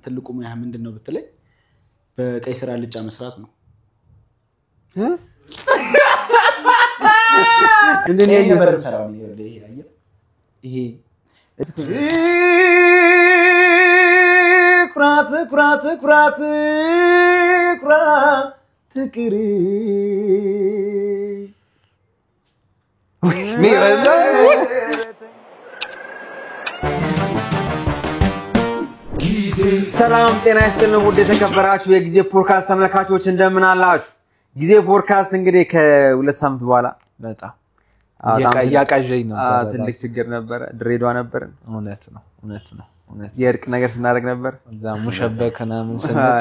ትልቁ ሙያ ምንድን ነው ብትለኝ በቀይ ስር አልጫ መስራት ነው። ምንድን ነው ይሄ ያየሁት? ነበር የምሰራው እኔ። ይኸውልህ፣ ይሄ አየህ፣ ይሄ ኩራት ኩራት ኩራት ኩራት ትቅር ሰላም ጤና ይስጥልን ውድ የተከበራችሁ የጊዜ ፖድካስት ተመልካቾች እንደምን አላችሁ? ጊዜ ፖድካስት እንግዲህ ከ2 ሳምንት በኋላ በጣም በጣም እያቃዠኝ ነበር። ትልቅ ችግር ነበረ። ድሬዳዋ ነበርን። እውነት ነው፣ እውነት ነው፣ እውነት ነው። የእርቅ ነገር ስናደርግ ነበር። እዛ ሙሸበክ ምናምን ስንል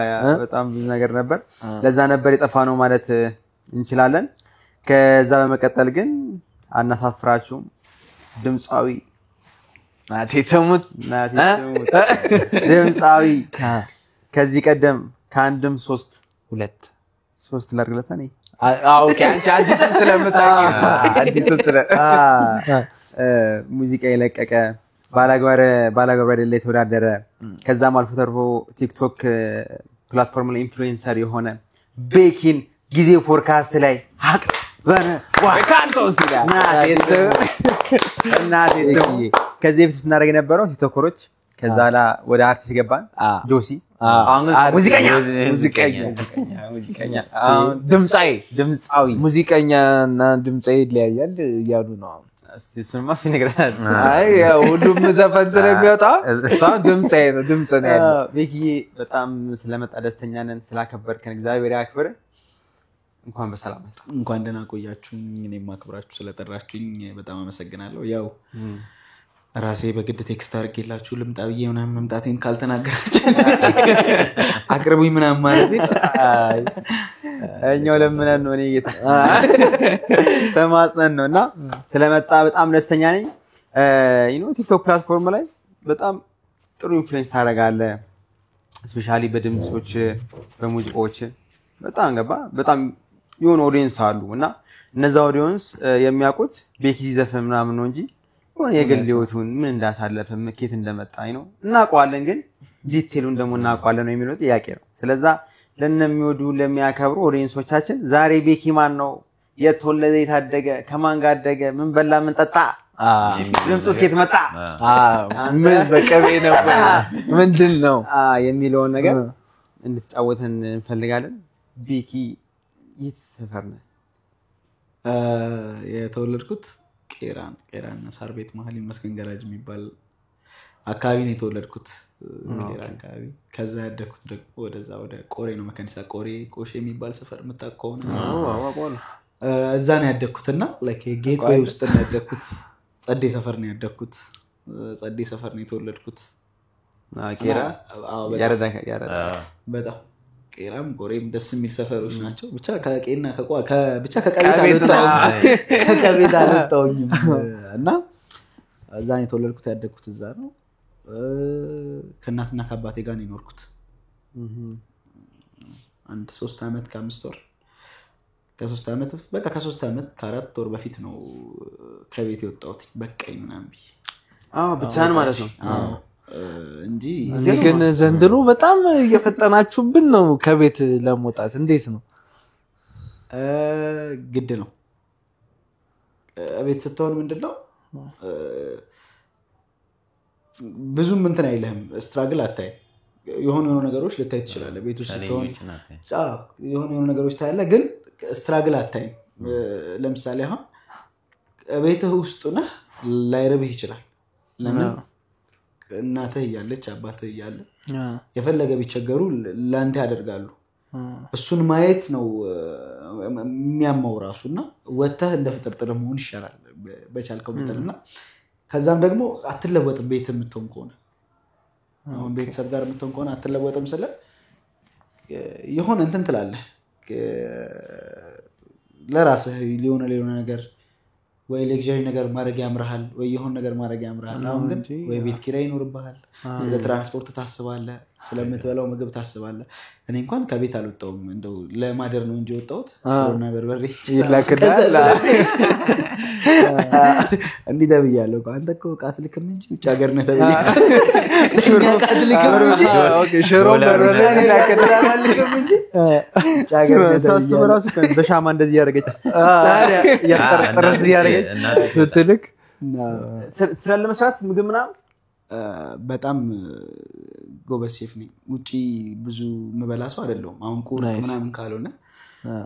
በጣም ብዙ ነገር ነበር። ለዛ ነበር የጠፋ ነው ማለት እንችላለን። ከዛ በመቀጠል ግን አናሳፍራችሁም። ድምፃዊ ናቴ ትሙት ናቴ ትሙት ድምፃዊ ከዚህ ቀደም ከአንድም ሶስት ሁለት ሶስት ላድርግለታ እኔ Okay፣ አንቺ አዲስን ስለምታውቂ አዲስን ስለ ሙዚቃ የለቀቀ፣ ባላጋራ አይደለ የተወዳደረ፣ ከዛም አልፎ ተርፎ ቲክቶክ platform ላይ influencer የሆነ ቤኪን ጊዜ ፖድካስት ላይ ካንቶስ ይላል። እናቴ ትሙት። ከዚህ በፊት ስናደርግ የነበረው ቲክቶከሮች፣ ከዛ ላ ወደ አርቲስት ገባን ጆሲ፣ አሁን ግን ሙዚቀኛ ሙዚቀኛ ሙዚቀኛ አሁን ድምፃዊ ድምፃዊ። ሙዚቀኛ እና ድምፃዊ ይለያያል እያሉ ነው አሁን። እስኪ እሱንማ እሱ ይነግረናል። አይ ያው ሁሉም ዘፈን ስለሚወጣ እሷ ድምፃዊ ነው፣ ድምፅ ነው ያለው። ቤኪዬ በጣም ስለመጣ ደስተኛ ነን። ስላከበርከን እግዚአብሔር ያክብር። እንኳን በሰላም መጣ። እንኳን ደህና ቆያችሁኝ። እኔም አክብራችሁ ስለጠራችሁኝ በጣም አመሰግናለሁ። ያው ራሴ በግድ text አድርጌላችሁ ልምጣ ብዬ ምናምን መምጣቴን ካልተናገራችሁ አቅርቡኝ ምናምን ማለት እኛው ለምነን ነው፣ እኔ ጌታ ተማጽነን ነው እና ስለመጣ በጣም ደስተኛ ነኝ። ቲክቶክ platform ላይ በጣም ጥሩ influence ታደርጋለህ። Especially በድምፆች በሙዚቃዎች በጣም ገባ በጣም የሆኑ audience አሉ እና እነዛ audience የሚያውቁት ቤኪ ሲዘፍን ምናምን ነው እንጂ የሆነ የግል ህይወቱን ምን እንዳሳለፈ ኬት እንደመጣ ነው እናውቀዋለን፣ ግን detail ኡን ደግሞ እናውቀዋለን ነው የሚለው ጥያቄ ነው። ስለዛ ለነሚወዱ ለሚያከብሩ audience ኦቻችን ዛሬ ቤኪ ማን ነው፣ የት ተወለደ፣ የታደገ፣ ከማን ጋር አደገ፣ ምን በላ፣ ምን ጠጣ፣ ድምፁ እስከየት መጣ ምን በቅቤ ነበር ምንድን ነው የሚለውን ነገር እንድትጫወተን እንፈልጋለን። ቤኪ የት ሰፈር ነህ? የተወለድኩት ቄራን ቄራና ሳር ቤት መሀል ይመስገን ገራጅ የሚባል አካባቢ ነው የተወለድኩት፣ ቄራ አካባቢ። ከዛ ያደግኩት ደግሞ ወደዛ ወደ ቆሬ ነው፣ መካኒሳ ቆሬ ቆሼ የሚባል ሰፈር የምታውቅ ከሆነ እዛ ነው ያደግኩት እና gateway ውስጥ ነው ያደግኩት። ጸዴ ሰፈር ነው ያደግኩት። ጸዴ ሰፈር ነው የተወለድኩት። ቄራ አዎ፣ በጣም ያረዳ። በጣም ቄራም ቆሬም ደስ የሚል ሰፈሮች ናቸው። ብቻ ከቄና ብቻ ከቀቤት አልወጣሁም፣ ከቀቤት አልወጣሁኝም እና እዛ ነው የተወለድኩት፣ ያደግኩት እዛ ነው። ከእናትና ከአባቴ ጋር ነው የኖርኩት። አንድ 3 ዓመት ከ5 ወር፣ ከ3 ዓመት በቃ ከ3 ዓመት ከ4 ወር በፊት ነው ከቤት የወጣሁት በቃኝ ምናምን ብዬ። ብቻህን ማለት ነው? አዎ፣ እንጂ እኔ ግን ዘንድሮ በጣም እየፈጠናችሁብን ነው ከቤት ለመውጣት። እንዴት ነው? ግድ ነው። ቤት ስትሆን ምንድን ነው ብዙም እንትን አይልህም፣ struggle አታይም። የሆኑ የሆኑ ነገሮች ልታይ ትችላለህ። ቤት ውስጥ ስትሆን አዎ፣ የሆኑ የሆኑ ነገሮች ታያለህ፣ ግን struggle አታይም። ለምሳሌ አሁን ቤትህ ውስጥ ነህ፣ ላይርብህ ይችላል። ለምን? እናትህ እያለች አባትህ እያለ የፈለገ ቢቸገሩ ለአንተ ያደርጋሉ። እሱን ማየት ነው የሚያመው ራሱ እና ወጥተህ እንደ ፍጥርጥር መሆን ይሻላል በቻልከው መጠን። እና ከዛም ደግሞ አትለወጥም። ቤት የምትሆን ከሆነ፣ አሁን ቤተሰብ ጋር የምትሆን ከሆነ አትለወጥም። ስለ የሆነ እንትን ትላለህ፣ ለራስህ ሊሆነ ሊሆነ ነገር ወይ luxury ነገር ማድረግ ያምርሃል ወይ የሆነ ነገር ማድረግ ያምርሃል። አሁን ግን ወይ ቤት ኪራይ ይኖርብሃል፣ ስለ ትራንስፖርት ታስባለህ። ስለምትበላው ምግብ ታስባለህ። እኔ እንኳን ከቤት አልወጣሁም፣ እንደው ለማደር ነው እንጂ የወጣሁት ሽሮና በርበሬ ይላክልሃል። እንዲህ ተብያለሁ እኮ፣ አንተ እኮ ዕቃ አትልክም እንጂ ውጭ ሀገር ነህ ተብያለሁ። ለእኛ ዕቃ አትልክም እንጂ okay፣ ሽሮ በርበሬ ይላክልሃል። አትልክም እንጂ ውጭ ሀገር ነህ ሳስብ ተብያለሁ። ራሱ በሻማ እንደዚህ እያደረገች እያስጠረጠረች እያደረገች ስትልክ እና ስራ ለመስራት ምግብ ምናምን በጣም ጎበዝ ሼፍ ነኝ። ውጪ ብዙ የምበላ ሰው አይደለሁም። አሁን ቁርጥ Nice. ምናምን ካልሆነ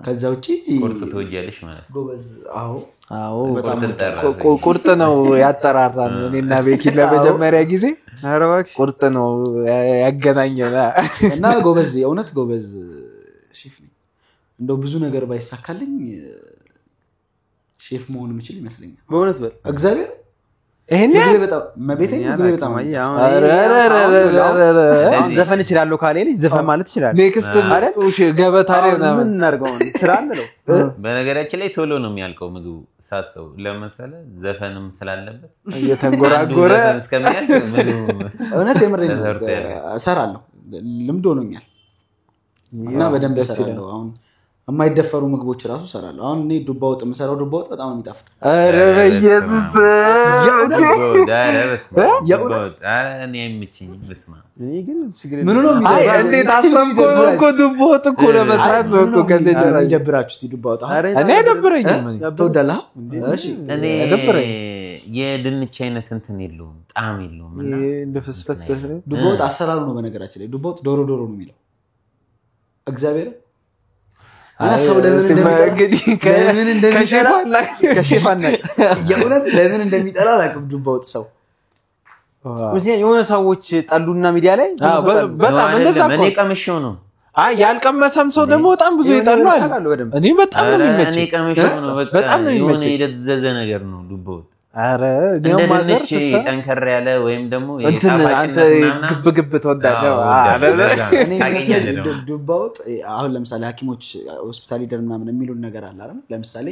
ከዛ ውጪ ቁርጥ ትወጃለሽ ማለት ነው። ጎበዝ። አዎ አዎ በጣም ቁርጥ ጠራ። ቁርጥ ነው ያጠራራን። እኔና ቤኪ ለመጀመሪያ ጊዜ ኧረ እባክሽ ቁርጥ ነው ያገናኘን። እና ጎበዝ፣ የእውነት ጎበዝ ሼፍ ነኝ። እንደው ብዙ ነገር ባይሳካልኝ ሼፍ መሆን የምችል ይመስለኛል። በእውነት በል እግዚአብሔር ይሄን ምግቤ በጣም መቤቴን ምግቤ በጣም አሁን ኧረ ኧረ ኧረ ኧረ ኧረ። አሁን ዘፈን እችላለሁ ካለ ልጅ ዘፈን ማለት ይችላል። next ገበታ ላይ አሁን ምን ምናምን እናድርገው? አሁን ስራ እንለው። በነገራችን ላይ ቶሎ ነው የሚያልቀው ምግቡ ሳስበው፣ ለመሰለ ዘፈንም ስላለበት እየተንጎራጎረ አንዱ ዘፈን እስከሚያልቅ ምግቡ እውነት የምሬን ነው። ተሰርቶ ያልቃል። እሰራለሁ፣ ልምድ ሆኖኛል እና በደንብ ደስ ይላል። እሰራለሁ። አሁን የማይደፈሩ ምግቦች እራሱ እሰራለሁ። አሁን እኔ ዱባ ወጥ የምሰራው ዱባ ወጥ በጣም ነው የሚጣፍጥ። ኧረ በኢየሱስ ኧረ በስመ አብ። የእውነት? ኧረ እኔ አይመቸኝም። በስመ አብ። እኔ ግን ችግር ምኑ ነው አይ የሚደብራችሁ? እንዴት አሰብከው ነው እኮ ዱባ ወጥ እኮ ለመስራት ነው እኮ ምኑ ነው ከእንደ የሚደብራችሁ? እስኪ ዱባ ወጥ አሁን ኧረ እኔ አይደብረኝም። እኔ ትወዳለህ? እሺ እኔ አይደብረኝም። የድንች አይነት እንትን የለውም፣ ጣዕም የለውም እና ይሄ እንደ ፍስፍስ ዱባ ወጥ አሰራሩ ነው። በነገራችን ላይ ዱባ ወጥ ዶሮ ዶሮ ነው የሚለው እግዚአብሔር እና ሰው ለምን እስቲ እንደሚጠላ እንግዲህ ለምን እንደሚጠላ ከሼፍ አናውቅም። የእውነት ለምን እንደሚጠላ አላውቅም። ዱባ ወጥ ሰው ምክንያቱም የሆነ ሰዎች ጠሉና ሚዲያ ላይ አዎ፣ በጣም ነው እንደዛ አይደለም፣ እኮ እኔ ቀምሼው ነው። አይ ያልቀመሰም ሰው ደግሞ በጣም ብዙ የሆነ ይጠላል። ታውቃለህ በደንብ። እኔ በጣም ነው ኧረ እኔ የሚመቸኝ። ቀምሼው ነው። በቃ በጣም ነው የሆነ የሚመቸኝ። የደዘዘ ነገር ነው ዱባ ወጥ። ኧረ እንደ እኔም mother ድንች ስሰራ ጠንከር ያለ ወይም ደግሞ እንትን አንተ የጣፋጭነት ምናምን ግብ ግብ ትወዳለህ። አዎ፣ እወዳለሁ። ለዛ ነው። እኔ ታገኛለህ ደግሞ። ዱባ ወጥ አሁን ለምሳሌ ሐኪሞች ሆስፒታል ሂደን ምናምን የሚሉን ነገር አለ አይደል? ለምሳሌ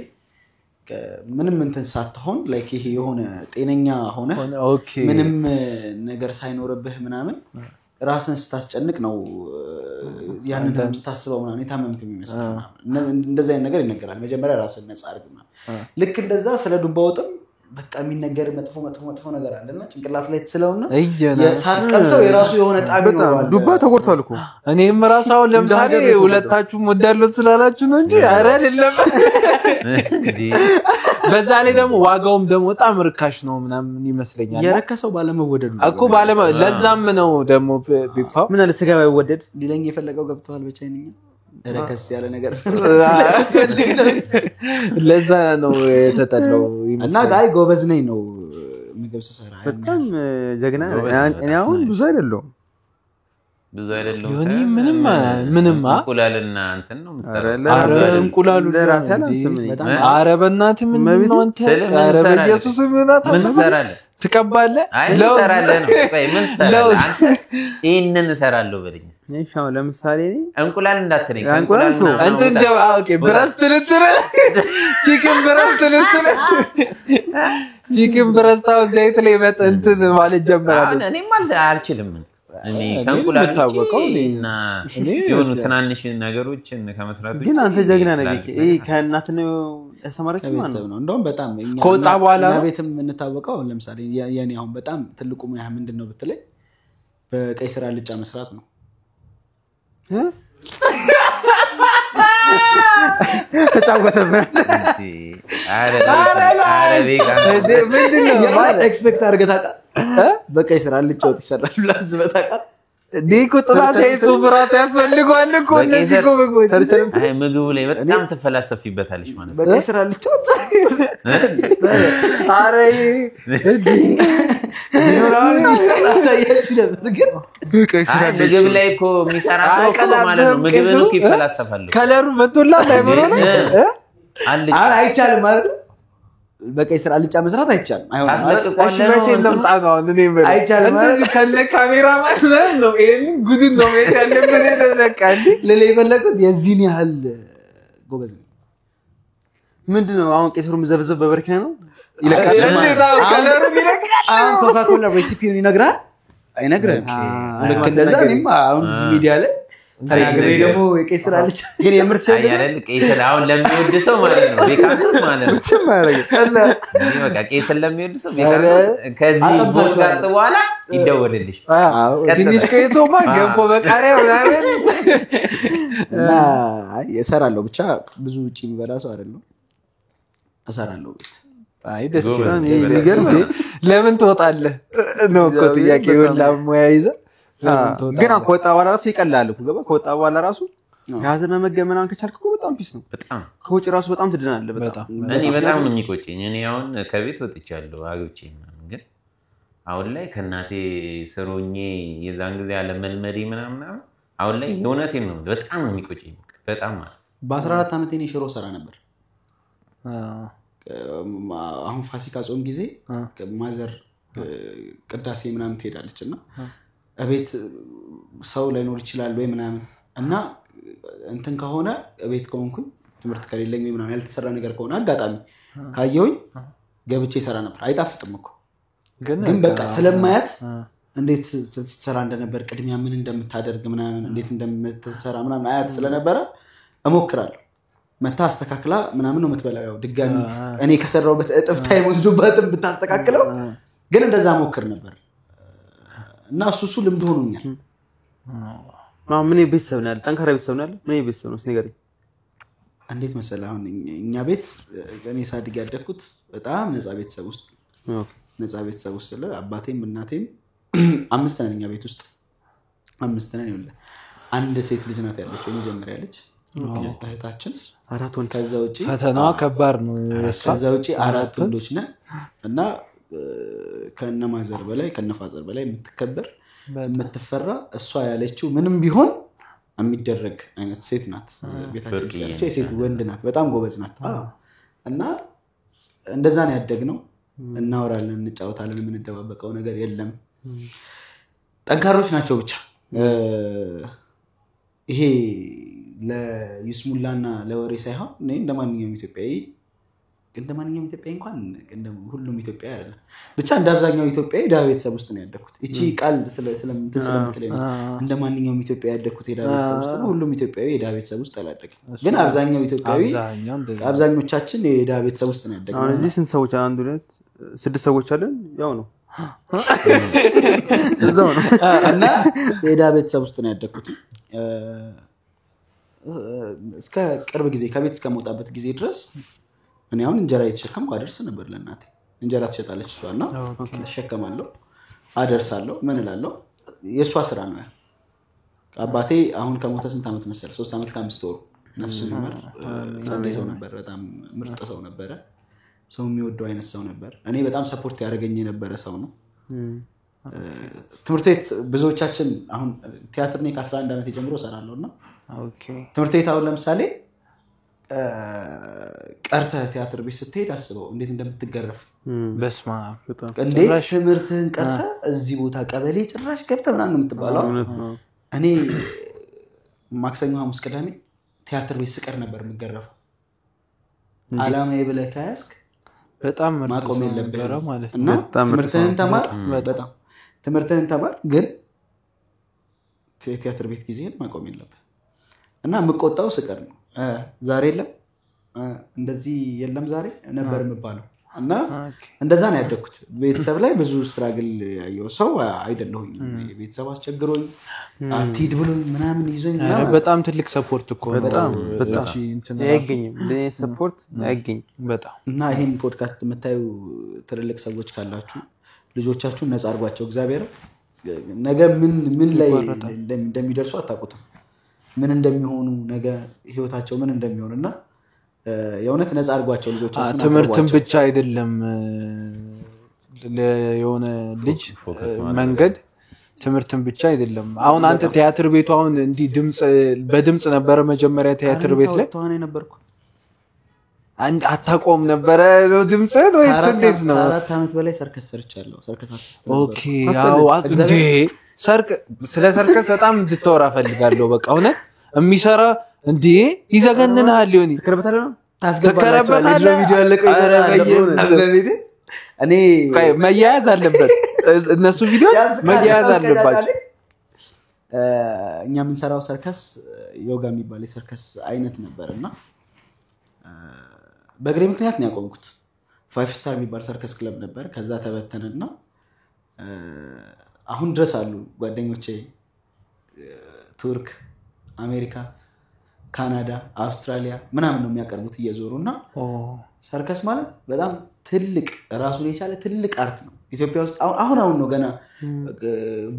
ምንም እንትን ሳትሆን like ይሄ የሆነ ጤነኛ ሆነ okay ምንም ነገር ሳይኖርብህ ምናምን ራስን ስታስጨንቅ ነው ያንን ህመም ስታስበው ምናምን የታመምክ የሚመስል ምናምን። እንደዚህ አይነት ነገር ይነገራል። መጀመሪያ ራስን ነፃ አድርግ ምናምን። ልክ እንደዛ ስለ ዱባ ወጥም በቃ የሚነገር መጥፎ መጥፎ መጥፎ ነገር አለና ጭንቅላት ላይ ትስለውና እየና ሳትቀምሰው የራሱ የሆነ ጣዕም በጣም ይኖረዋል። ዱባ ተጎድቷል እኮ። እኔም ራሱ አሁን ለምሳሌ ሀገር ነው የተጎዳው። ሁለታችሁም ወዳለሁ ስላላችሁ ነው እንጂ ኧረ አይደለም። እንዴ! በዛ ላይ ደግሞ ዋጋውም ደግሞ በጣም ርካሽ ነው ምናምን ይመስለኛል የረከሰው ባለመወደዱ ነው። እኮ ባለመ ለዛም ነው ደግሞ ቢፓው ምን አለ ስጋ ባይወደድ ሊለኝ የፈለገው ገብተዋል። በቻይንኛ ረከስ ያለ ነገር ለዛ ነው የተጠላው እና ይመስለኛል። አይ ጎበዝ ነኝ ነው ምግብ ስሰራ በጣም ጀግና ነህ። ጎበዝ ነህ፣ እኔ አሁን ብዙ አይደለሁም። ብዙ አይደለሁም ዮኒ ሳይሆን ምንም አ? እንቁላልና እንትን ነው የምትሰራው። ኧረ ኧረ ለራሴ እንቁላሉ ለራሴ እንዴ! አላንስም እኔ። በጣም ኧረ በእናትህ ምንድን ነው አንተ? ስልህ ምን ኧረ ትሰራለህ? በኢየሱስ ምን ምን ትሰራለህ? ትቀባለህ? አይ ምን ለውዝ ትሰራለህ ነው። ቆይ ምን ትሰራለህ ለውዝ። አንተ? ይህንን እሰራለሁ በለኝ እስኪ። እሺ አሁን ለምሳሌ እኔ እንቁላል እንዳትለኝ። እንቁላል ተው። ምናምን እንትን ውጣ። ጀባ okay፣ breast ልትል chicken breast ልትል chicken breast አሁን ዘይት ላይ መጥ እንትን ማለት ጀመራለሁ። አሁን እኔም አልችልም። እኔ እኔ ከእንቁላል ውጪ የምታወቀው እኔ- እና እኔ የሆኑ ትናንሽ ነገሮችን ከመስራት ውጪ ግን አንተ ጀግና ነህ ትላልቅ ቤኪ። ይሄ ነገር ከእናትህ ነው ያስተማረችህ ማለት ከቤተሰብ ነው? ነው። እንደውም በጣም እኛ ከወጣ በኋላ እኛ ነው? ቤትም የምንታወቀው አሁን ለምሳሌ የኔ አሁን በጣም ትልቁ ሙያ ምንድን ነው ብትለኝ በቀይ ስር አልጫ መስራት ነው። እ? ተጫወተብህ። እንዴ! ኧረ ቤኪ፣ ኧረ ቤኪ፣ አንተ ምንድን ነው የእውነት expect አድርገህ ታውቃለህ? በቀይ ስር አልጫ ወጥ ይሰራል ብለህ አስበህ ታውቃለህ? እንዴ እኮ ጥናታዊ ጽሑፍ እራሱ ያስፈልገዋል እኮ በቀይ እነዚህ ስር እኮ ምግቦች። አይ ምግቡ ላይ በጣም ትፈላሰፊበታለች ማለት ነው። በቀይ ስር አልጫ ወጥ ኧረ ይሄ ቢኖር አሁን አሳያችሁ ነበር ግን አይ ምግብ ላይ እኮ የሚሰራ ሰው እኮ ማለት ነው ምግብን እኮ ይፈላሰፋል እኮ። ከለሩ መቶላት አይምሮ ነው እ? አልጫ አሁን አይቻልም ማለት ነው። በቀይ ስር አልጫ መስራት አይቻልም። አይሆንም አይደል? እሺ ታስለቅቋለህ መቼ ነው እንምጣ ነው አሁን? እኔ የምልህ አይቻልም አይደል? እንደዚህ ከነ ካሜራ ማለት ነው። ይሄንን ጉድን ነው መሄድ ያለብን። በቃ እንዴ ልልህ የፈለኩት የዚህን ያህል ጎበዝ ነው። ምንድን ነው አሁን ቀይ ስሩ የምዘበዘብ በበርኪና ነው ይለቃል። እንዴት አሁን ከለሩን ይለቃል። አሁን ኮካኮላ recipe ውን ይነግራል። አይነግርህም። ልክ እንደዛ እኔም አሁን እዚህ ሚዲያ ላይ ተናግሬ ደግሞ የቀይ ስር አልጫ ግን የምር አይደል? ቀይ ስር አሁን ለሚወድ ሰው ማለት ነው ቤካንቶስ ማለት ነው። ምንም አያደርግም። እኔ በቃ ቀይ ስር ለሚወድ ሰው ቤካንቶስ ከዚህ ፖድካስት በኋላ ይደወልልሽ። ትንሽ ቆይቶማ ገንፎ በቃሪያ ምናምን እና እሰራለሁ። ብቻ ብዙ ውጪ የሚበላ ሰው አይደለም። እሰራለሁ ቤት። አይ ደስ ይላል። ለምን ትወጣለህ ነው እኮ ጥያቄ። ሁላ ሙያ ይዘህ ግን ከወጣ በኋላ ራሱ ይቀላል እኮ ገባ። ከወጣ በኋላ ራሱ የያዘ መመገብ ምናምን ከቻልክ እኮ በጣም peace ነው። በጣም ከውጭ ራሱ በጣም ትድናለህ። በጣም እኔ በጣም ነው የሚቆጨኝ። እኔ አሁን ከቤት ወጥቻለሁ አግብቼ ምናምን፣ ግን አሁን ላይ ከእናቴ ስር ሆኜ የዛን ጊዜ አለመልመዴ ምናምን አሁን ላይ የእውነቴን ነው በጣም ነው የሚቆጨኝ። በጣም ማለት በ14 ዓመቴ እኔ ሽሮ ሰራ ነበር። አሁን ፋሲካ ጾም ጊዜ ማዘር ቅዳሴ ምናምን ትሄዳለች እና እቤት ሰው ላይኖር ይችላል ወይ ምናምን እና እንትን ከሆነ እቤት ከሆንኩኝ ትምህርት ከሌለኝ ወይ ምናምን ያልተሰራ ነገር ከሆነ አጋጣሚ ካየሁኝ ገብቼ ይሰራ ነበር። አይጣፍጥም እኮ ግን በቃ ስለማያት እንዴት ስትሰራ እንደነበር ቅድሚያ ምን እንደምታደርግ ምናምን እንዴት እንደምትሰራ ምናምን አያት ስለነበረ እሞክራለሁ። መታ አስተካክላ ምናምን ነው የምትበላው። ያው ድጋሚ እኔ ከሰራሁበት እጥፍ time ወስዶባትም ብታስተካክለው ግን እንደዛ ሞክር ነበር እና እሱ ልምድ ሆኖኛል። ምን ቤተሰብ ነው ያለ? ጠንካራ ቤተሰብ ነው ያለ? ምን ቤተሰብ ነው እስኪ ንገረኝ። እንዴት መሰለህ አሁን እኛ ቤት እኔ ሳድግ ያደግኩት በጣም ነፃ ቤተሰብ ውስጥ ነፃ ቤተሰብ ውስጥ ስለ አባቴም እናቴም አምስት ነን። እኛ ቤት ውስጥ አምስት ነን። ይኸውልህ አንድ ሴት ልጅ ናት ያለችው የመጀመሪያ ልጅ እህታችን፣ አራት ወንድ። ከዛ ውጪ ፈተናዋ ከባድ ነው። ከዛ ውጪ አራት ወንዶች ነን እና ከነማዘር በላይ ከነፋዘር በላይ የምትከበር የምትፈራ እሷ ያለችው ምንም ቢሆን የሚደረግ አይነት ሴት ናት። ቤታችን ውስጥ ያለችው የሴት ወንድ ናት። በጣም ጎበዝ ናት። እና እንደዛ ነው ያደግነው። እናወራለን፣ እንጫወታለን፣ የምንደባበቀው ነገር የለም። ጠንካሮች ናቸው። ብቻ ይሄ ለይስሙላና ለወሬ ሳይሆን እኔ እንደማንኛውም ኢትዮጵያዊ እንኳን ሁሉም ኢትዮጵያዊ አይደለም፣ ብቻ እንደ አብዛኛው ኢትዮጵያዊ ድሀ ቤተሰብ ውስጥ ነው ያደግኩት። እቺ ቃል ስለምትለኝ ነው እንደማንኛውም ኢትዮጵያዊ ያደግኩት የድሀ ቤተሰብ ውስጥ ነው። ሁሉም ኢትዮጵያዊ የድሀ ቤተሰብ ውስጥ አላደገም፣ ግን አብዛኛው ኢትዮጵያዊ አብዛኞቻችን የድሀ ቤተሰብ ውስጥ ነው ያደግነው። አሁን እዚህ ስንት ሰዎች? አንድ ሁለት ስድስት ሰዎች አለን። ያው ነው እዛው ነው። እና የድሀ ቤተሰብ ውስጥ ነው ያደግኩት። እስከ ቅርብ ጊዜ ከቤት እስከምወጣበት ጊዜ ድረስ እኔ አሁን እንጀራ እየተሸከምኩ አደርስ ነበር ለእናቴ። እንጀራ ትሸጣለች እሷ እና እሸከማለሁ፣ አደርሳለሁ፣ ምን እላለሁ። የእሷ ስራ ነው። አባቴ አሁን ከሞተ ስንት ዓመት መሰለህ? 3 ዓመት ከ5 ወሩ። ነፍሱን ይማር። ጸደይ ሰው ነበር። በጣም ምርጥ ሰው ነበረ። ሰው የሚወደው አይነት ሰው ነበር። እኔ በጣም support ያደረገኝ የነበረ ሰው ነው። ትምህርት ቤት ብዙዎቻችን አሁን ቲያትር እኔ ከ11 ዓመት ጀምሮ እሰራለሁ እና ትምህርት ቤት አሁን ለምሳሌ ቀርተህ ቲያትር ቤት ስትሄድ አስበው እንዴት እንደምትገረፍ። በስመ አብ እንዴት ትምህርትህን ቀርተህ እዚህ ቦታ ቀበሌ ጭራሽ ገብተህ ምናምን ነው የምትባለው። እኔ ማክሰኞ፣ ሐሙስ፣ ቅዳሜ ቲያትር ቤት ስቀር ነበር የምገረፈው። አላማዬ ብለህ ከያዝክ በጣም ማቆም የለብህም እና ትምህርትህን ተማር፣ በጣም ትምህርትህን ተማር፣ ግን ቲያትር ቤት ጊዜህን ማቆም የለብህም። እና የምቆጣው ስቀር ነው። ዛሬ የለም እንደዚህ የለም ዛሬ ነበር የምባለው። እና እንደዛ ነው ያደግኩት። ቤተሰብ ላይ ብዙ struggle ያየው ሰው አይደለሁኝም። ቤተሰብ አስቸግሮኝ አትሂድ ብሎኝ ምናምን ይዞኝ ምናምን በጣም ትልቅ support እኮ ነው። በጣም በጣም አይገኝም፣ support አይገኝም። በጣም እና ይሄን ፖድካስት የምታዩ ትልልቅ ሰዎች ካላችሁ ልጆቻችሁን ነፃ አድርጓቸው። እግዚአብሔር ነገ ምን ላይ እንደሚደርሱ አታውቁትም፣ ምን እንደሚሆኑ ነገ ህይወታቸው ምን እንደሚሆን እና የእውነት ነፃ አድርጓቸው ልጆቻችሁን። ትምህርትን ብቻ አይደለም የሆነ ልጅ መንገድ ትምህርትን ብቻ አይደለም። አሁን አንተ ቲያትር ቤቱ አሁን እንዲህ ድምጽ በድምጽ ነበረ መጀመሪያ ቲያትር ቤት ላይ ተዋናይ ነበርኩ። አንድ አታቆም ነበረ ድምጽህን ወይስ እንዴት ነው? 4 ዓመት በላይ ሰርከስ ሰርቻለሁ። ሰርከስ አርቲስት ነበርኩ። okay አዎ። እንዴ ስለ ሰርከስ በጣም እንድታወራ እፈልጋለሁ። በቃ እውነት የሚሰራ እንዴ ይዘገንንሃል። ሊሆን ትከረበታለህ ነው ታስገባላችኋለህ። ቪዲዮ ያለቀው ይዘራል። እኔ መያያዝ አለበት፣ እነሱ ቪዲዮ መያያዝ አለባቸው። እኛ የምንሰራው ሰርከስ ዮጋ የሚባል የሰርከስ አይነት ነበር እና በእግሬ ምክንያት ነው ያቆምኩት። Five Star የሚባል ሰርከስ ክለብ ነበር። ከዛ ተበተነና አሁን ድረስ አሉ ጓደኞቼ ቱርክ፣ አሜሪካ፣ ካናዳ፣ አውስትራሊያ ምናምን ነው የሚያቀርቡት እየዞሩ እና ሰርከስ ማለት በጣም ትልቅ ራሱን የቻለ ትልቅ art ነው። ኢትዮጵያ ውስጥ አሁን አሁን ነው ገና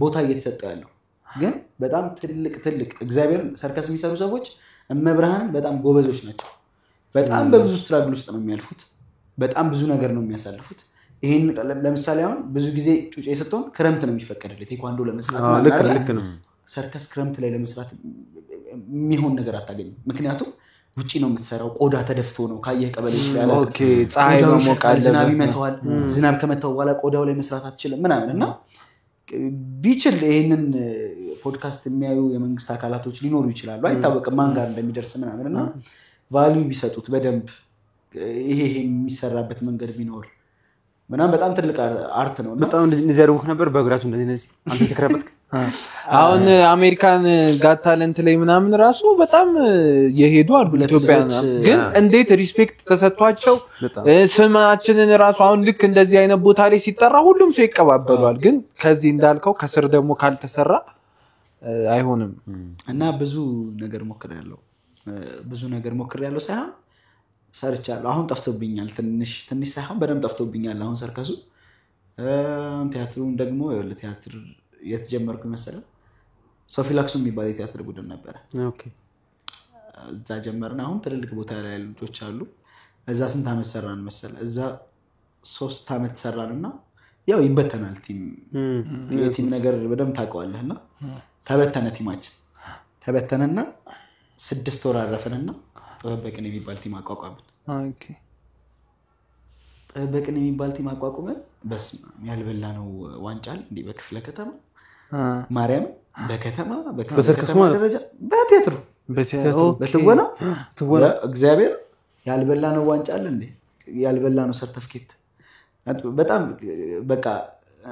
ቦታ እየተሰጠ ያለው፣ ግን በጣም ትልቅ ትልቅ እግዚአብሔርን ሰርከስ የሚሰሩ ሰዎች እመብርሃንን በጣም ጎበዞች ናቸው። በጣም በብዙ struggle ውስጥ ነው የሚያልፉት። በጣም ብዙ ነገር ነው የሚያሳልፉት። ይሄን ለምሳሌ አሁን ብዙ ጊዜ ጩጬ ስትሆን ክረምት ነው የሚፈቀድልህ ቴኳንዶ ለመስራት። ሰርከስ ክረምት ላይ ለመስራት የሚሆን ነገር አታገኝም። ምክንያቱም ውጪ ነው የምትሰራው፣ ቆዳ ተደፍቶ ነው ካየህ ቀበሌዎች ላይ ፀሐይ መሞቅ፣ ዝናብ ይመታዋል። ዝናብ ከመታው በኋላ ቆዳው ላይ መስራት አትችልም ምናምን እና ቢችል ይሄንን ፖድካስት የሚያዩ የመንግስት አካላቶች ሊኖሩ ይችላሉ፣ አይታወቅም ማን ጋር እንደሚደርስ ምናምን እና value ቢሰጡት በደንብ ይሄ የሚሰራበት መንገድ ቢኖር ምናምን በጣም ትልቅ art ነው። በጣም እንደዚህ ያደርጉህ ነበር በእግራቸው እንደዚህ እንደዚህ አንተ ተከራበትክ። አሁን American Got Talent ላይ ምናምን ራሱ በጣም የሄዱ አሉ ኢትዮጵያውያን፣ ግን እንዴት respect ተሰጥቷቸው ስማችንን ራሱ አሁን ልክ እንደዚህ አይነት ቦታ ላይ ሲጠራ ሁሉም ሰው ይቀባበሏል። ግን ከዚህ እንዳልከው ከስር ደግሞ ካልተሰራ አይሆንም። እና ብዙ ነገር ሞክሬያለሁ፣ ብዙ ነገር ሞክሬያለሁ ሳይሆን ሰርቻለሁ። አሁን ጠፍቶብኛል፣ ትንሽ ትንሽ ሳይሆን በደንብ ጠፍቶብኛል። አሁን ሰርከሱ ቲያትሩን ደግሞ ቲያትር የት ጀመርኩ መሰለህ? ሶፊላክሱ የሚባል የቲያትር ቡድን ነበረ። እዛ ጀመርን። አሁን ትልልቅ ቦታ ላይ ያሉ ልጆች አሉ። እዛ ስንት ዓመት ሰራን መሰለህ? እዛ 3 ዓመት ሰራን እና ያው ይበተናል team፣ የ team ነገር በደንብ ታውቀዋለህ። እና ተበተነ team ኣችን ተበተነና 6 ወር አረፈንና ጥበበቅን የሚባል team አቋቋምን። ጥበበቅን የሚባል team አቋቁመን በስመ አብ ያልበላ ነው ዋንጫ እንዴ በክፍለ ከተማ ማርያም በከተማ በክፍለ ከተማ ደረጃ በቲያትሩ በትወና እግዚአብሔር ያልበላ ነው ዋንጫ አለ እንዴ ያልበላ ነው ሰርተፍኬት። በጣም በቃ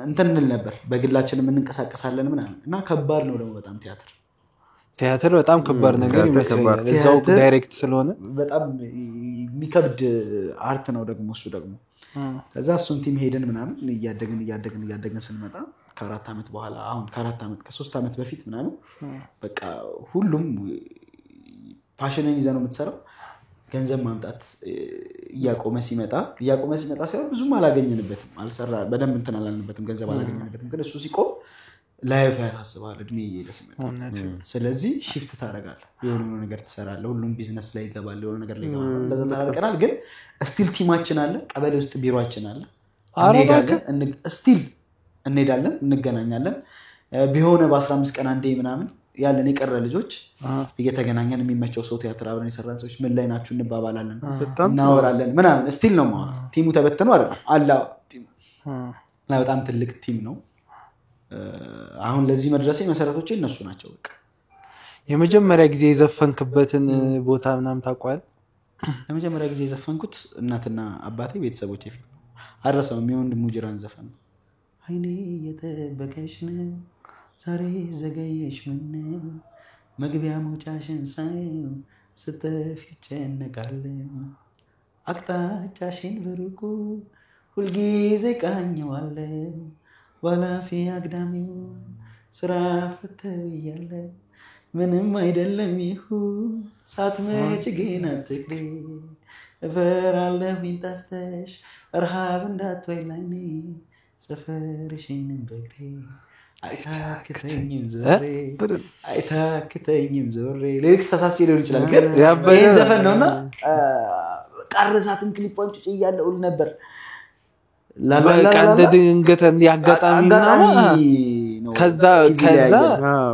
እንትን እንል ነበር፣ በግላችን እንንቀሳቀሳለን ምናምን እና ከባድ ነው ደግሞ በጣም ቲያትር ቲያትር በጣም ከባድ ነገር ይመስለኛል። እዛው direct ስለሆነ በጣም የሚከብድ art ነው ደግሞ እሱ ደግሞ። ከዛ እሱን team ሄደን ምናምን እያደግን እያደግን እያደግን ስንመጣ ከ4 ዓመት በኋላ አሁን ከ4 ዓመት ከ3 ዓመት በፊት ምናምን በቃ ሁሉም passion ን ይዘህ ነው የምትሰራው። ገንዘብ ማምጣት እያቆመ ሲመጣ ሳይሆን ብዙም አላገኘንበትም፣ አልሰራ በደንብ እንትን አላልንበትም፣ ገንዘብ አላገኘንበትም። ግን እሱ ሲቆም life ያሳስባል እድሜ እየሄደ ሲመጣ። ስለዚህ shift ታደርጋለህ፣ የሆነ ነገር ትሰራለህ፣ ሁሉም ቢዝነስ ላይ ይገባል፣ የሆነ ነገር ላይ ይገባል። እንደዛ ታደርቀናል። ግን still team ኣችን አለ፣ ቀበሌ ውስጥ ቢሮአችን አለ፣ እንሄዳለን፣ still እንሄዳለን፣ እንገናኛለን። ቢሆነ በ15 ቀን አንዴ ምናምን ያለን የቀረ ልጆች እየተገናኘን የሚመቸው ሰው ቲያትር አብረን የሰራን ሰዎች ምን ላይ ናችሁ እንባባላለን፣ እናወራለን ምናምን። still ነው የማወራው። team ኡ ተበትኖ አይደለም አለ team ኡ እና በጣም ትልቅ team ነው። አሁን ለዚህ መድረሴ መሰረቶቼ እነሱ ናቸው። በቃ የመጀመሪያ ጊዜ የዘፈንክበትን ቦታ ምናምን ታውቀዋለህ? ለመጀመሪያ ጊዜ የዘፈንኩት እናትና አባቴ ቤተሰቦቼ ፊት ነው። አልረሳውም። የወንድሙ ጅራን ዘፈን ነው። አይኔ እየጠበቀሽ ነው ዛሬ ዘገየሽ ምነው መግቢያ መውጫሽን ሳየው ስጠፊ እጨነቃለሁ አቅጣጫሽን በሩቁ ሁልጊዜ ቃኘዋለሁ ባላፊ አግዳሚው ስራ ፈተው እያለ ምንም አይደለም ይሁን ሳትመጪ ግን አትቅሪ እፈራለሁኝ ጠፍተሽ ረሃብ እንዳትወይ ለኔ ሰፈርሽንም በእግሬ አይታክተኝም ዞሬ አይታክተኝም ዞሬ። lyrics ተሳስቼ ሊሆን ይችላል፣ ግን ይሄን ዘፈን ነውና ቃረሳትም ክሊፖን ጩጭ እያለ ሁሉ ነበር። በቃ እንደ ድንገት አጋጣሚ ነው። ከዛ ከዛ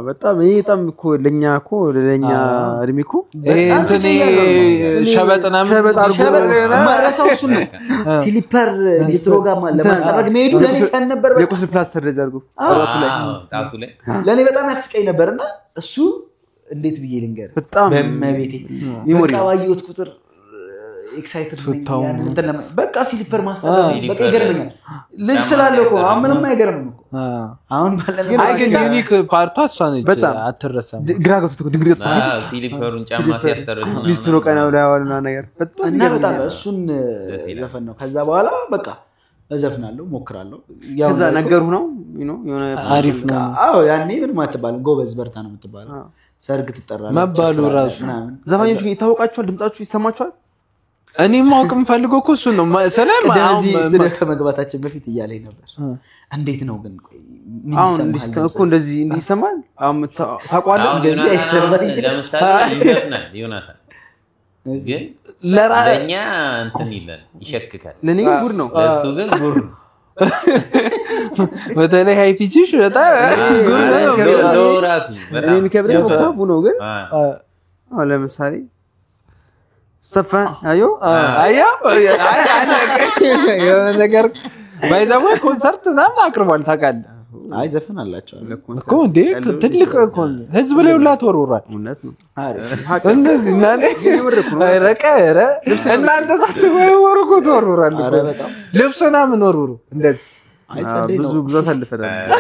በጣም ይሄ በጣም እኮ ለኛ እኮ ለኛ እድሜ እኮ እንትን ሸበጥ ምናምን ማረሳው እሱን ነው። slipper ሊስትሮ ጋር ለማስጠረግ መሄዱ ለኔ fun ነበር። በቃ የቁስል ፕላስተር እንደዚህ አድርጎ ጣቱ ላይ ለኔ በጣም ያስቀኝ ነበርና እሱ እንዴት ብዬ ልንገርህ፣ በጣም በእመቤቴ በቃ ባየሁት ቁጥር excited ነኝ። ያንን እንትን በቃ slipper ማስጠረግ በቃ ይገርመኛል። ልጅ ስላለ እኮ አሁን ምንም አይገርምም እኮ አሁን ባለን። አይ ግን unique part ኣ እሷ ነች፣ አትረሳም። ግራ ገብቶት እኮ ድንግጥ ሲል slipper ኡን ጫማ ሲያስጠርግ ሊስትሮ ቀና ብሎ ያዋል ምናምን ነገር በጣም እና በጣም እሱን ዘፈን ነው። ከዛ በኋላ በቃ እዘፍናለሁ፣ ሞክራለሁ። ከዛ ነገሩ ነው የሆነ አሪፍ ነው። አዎ ያኔ ምንም አትባልም፣ ጎበዝ በርታ ነው የምትባለው። ሰርግ ትጠራለህ መባሉ ራሱ ምናምን። ዘፋኞች ግን ይታወቃቸዋል፣ ድምጻችሁ ይሰማቸዋል። እኔ ማወቅ የምፈልገው እኮ እሱን ነው። ሰላም እዚህ ስቱዲዮ ከመግባታችን በፊት እያለኝ ነበር። እንዴት ነው ግን ቆይ ምን ይሰማሃል? እኮ እንደዚህ እንዲህ ይሰማል። አሁን ታውቀዋለህ። እንደዚህ አይሰማኝም። ለምሳሌ ይዘፍናል ዮናታን ግን ለእኛ እንትን ይላል፣ ይሸክካል። ለእኔ ግን ጉድ ነው፣ ለእሱ ግን ጉድ ነው። በተለይ high pitch ሽ በጣም ጉድ ነው። ራሱ እኔ የሚከብደኝ octave ነው። ግን አሁን ለምሳሌ ሰፋ አዮ አያ የሆነ ነገር ባይዛው ኮንሰርት ምናምን አቅርቧል ታውቃለህ። አይ ዘፈን አላቸው እኮ እንዴ ትልቅ ኮንሰርት ህዝብ ላይ ሁላ ተወርውሯል። እውነት ነው። እንደዚህ እና ኧረ እናንተ ሳትወረወሩ እኮ ተወርውሯል። ልብስ ምናምን ወርውሩ እንደዚህ ብዙ ብዙ አሳልፈናል።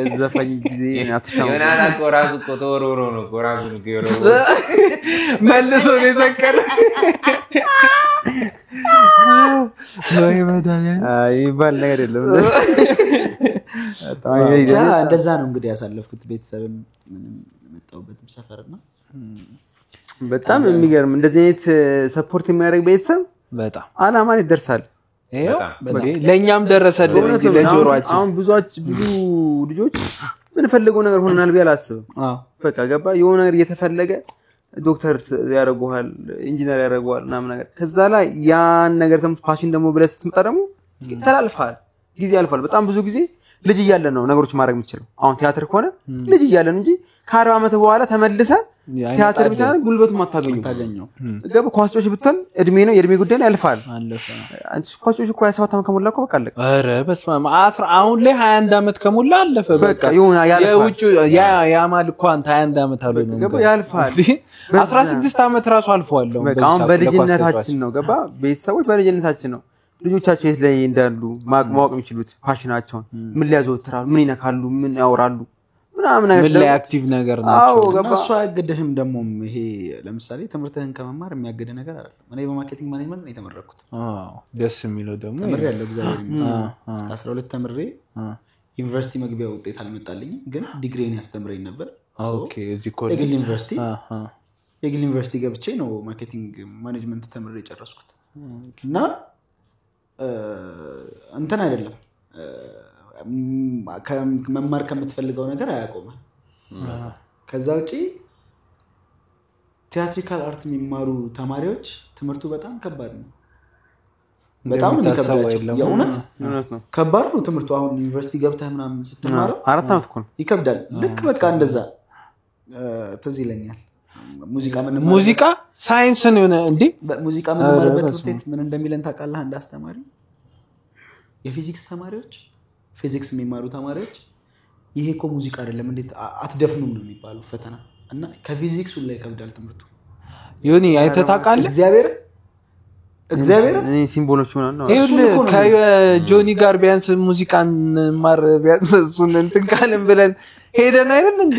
የዘፋኝ ጊዜ አትሻም። ዮናታን እኮ ራሱ እኮ ተወርውሮ ነው እኮ ራሱን እኮ የወረወረው መልሶ ነው የሰቀለው። ወይ መድኃኒዓለም የሚባል ነገር የለም። ብቻ እንደዛ ነው እንግዲህ ያሳለፍኩት። ቤተሰብም ምንም የመጣሁበትም ሰፈርና በጣም የሚገርም እንደዚህ አይነት support የሚያደርግ ቤተሰብ በጣም አላማ ላይ ይደርሳል። ለእኛም ደረሰልን እንጂ ለጆሮአችን። አሁን ብዙ ልጆች ምንፈልገው ነገር ሆነናል ብዬ አላስብም። በቃ ገባ የሆነ ነገር እየተፈለገ ዶክተር ያደርጉሃል፣ ኢንጂነር ያደርጉሃል ምናምን ነገር። ከዛ ላይ ያን ነገር ሰምቶ passion ደግሞ ብለህ ስትመጣ ደግሞ ተላልፈሃል፣ ጊዜ ያልፋል። በጣም ብዙ ጊዜ ልጅ እያለን ነው ነገሮች ማድረግ የምትችለው። አሁን ቲያትር ከሆነ ልጅ እያለን እንጂ ከ40 ዓመት በኋላ ተመልሰህ ቲያትር ብትሆን ጉልበቱም አታገኘው። ገባ ኳስ ብትሆን እድሜ ነው የእድሜ ጉዳይ ነው፣ ያልፋል። አንቺ ኳስ እኮ 27 ዓመት ከሞላ እኮ በቃ አለቀ። ኧረ በስመ አብ አሁን ላይ 21 ዓመት ከሞላ አለፈ። በቃ የሆነ ያልፋል። የውጭ ያማል እኮ አንተ 21 ዓመት አሉ ነው ገባ ያልፋል። 16 ዓመት ራሱ አልፏል። በቃ አሁን በልጅነታችን ነው ገባ ቤተሰቦች በልጅነታችን ነው ልጆቻቸው የት ላይ እንዳሉ ማወቅ የሚችሉት passion ኣቸውን፣ ምን ሊያዘወትራሉ፣ ምን ይነካሉ፣ ምን ያወራሉ ምናምን ነገር ምን ላይ active ነገር ናቸው። እና እሱ አያግድህም። ደግሞ ይሄ ለምሳሌ ትምህርትህን ከመማር የሚያግድህ ነገር አይደለም። እኔ በ marketing management ነው የተመረቅኩት። ደስ የሚለው ደግሞ ተምሬያለሁ፣ እግዚአብሔር ይመስገን እስከ 12 ተምሬ ዩኒቨርሲቲ መግቢያ ውጤት አልመጣልኝም፣ ግን ዲግሪን ያስተምረኝ ነበር። okay እዚህ ኮሌጅ የግል ዩኒቨርሲቲ ገብቼ ነው marketing management ተምሬ የጨረስኩት። እና እንትን አይደለም መማር ከምትፈልገው ነገር አያቆምም። ከዛ ውጪ theatrical art የሚማሩ ተማሪዎች ትምህርቱ በጣም ከባድ ነው። በጣም ነው የሚከብዳቸው። የእውነት ከባድ ነው ትምህርቱ። አሁን ዩኒቨርሲቲ ገብተህ ምናምን ስትማረው 4 ዓመት እኮ ነው ይከብዳል። ልክ በቃ እንደዛ ትዝ ይለኛል። ሙዚቃ ሳይንስ ነው የሆነ እንዴ ሙዚቃ የምንማርበት ትምህርት ቤት ምን እንደሚለን ታውቃለህ? አንድ አስተማሪ የፊዚክስ ተማሪዎች ፊዚክስ የሚማሩ ተማሪዎች ይሄ እኮ ሙዚቃ አይደለም እንዴት አትደፍኑም ነው የሚባሉ ፈተና። እና ከፊዚክሱ ላይ ይከብዳል ትምህርቱ። ዮኒ አይተህ ታውቃለህ? እግዚአብሔር እኔ symbol ኦች ምናምን ነው ከጆኒ ጋር ቢያንስ ሙዚቃን ማር ቢያንስ እሱን እንትን ካልን ብለን ሄደን አይደል እንዴ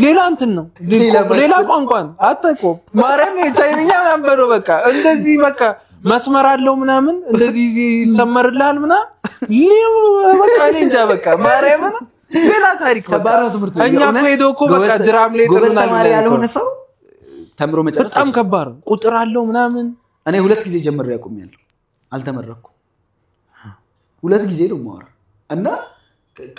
ሌላ እንትን ነው ሌላ ቋንቋ ነው። አታውቀውም። ማርያም የቻይንኛ ምናምን በለው በቃ እንደዚህ በቃ መስመር አለው ምናምን እንደዚህ ይሰመርልሃል ምናምን በቃ እኔ እንጃ በቃ ማርያምን ሌላ ታሪክ ከባድ ነው ትምህርቱ። እኛ እኮ ሄዶ እኮ በቃ ድራም ላይ ጎበዝ ተማሪ ያልሆነ ሰው ተምሮ መጨረስ በጣም ከባድ ነው። ቁጥር አለው ምናምን። እኔ 2 ጊዜ ጀምሬ አቁሜያለሁ፣ አልተመረኩም። 2 ጊዜ ነው የማወራው እና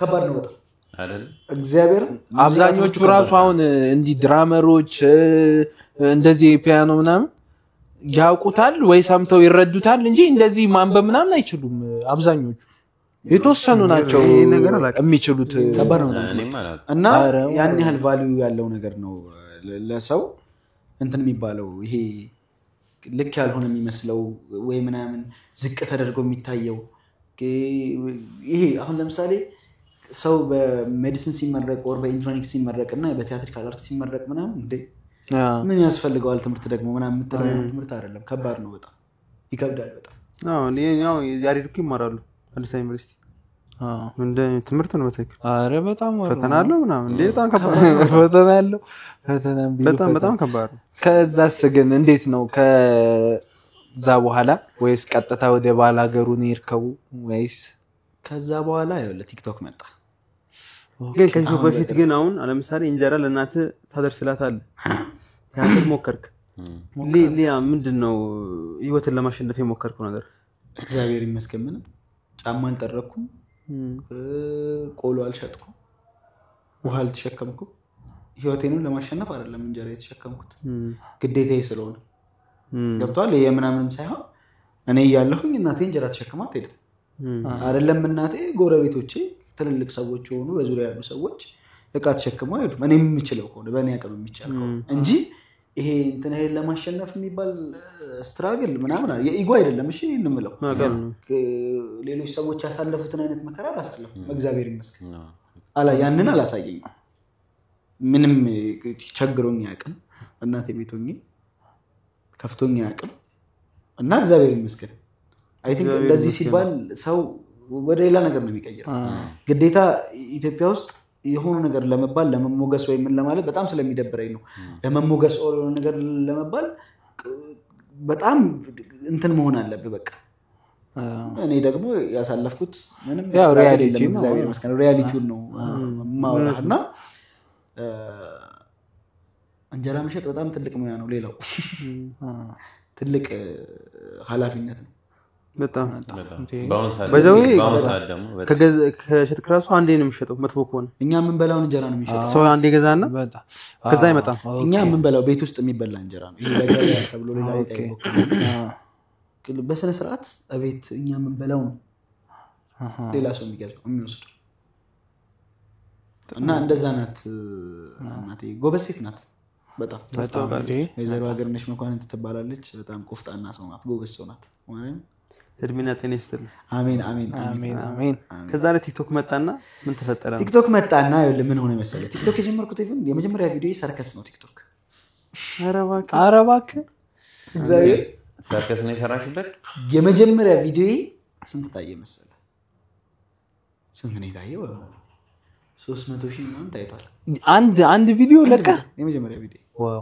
ከባድ ነው በጣም አይደል? እግዚአብሔር አብዛኞቹ ራሱ አሁን እንዲህ drummer ኦች እንደዚህ ፒያኖ ምናምን ያውቁታል ወይ ሰምተው ይረዱታል እንጂ እንደዚህ ማንበብ ምናምን አይችሉም። አብዛኞቹ የተወሰኑ ናቸው የሚችሉት። ከባድ ነው እና ያን ያህል value ያለው ነገር ነው ለሰው እንትን የሚባለው። ይሄ ልክ ያልሆነ የሚመስለው ወይ ምናምን ዝቅ ተደርጎ የሚታየው ይሄ አሁን ለምሳሌ ሰው በ medicine ሲመረቅ or በ electronics ሲመረቅ እና በ theatrical art ሲመረቅ ምናምን እንዴ ምን ያስፈልገዋል ትምህርት ደግሞ ምናምን የምትለው ትምህርት አይደለም። ከባድ ነው በጣም ይከብዳል በጣም። አዎ ያው ያሬድ እኮ ይማራሉ አዲስ አበባ ዩኒቨርሲቲ እንደ ትምህርት ነው በትክክል። ኧረ በጣም ፈተና አለው ምናምን እንዴ በጣም ከባድ ነው። ፈተና አለው ፈተና በጣም በጣም ከባድ ነው። ከዛስ ግን እንዴት ነው ከዛ በኋላ ወይስ ቀጥታ ወደ ባላገሩ ነው የሄድከው ወይስ? ከዛ በኋላ ይኸውልህ ቲክቶክ መጣ። ግን ከዚህ በፊት ግን አሁን ለምሳሌ እንጀራ ለእናትህ ታደርስላታለህ፣ ቲያትር ሞከርክ፣ ሌላ ምንድነው ህይወትን ለማሸነፍ የሞከርከው ነገር? እግዚአብሔር ይመስገን ምንም ጫማ አልጠረኩም፣ ቆሎ አልሸጥኩም፣ ውሃ አልተሸከምኩም። ህይወቴንም ለማሸነፍ አይደለም እንጀራ የተሸከምኩት ግዴታዬ ስለሆነ ገብቷል። የምናምንም ሳይሆን እኔ እያለሁኝ እናቴ እንጀራ ተሸክማ አትሄድም። አይደለም እናቴ፣ ጎረቤቶቼ ትልልቅ ሰዎች የሆኑ በዙሪያ ያሉ ሰዎች እቃ ተሸክመው አይሄዱም። እኔ የምችለው ከሆነ በእኔ አቅም የሚቻል ከሆነ እንጂ ይሄ እንትን ይሄን ለማሸነፍ የሚባል struggle ምናምን የ ego አይደለም። እሺ ይሄን የምለው ሌሎች ሰዎች ያሳለፉትን አይነት መከራ አላሳለፍኩም፣ እግዚአብሔር ይመስገን። ያንን አላሳየኝም። ምንም ቸግሮኝ አያውቅም። እናቴ ቤት ሆኜ ከፍቶኝ አያውቅም እና እግዚአብሔር ይመስገን። I think እንደዚህ ሲባል ሰው ወደ ሌላ ነገር ነው የሚቀይረው። ግዴታ ኢትዮጵያ ውስጥ የሆነ ነገር ለመባል ለመሞገስ ወይ ምን ለማለት በጣም ስለሚደብረኝ ነው። ለመሞገስ or የሆነ ነገር ለመባል በጣም እንትን መሆን አለብህ በቃ። እኔ ደግሞ ያሳለፍኩት ምንም reality ነው፣ እግዚአብሔር ይመስገን reality ውን ነው የማወራህ። እና እንጀራ መሸጥ በጣም ትልቅ ሙያ ነው። ሌላው ትልቅ ኃላፊነት ነው። በጣም ከሸጥክ ራሱ አንዴ ነው የሚሸጠው። መጥፎ ከሆነ እኛ የምንበላውን እንጀራ ነው የሚሸጠው ሰው አንዴ ገዛና ከዛ አይመጣም። እኛ የምንበላው ቤት ውስጥ የሚበላ እንጀራ ነው። ይሄ ለገበያ ተብሎ ሌላ አይሞክርም። በስነ ስርዓት እቤት እኛ የምንበላው ነው ሌላ ሰው የሚገዛው የሚወስደው። እና እንደዛ ናት እናቴ። ጎበዝ ሴት ናት በጣም። ወይዘሮ ሀገርነሽ መኳንንት ትባላለች። በጣም ቆፍጣና ሰው ናት፣ ጎበዝ ሰው ናት። እድሜና ጤና ይስጥልኝ። አሜን አሜን አሜን አሜን። ከዛ ላይ ቲክቶክ መጣና ምን ተፈጠረ? ቲክቶክ መጣና ይኸውልህ ምን ሆነ መሰለህ፣ ቲክቶክ የጀመርኩት even የመጀመሪያ ቪዲዮ ሰርከስ ነው። ቲክቶክ ኧረ እባክህ እግዚአብሔር ሰርከስ ነው የሰራሽበት? የመጀመሪያ ቪዲዮ ስንት ታየ መሰለህ? ስንት ነው የታየው? 300,000 ምናምን ታይቷል። አንድ ቪዲዮ ለቀ የመጀመሪያ ቪዲዮ። wow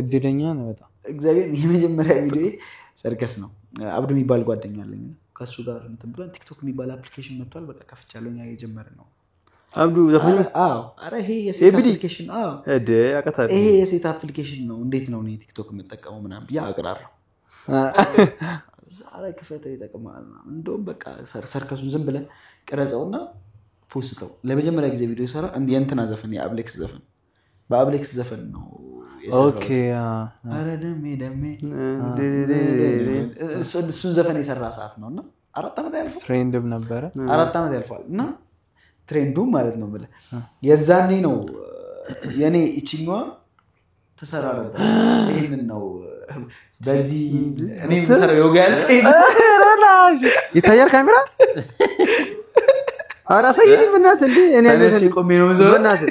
እድለኛ ነው በጣም እግዚአብሔር። የመጀመሪያ ቪዲዮ ሰርከስ ነው። አብዱ የሚባል ጓደኛ አለኝ። ከሱ ጋር እንትን ብለን ቲክቶክ የሚባል application መጥቷል፣ በቃ ከፍቻለሁ እኛ የጀመርን ነው። አብዱ ዘፋኙ? አዎ። ኧረ ይሄ የሴት application አዎ፣ ይሄ የሴት application ነው። እንዴት ነው እኔ ቲክቶክ የምጠቀመው ምናምን ብዬ አቅራራሁ። ኧረ ክፈተው ይጠቅማል። እንደውም በቃ ሰርከሱን ዝም ብለህ ቅረጸውና ፖስተው። ለመጀመሪያ ጊዜ ቪዲዮ ሰራ የእንትና ዘፈን የአብሌክስ ዘፈን፣ በአብሌክስ ዘፈን ነው የሰራሁት። ኧረ ደሜ ደሜ እሱን ዘፈን የሰራ ሰዓት ነው። እና 4 ዓመት ያልፋል። trend ም ነበረ። 4 ዓመት ያልፋል እና trend ኡ ማለት ነው የምልህ የዛኔ ነው የኔ ይችኛዋ ተሰራ ነበር። ይሄንን ነው በዚህ እኔ የምሰራው ዮጋ ያለ ይታያል ካሜራ። ኧረ አሳየኝ በእናትህ። እንዴ እኔ ተነስቼ ቆሜ ነው የምዞረው። በእናትህ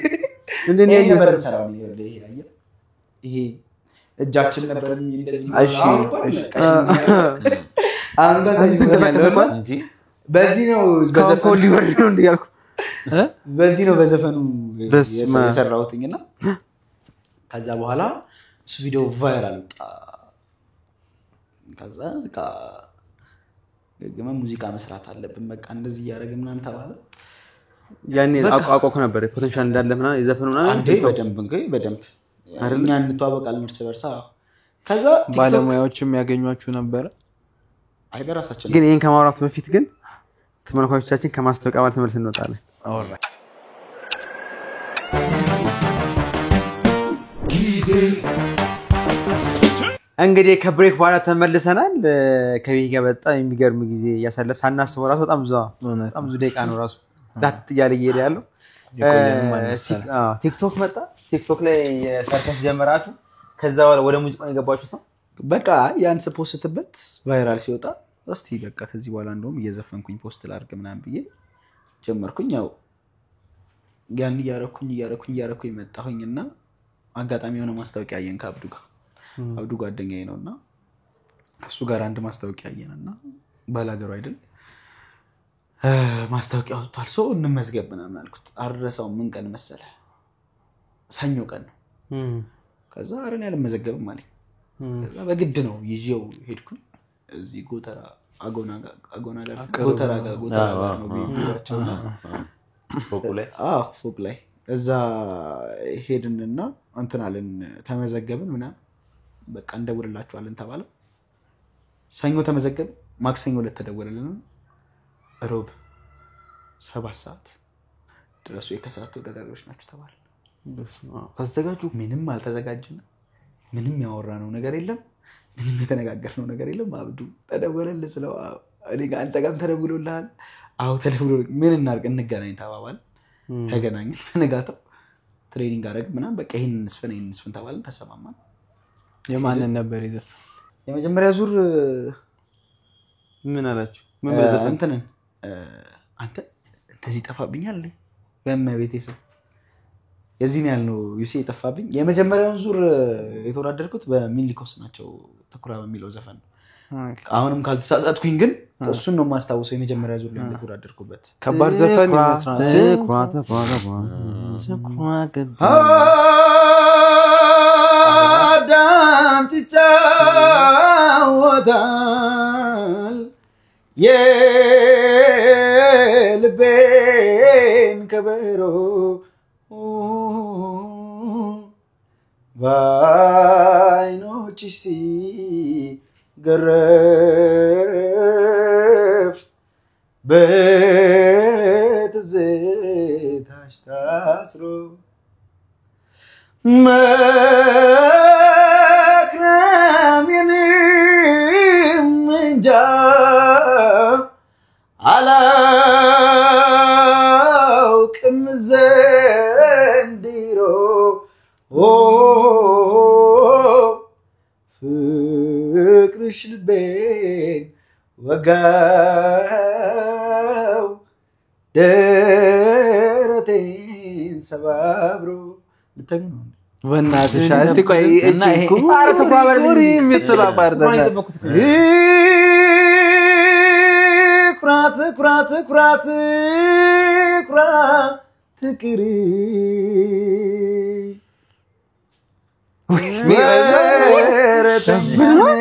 እንዴ እኔ ይሄን ነበር የምሰራው። ይሄ እጃችን ነበር እንደዚህ። አሁን እንኳን በዚህ ነው በዘፈኑ ሊወርድ ነው እንዴ ያልኩ በዚህ ነው በዘፈኑ የሰራሁትኝ። እና ከዛ በኋላ እሱ ቪዲዮ viral ወጣ። ከዛ በቃ ሙዚቃ መስራት አለብን በቃ እንደዚህ እያደረግን ምናምን ተባለ። ያኔ አቋቋኩ ነበር potential እንዳለ ምናምን የዘፈኑ ምናምን አንዴ በደንብ እንግዲህ በደንብ እኛ እንተዋወቃለን እርስ በርሳ። ከዛ ባለሙያዎችም ያገኟችሁ ነበረ? አይ በራሳችን ግን ይሄን ከማውራት በፊት ግን ተመልካቾቻችን ከማስታወቂያ በኋላ ተመልሰን እንወጣለን። እንግዲህ ከ break በኋላ ተመልሰናል። ከቤኪ ጋር በጣም የሚገርም ጊዜ እያሳለፍ ሳናስበው ራሱ በጣም ብዙ ደቂቃ ነው ራሱ ዳት እያለ እየሄደ ያለው። ቲክቶክ መጣ። ቲክቶክ ላይ ሰርከስ ጀመራችሁ። ከዛ ወደ ሙዚቃው የገባችሁት ነው? በቃ ያን ስ post በት viral ሲወጣ እስቲ በቃ ከዚህ በኋላ እንደውም እየዘፈንኩኝ post ላድርግ ምናምን ብዬ ጀመርኩኝ። ያው ያን እያረኩኝ መጣሁኝና አጋጣሚ የሆነ ማስታወቂያ አየን ከአብዱ ጋር። አብዱ ጓደኛዬ ነውና ከሱ ጋር አንድ ማስታወቂያ አየንና ባላገሩ አይደል ማስታወቂያ ወጥቷል፣ ሰው እንመዝገብ ምናምን አልኩት። አልረሳውም። ምን ቀን መሰለህ? ሰኞ ቀን ነው። ከዛ ኧረ እኔ አልመዘገብም አለኝ። ከዛ በግድ ነው ይዤው ሄድኩኝ። እዚህ ጎተራ አጎና ጋር ጎተራ ጋር ነው ቢሯቸው፣ ፎቅ ላይ እዛ ሄድንና እንትን አለን፣ ተመዘገብን ምናምን በቃ እንደውልላችኋለን ተባለ። ሰኞ ተመዘገብን፣ ማክሰኞ ዕለት ተደወለልን። ሮብ 7 ሰዓት ድረሱ የከሰዓት ተወዳዳሪዎች ናቸው ተባለ። አዘጋጁ ምንም አልተዘጋጀንም። ምንም ያወራነው ነገር የለም። ምንም የተነጋገርነው ነገር የለም። አብዱ ተደወለልህ ስለው እኔ ጋር አንተ ጋርም ተደውሎልሃል? አዎ ተደውሎልህ። ምን እናድርግ? እንገናኝ ተባባልን። ተገናኘን። በነጋታው training አደረግን ምናምን በቃ ይሄን እንስፈን ይሄን እንስፈን ተባልን። ተሰማማን። የማንን ነበር የዘፈን? የመጀመሪያ ዙር ምን አላችሁ? ምን በዘፈን እንትንን አንተ እንደዚህ ጠፋብኛል በእመቤቴ ስም የዚህን ያህል ነው ዩሲ የጠፋብኝ። የመጀመሪያውን ዙር የተወዳደርኩት በሚኒሊኮስ ናቸው ትኩራ በሚለው ዘፈን ነው። አሁንም ካልተሳሳትኩኝ ግን እሱን ነው የማስታውሰው። የመጀመሪያ ዙር ላይ የተወዳደርኩበት ከባድ ዘፈን ይመስላል። ትኩራ ትኩራ ትኩራ አዳም ይጫወታል የልቤን ከበሮ በዓይኖችሽ ሲገረፍ በትዝታሽ ታስሮ መክረሜንም እንጃ አላውቅም ዘንድሮ ፍቅርሽ ልቤን ወጋው ደረቴን ሰባብሮ። ልተኙ ነው በእናትሽ እስቲ ቆይ እቺ ኩሪ የምትለው part ኩራ ትኩራ ትኩራ ትኩራ ትቅሪ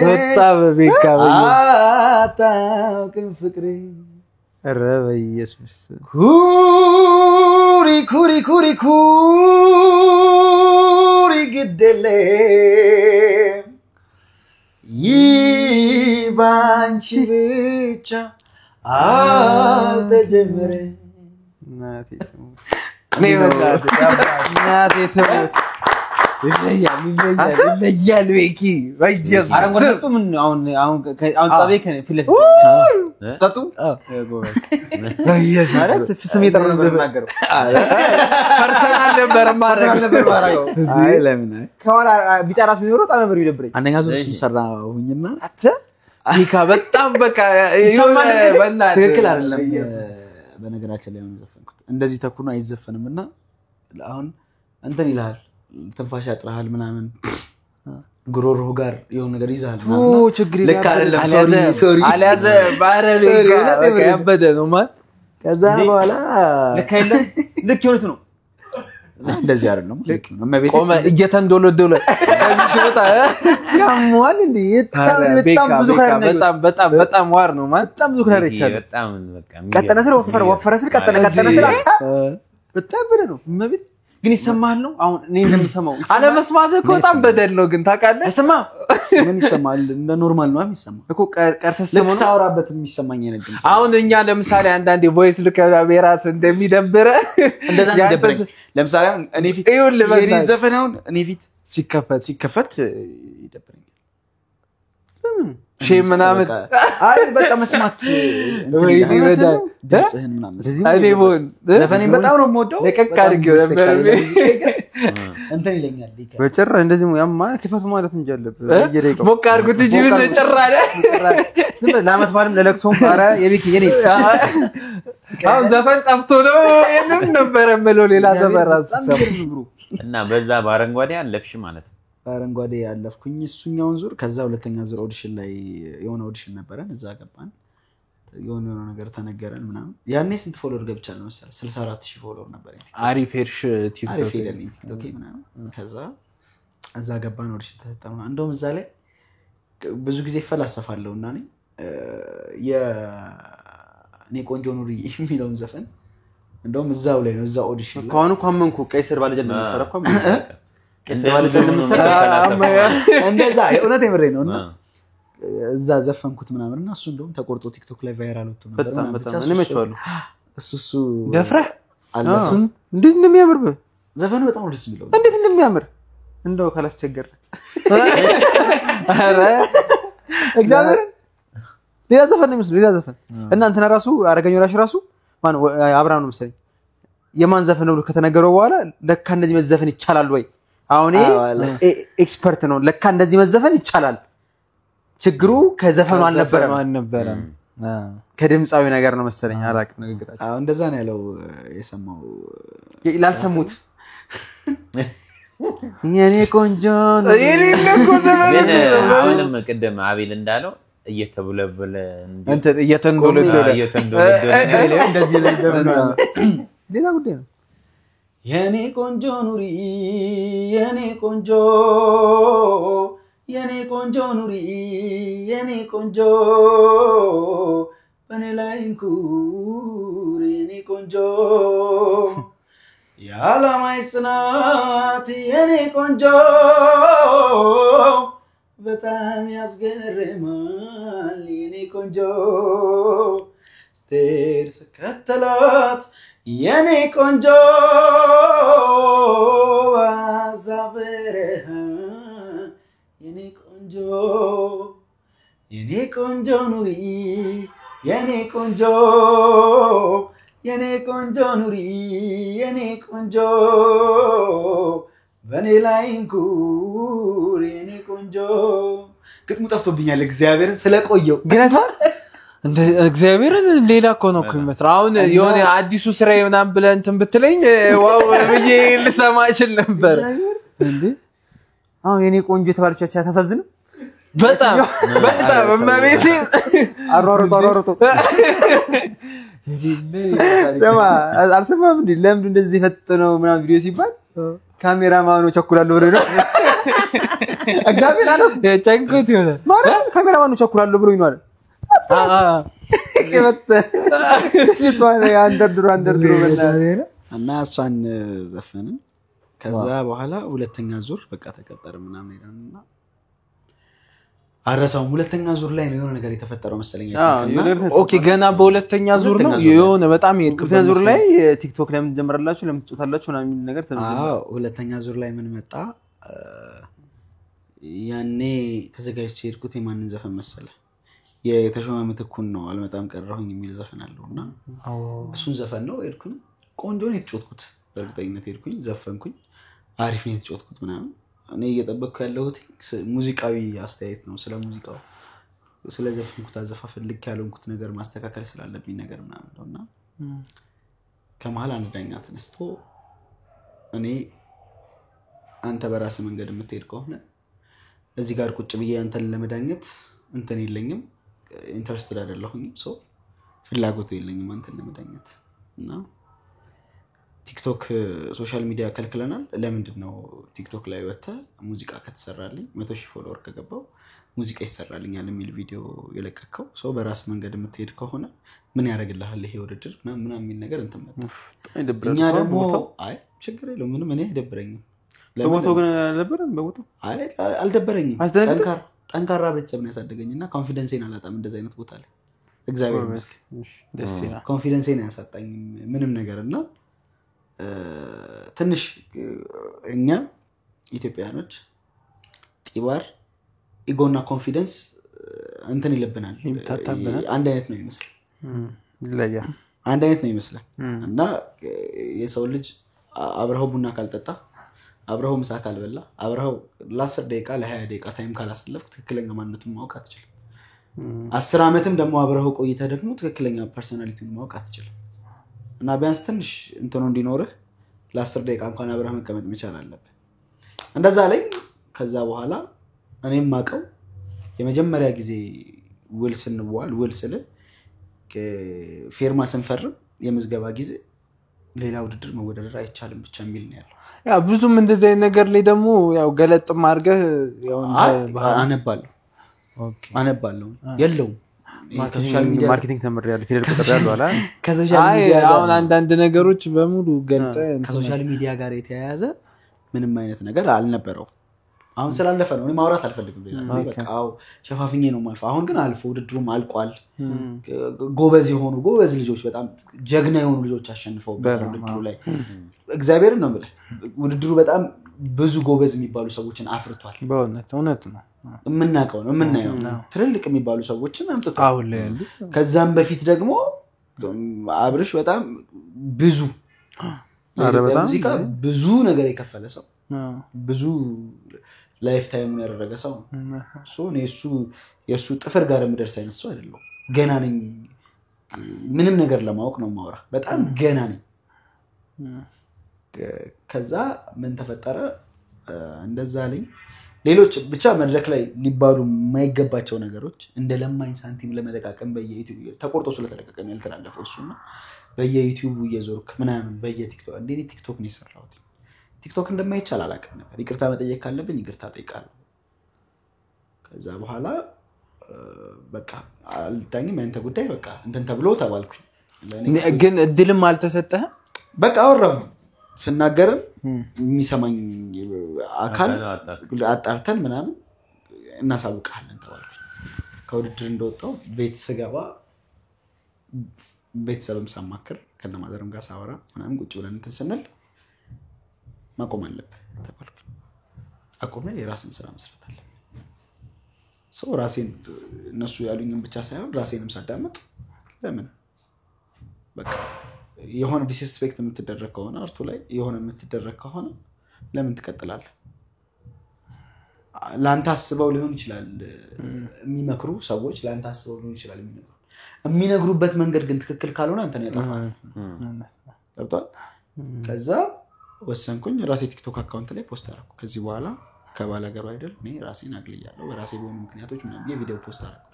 በጣም ቤካ አታውቅም ፍቅሬ። ኧረ በኢየሱስ ኩሪ ኩሪ ኩሪ ኩሪ ግድ የለም ይህ ባንቺ ብቻ አልተጀመረም። እናቴ ትሙት እናቴ ትሙት። ይለያል ይለያል ቤኪ በኢየሱስ አረንጓዴ ጠጡ። ምን አሁን አሁን አሁን ጸቤ ከፊት ለፊት ጠጡ በኢየሱስ ማለት ስም የጠራው ነበር የምናገረው። personal ነበር የማደርገው። አይ ለምን አይ ከኋላ ቢጫ ራስ ቢኖረው በጣም ነበር የሚደብረኝ። አንደኛ ዙር እሱን ሰራሁኝና አንተ ቤካ በጣም በቃ የሆነ በእናትህ ትክክል አይደለም። በነገራችን ላይ ሆነ ዘፈንኩት እንደዚህ ተኩኖ አይዘፈንም እና አሁን እንትን ይልሃል፣ ትንፋሽ ያጥርሃል ምናምን ጉሮሮህ ጋር የሆነ ነገር ይዛል ምናምን። ችግር ልክ አይደለም። sorry sorry አልያዘ ባረ ቤካ በቃ ያበደ ነው ማለት። ከዛ በኋላ ልክ አይደለም። ልክ የሆኑት ነው እንደዚህ አይደለም። ልክ ነው። እመቤቴ ቆመ እየተንዶለዶለ ከዚህ ሲወጣ ያሟል እንዴ! በጣም ብዙ color ነው። በጣም በጣም በጣም war ነው ማለት በጣም ብዙ color ይቻላል። በጣም በቃ ቀጠነ ስል ወፈረ፣ ወፈረ ስል ቀጠነ፣ ቀጠነ ስል አታ በጣም ብለህ ነው። እመቤት ግን ይሰማሃል ነው አሁን እኔ እንደምሰማው ይሰማሃል? አለመስማት እኮ በጣም በደል ነው። ግን ታውቃለህ አይሰማህም ምን ይሰማል? እንደ normal ነው የሚሰማው እኮ ቀርተህ ልክ ስትሰማው ነው። ሳወራበት የሚሰማኝ አይነት ድምፅ አሁን እኛ ለምሳሌ አንዳንዴ voice ልክ የራስ እንደሚደብረ እንደዛ ነው የሚደብረኝ። ለምሳሌ አሁን እኔ ፊት ይኸውልህ የእኔን በእናትህ ዘፈን አሁን እኔ ፊት ሲከፈት ሲከፈት ይደብረኛል። shame ምናምን አይ በቃ መስማት እንትን ወይኔ ይልሃል። በዳይ ድምፅህን ምናምን እኔ ብሆን ዘፈኔን በጣም ነው የምወደው። ለቀቅ በጣም አድርጌው respect ነበር። አለኝ ለሙዚቃዬ፣ ግን እንትን ይለኛል። በጭራሽ እንደዚህ ያማ ክፈት ማለት እንጂ አለብህ በየደቂቃው ሞቅ አድርጉት እንጂ ምን ጭር አለ። ዝም ብለህ ለዓመት በዓልም ለለቅሶም ኧረ የቤት የኔ አሁን ዘፈን ጠፍቶ ነው ይሄንን ነበረ የምለው። ሌላ ዘፈን ራሱ በጣም ስሰማ የሚገርም ብሩ። እና በዛ በአረንጓዴ አለፍሽ ማለት ነው። በአረንጓዴ ያለፍኩኝ እሱኛውን ዙር። ከዛ ሁለተኛ ዙር audition ላይ የሆነ audition ነበረን፣ እዛ ገባን። የሆነ የሆነ ነገር ተነገረን ምናምን። ያኔ ስንት follower ገብቻለሁ መሰለህ? 64,000 follower ነበረኝ ቲክቶክ። አሪፍ ሄድሽ አሪፍ ቲክቶክ ሄደልኝ ቲክቶክ ምናምን። ከዛ እዛ ገባን፣ audition ተሰጠን ምናምን። እንደውም እዛ ላይ ብዙ ጊዜ እፈላሰፋለሁ እና እኔ የእኔ ቆንጆ ኑሪ የሚለውን ዘፈን እንደውም እዛው ላይ ነው እዛ audition ላይ ከአሁኑ እኮ አመንኩ። ቀይ ስር ባለጀ እንደምትሰራ እኮ አመንኩ። ቀይ ስር እንደ ባለጀ ብዙ ነው እንደምትሰራ የሚፈላሰፈው። እንደዛ የእውነት የምሬ ነው። እና እዛ ዘፈንኩት ምናምን እና እሱ እንደውም ተቆርጦ ቲክቶክ ላይ viral ወጥቶ ነበር በጣም ምናምን። በጣም ብቻ እኔ እሱ- መቼዋለሁ። እሱ እሱ ደፍረህ አለ። አዎ። እንዴት እንደሚያምር ዘፈኑ በጣም ነው ደስ የሚለው። እንዴት እንደሚያምር እንደው ካላስቸገር ኧረ እግዚአብሔር ሌላ ዘፈን ነው የሚመስለው፣ ሌላ ዘፈን እና እንትና ራሱ አረገኝ ወራሽ ራሱ ማን አብርሃም ነው መሰለኝ የማን ዘፈን ነው ብሎ ከተነገረው በኋላ ለካ እንደዚህ መዘፈን ይቻላል ወይ? አሁን ይሄ አዎ አለ። expert ነው። ለካ እንደዚህ መዘፈን ይቻላል። ችግሩ ከዘፈኑ አልነበረም፣ ዘፈኑ አልነበረም። ከድምፃዊ ነገር ነው መሰለኝ። አላውቅም ንግግራቸው አዎ እንደዛ ነው ያለው የሰማው ላልሰሙት የኔ ቆንጆ ነው። የሌለ እኮ ዘፈን ግን ነው። አሁንም ቅድም አቤል እንዳለው እየተቡለበለ እንዲሁ እንትን እየተንዶለዶለ እየተንዶለዶለ እንደዚህ ላይ ዘፈኑ ሌላ ጉዳይ ነው። የኔ ቆንጆ ኑሪ የኔ ቆንጆ የኔ ቆንጆ ኑሪ የኔ ቆንጆ በኔ ላይ እንኩር የኔ ቆንጆ የዓላማዬ ጽናት የኔ ቆንጆ በጣም ያስገርማል የኔ ቆንጆ ስቴር ስከተላት የኔ ቆንጆ ባዛ በረሃ የኔ ቆንጆ የኔ ቆንጆ ኑሪ የኔ ቆንጆ የኔ ቆንጆ ኑሪ የኔ ቆንጆ በኔ ላይ እንኩር የኔ ቆንጆ። ግጥሙ ጠፍቶብኛል እግዚአብሔርን ስለቆየው ግን አይተኸዋል? እንደ እግዚአብሔርን ሌላ እኮ ነው እኮ የሚመስለው። አሁን የሆነ አዲሱ ስራ ምናምን ብለህ እንትን ብትለኝ wow ብዬ ልሰማ እችል ነበር። እንዴ አሁን የኔ ቆንጆ የተባለችው ያቺ አታሳዝንም? በጣም በጣም እመቤቴ አሯሩጦ አሯሩጦ ስማ፣ አልሰማህም እንዴ? ለምንድን እንደዚህ የፈጠነው ምናምን ቪዲዮ ሲባል ካሜራማኑ ቸኩላለሁ ብሎ ነው። እግዚአብሔር አለው ጨንቆት ይሆናል። ማለት ካሜራማኑ ቸኩላለሁ ብሎ ነው አለ። አንደርድሮ አንደርድሮ በእናትህ። እና እሷን ዘፈንን። ከዛ በኋላ ሁለተኛ ዙር በቃ ተቀጠር ምናምን ሄደን እና አረሳውም። ሁለተኛ ዙር ላይ ነው የሆነ ነገር የተፈጠረው መሰለኝ። I think እና okay ገና በሁለተኛ ዙር ነው ሁለተኛ ዙር ላይ። የሆነ በጣም የሄድክበት ሁለተኛ ዙር ላይ መስሎኝ። ቲክቶክ ለምን ትጀምራላችሁ ለምን ትጫወታላችሁ ምናምን የሚል ነገር ተጀመረ። አዎ ሁለተኛ ዙር ላይ ምን መጣ? ያኔ ተዘጋጅቼ የሄድኩት የማንን ዘፈን መሰለ? የተሾመ ምትኩን ነው አልመጣም ቀረሁኝ የሚል ዘፈን አለው እና እሱን ዘፈን ነው ሄድኩኝ። ቆንጆ ነው የተጫወትኩት፣ በእርግጠኝነት ሄድኩኝ፣ ዘፈንኩኝ፣ አሪፍ ነው የተጫወትኩት ምናምን። እኔ እየጠበቅኩ ያለሁት ሙዚቃዊ አስተያየት ነው፣ ስለ ሙዚቃው ስለ ዘፈንኩት አዘፋፈን ልክ ያልሆንኩት ነገር ማስተካከል ስላለብኝ ነገር ምናምን ነው። እና ከመሀል አንድ ዳኛ ተነስቶ እኔ አንተ በራስህ መንገድ የምትሄድ ከሆነ እዚህ ጋር ቁጭ ብዬ አንተን ለመዳኘት እንትን የለኝም፣ interested አይደለሁኝም፣ ሰው ፍላጎቱ የለኝም አንተን ለመዳኘት እና ቲክቶክ social media ከልክለናል። ለምንድን ነው ቲክቶክ ላይ ወጥተህ ሙዚቃ ከተሰራልኝ 100,000 follower ከገባው ሙዚቃ ይሰራልኛል የሚል ቪዲዮ የለቀከው? ሰው በራስ መንገድ የምትሄድ ከሆነ ምን ያደርግልሃል ይሄ ውድድር ምናምን ምናምን የሚል ነገር እንትን መጣ። በጣም ይደብራል። እኛ ደግሞ በቦታው አይ ችግር የለውም ምንም እኔ አይደብረኝም። ለምን? በቦታው ግን አልነበረም በቦታው አይ አልደበረኝም። አስደነገጠ? ጠንካራ ቤተሰብ ነው ያሳደገኝ እና confidence ኤን አላጣም እንደዚህ አይነት ቦታ ላይ እግዚአብሔር ይመስገን። ደስ ይላል። confidence ኤን አያሳጣኝም ምንም ነገር። እና ትንሽ እኛ ኢትዮጵያውያኖች ጢባር ego ና confidence እንትን ይልብናል፣ ይምታታብናል። አንድ አይነት ነው ይመስል ይለያል። አንድ አይነት ነው ይመስላል። እና የሰው ልጅ አብረኸው ቡና ካልጠጣ፣ አብረኸው ምሳ ካልበላ፣ አብረኸው ለ10 ደቂቃ ለ20 ደቂቃ time ካላሳለፍክ ትክክለኛ ማንነቱን ማወቅ አትችልም። 10 ዓመትም ደግሞ አብረኸው ቆይተህ ደግሞ ትክክለኛ personality ውን ማወቅ አትችልም። እና ቢያንስ ትንሽ እንትኑ እንዲኖርህ ለ10 ደቂቃ እንኳን አብረህ መቀመጥ መቻል አለብህ። እንደዛ ላይ ከዛ በኋላ እኔም ማቀው የመጀመሪያ ጊዜ ውል ስንዋል ውል ስለ ፌርማ ስንፈርም የምዝገባ ጊዜ ሌላ ውድድር መወዳደር አይቻልም ብቻ የሚል ነው ያለው። ያ ብዙም እንደዚህ አይነት ነገር ላይ ደግሞ ያው ገለጥም አድርገህ ያው አነባለሁ። okay አነባለሁ የለውም ከ social media marketing ተምሬያለሁ ፊደል ቆጥሬያለሁ አላ ከ social media ጋር አሁን አንዳንድ ነገሮች በሙሉ ገልጠ ከ social media ጋር የተያያዘ ምንም አይነት ነገር አልነበረው። አሁን ስላለፈ ነው እኔ ማውራት አልፈልግም ሌላ ጊዜ በቃ አው ሸፋፍኜ ነው ማልፈው። አሁን ግን አልፎ ውድድሩም አልቋል። ጎበዝ የሆኑ ጎበዝ ልጆች በጣም ጀግና የሆኑ ልጆች አሸንፈው ውድድሩ ላይ እግዚአብሔርን ነው የምልህ። ውድድሩ በጣም ብዙ ጎበዝ የሚባሉ ሰዎችን አፍርቷል። በእውነት እውነት ነው የምናውቀው ነው የምናየው ትልልቅ የሚባሉ ሰዎችን አምጥቷል። አሁን ላይ ያሉት ከዛም በፊት ደግሞ አብርሽ በጣም ብዙ ሙዚቃ ብዙ ነገር የከፈለ ሰው ብዙ life time ኡን ያደረገ ሰው ነው። እኔ እሱ የሱ ጥፍር ጋር የምደርስ አይነት ሰው አይደለሁም። ገና ነኝ። ምንም ነገር ለማወቅ ነው የማወራ። በጣም ገና ነኝ። ከዛ ምን ተፈጠረ? እንደዛ አለኝ። ሌሎች ብቻ መድረክ ላይ ሊባሉ የማይገባቸው ነገሮች እንደ ለማኝ ሳንቲም ለመለቃቀም በየዩቲዩብ ተቆርጦ ስለተለቀቀ ነው ያልተላለፈው እሱና በየዩቲዩብ እየዞርክ ምናምን በየቲክቶክ እንዴ ቲክቶክ ነው የሰራሁት። ቲክቶክ እንደማይቻል አላውቅም ነበር። ይቅርታ መጠየቅ ካለብኝ ይቅርታ ጠይቃለሁ። ከዛ በኋላ በቃ አልዳኝም ያንተ ጉዳይ በቃ እንትን ተብሎ ተባልኩኝ። ግን እድልም አልተሰጠህም? በቃ አወራሁ። ስናገርም የሚሰማኝ አካል አጣርተን ምናምን እናሳውቅሃለን ተባልኩኝ። ከውድድር እንደወጣሁ ቤት ስገባ ቤተሰብም ሳማክር ከነማዘርም ጋር ሳወራ ምናምን ቁጭ ብለን እንትን ስንል ማቆም አለብህ ተባልኩኝ። አቆመ የራስን ስራ መስራት አለብህ። ሰው ራሴን እነሱ ያሉኝን ብቻ ሳይሆን ራሴንም ሳዳምጥ ለምን በቃ የሆነ disrespect የምትደረግ ከሆነ art ኡ ላይ የሆነ የምትደረግ ከሆነ ለምን ትቀጥላለህ? ላንተ አስበው ሊሆን ይችላል የሚመክሩ ሰዎች ላንተ አስበው ሊሆን ይችላል የሚነግሩበት መንገድ ግን ትክክል ካልሆነ አንተን ያጠፋል። ገብቶሃል? ከዛ ወሰንኩኝ። ራሴ ቲክቶክ account ላይ post አደረኩ። ከዚህ በኋላ ከባላገሩ አይደል እኔ ራሴን አግልያለሁ በራሴ በሆኑ ምክንያቶች ምናምን የቪዲዮ post አደረኩ።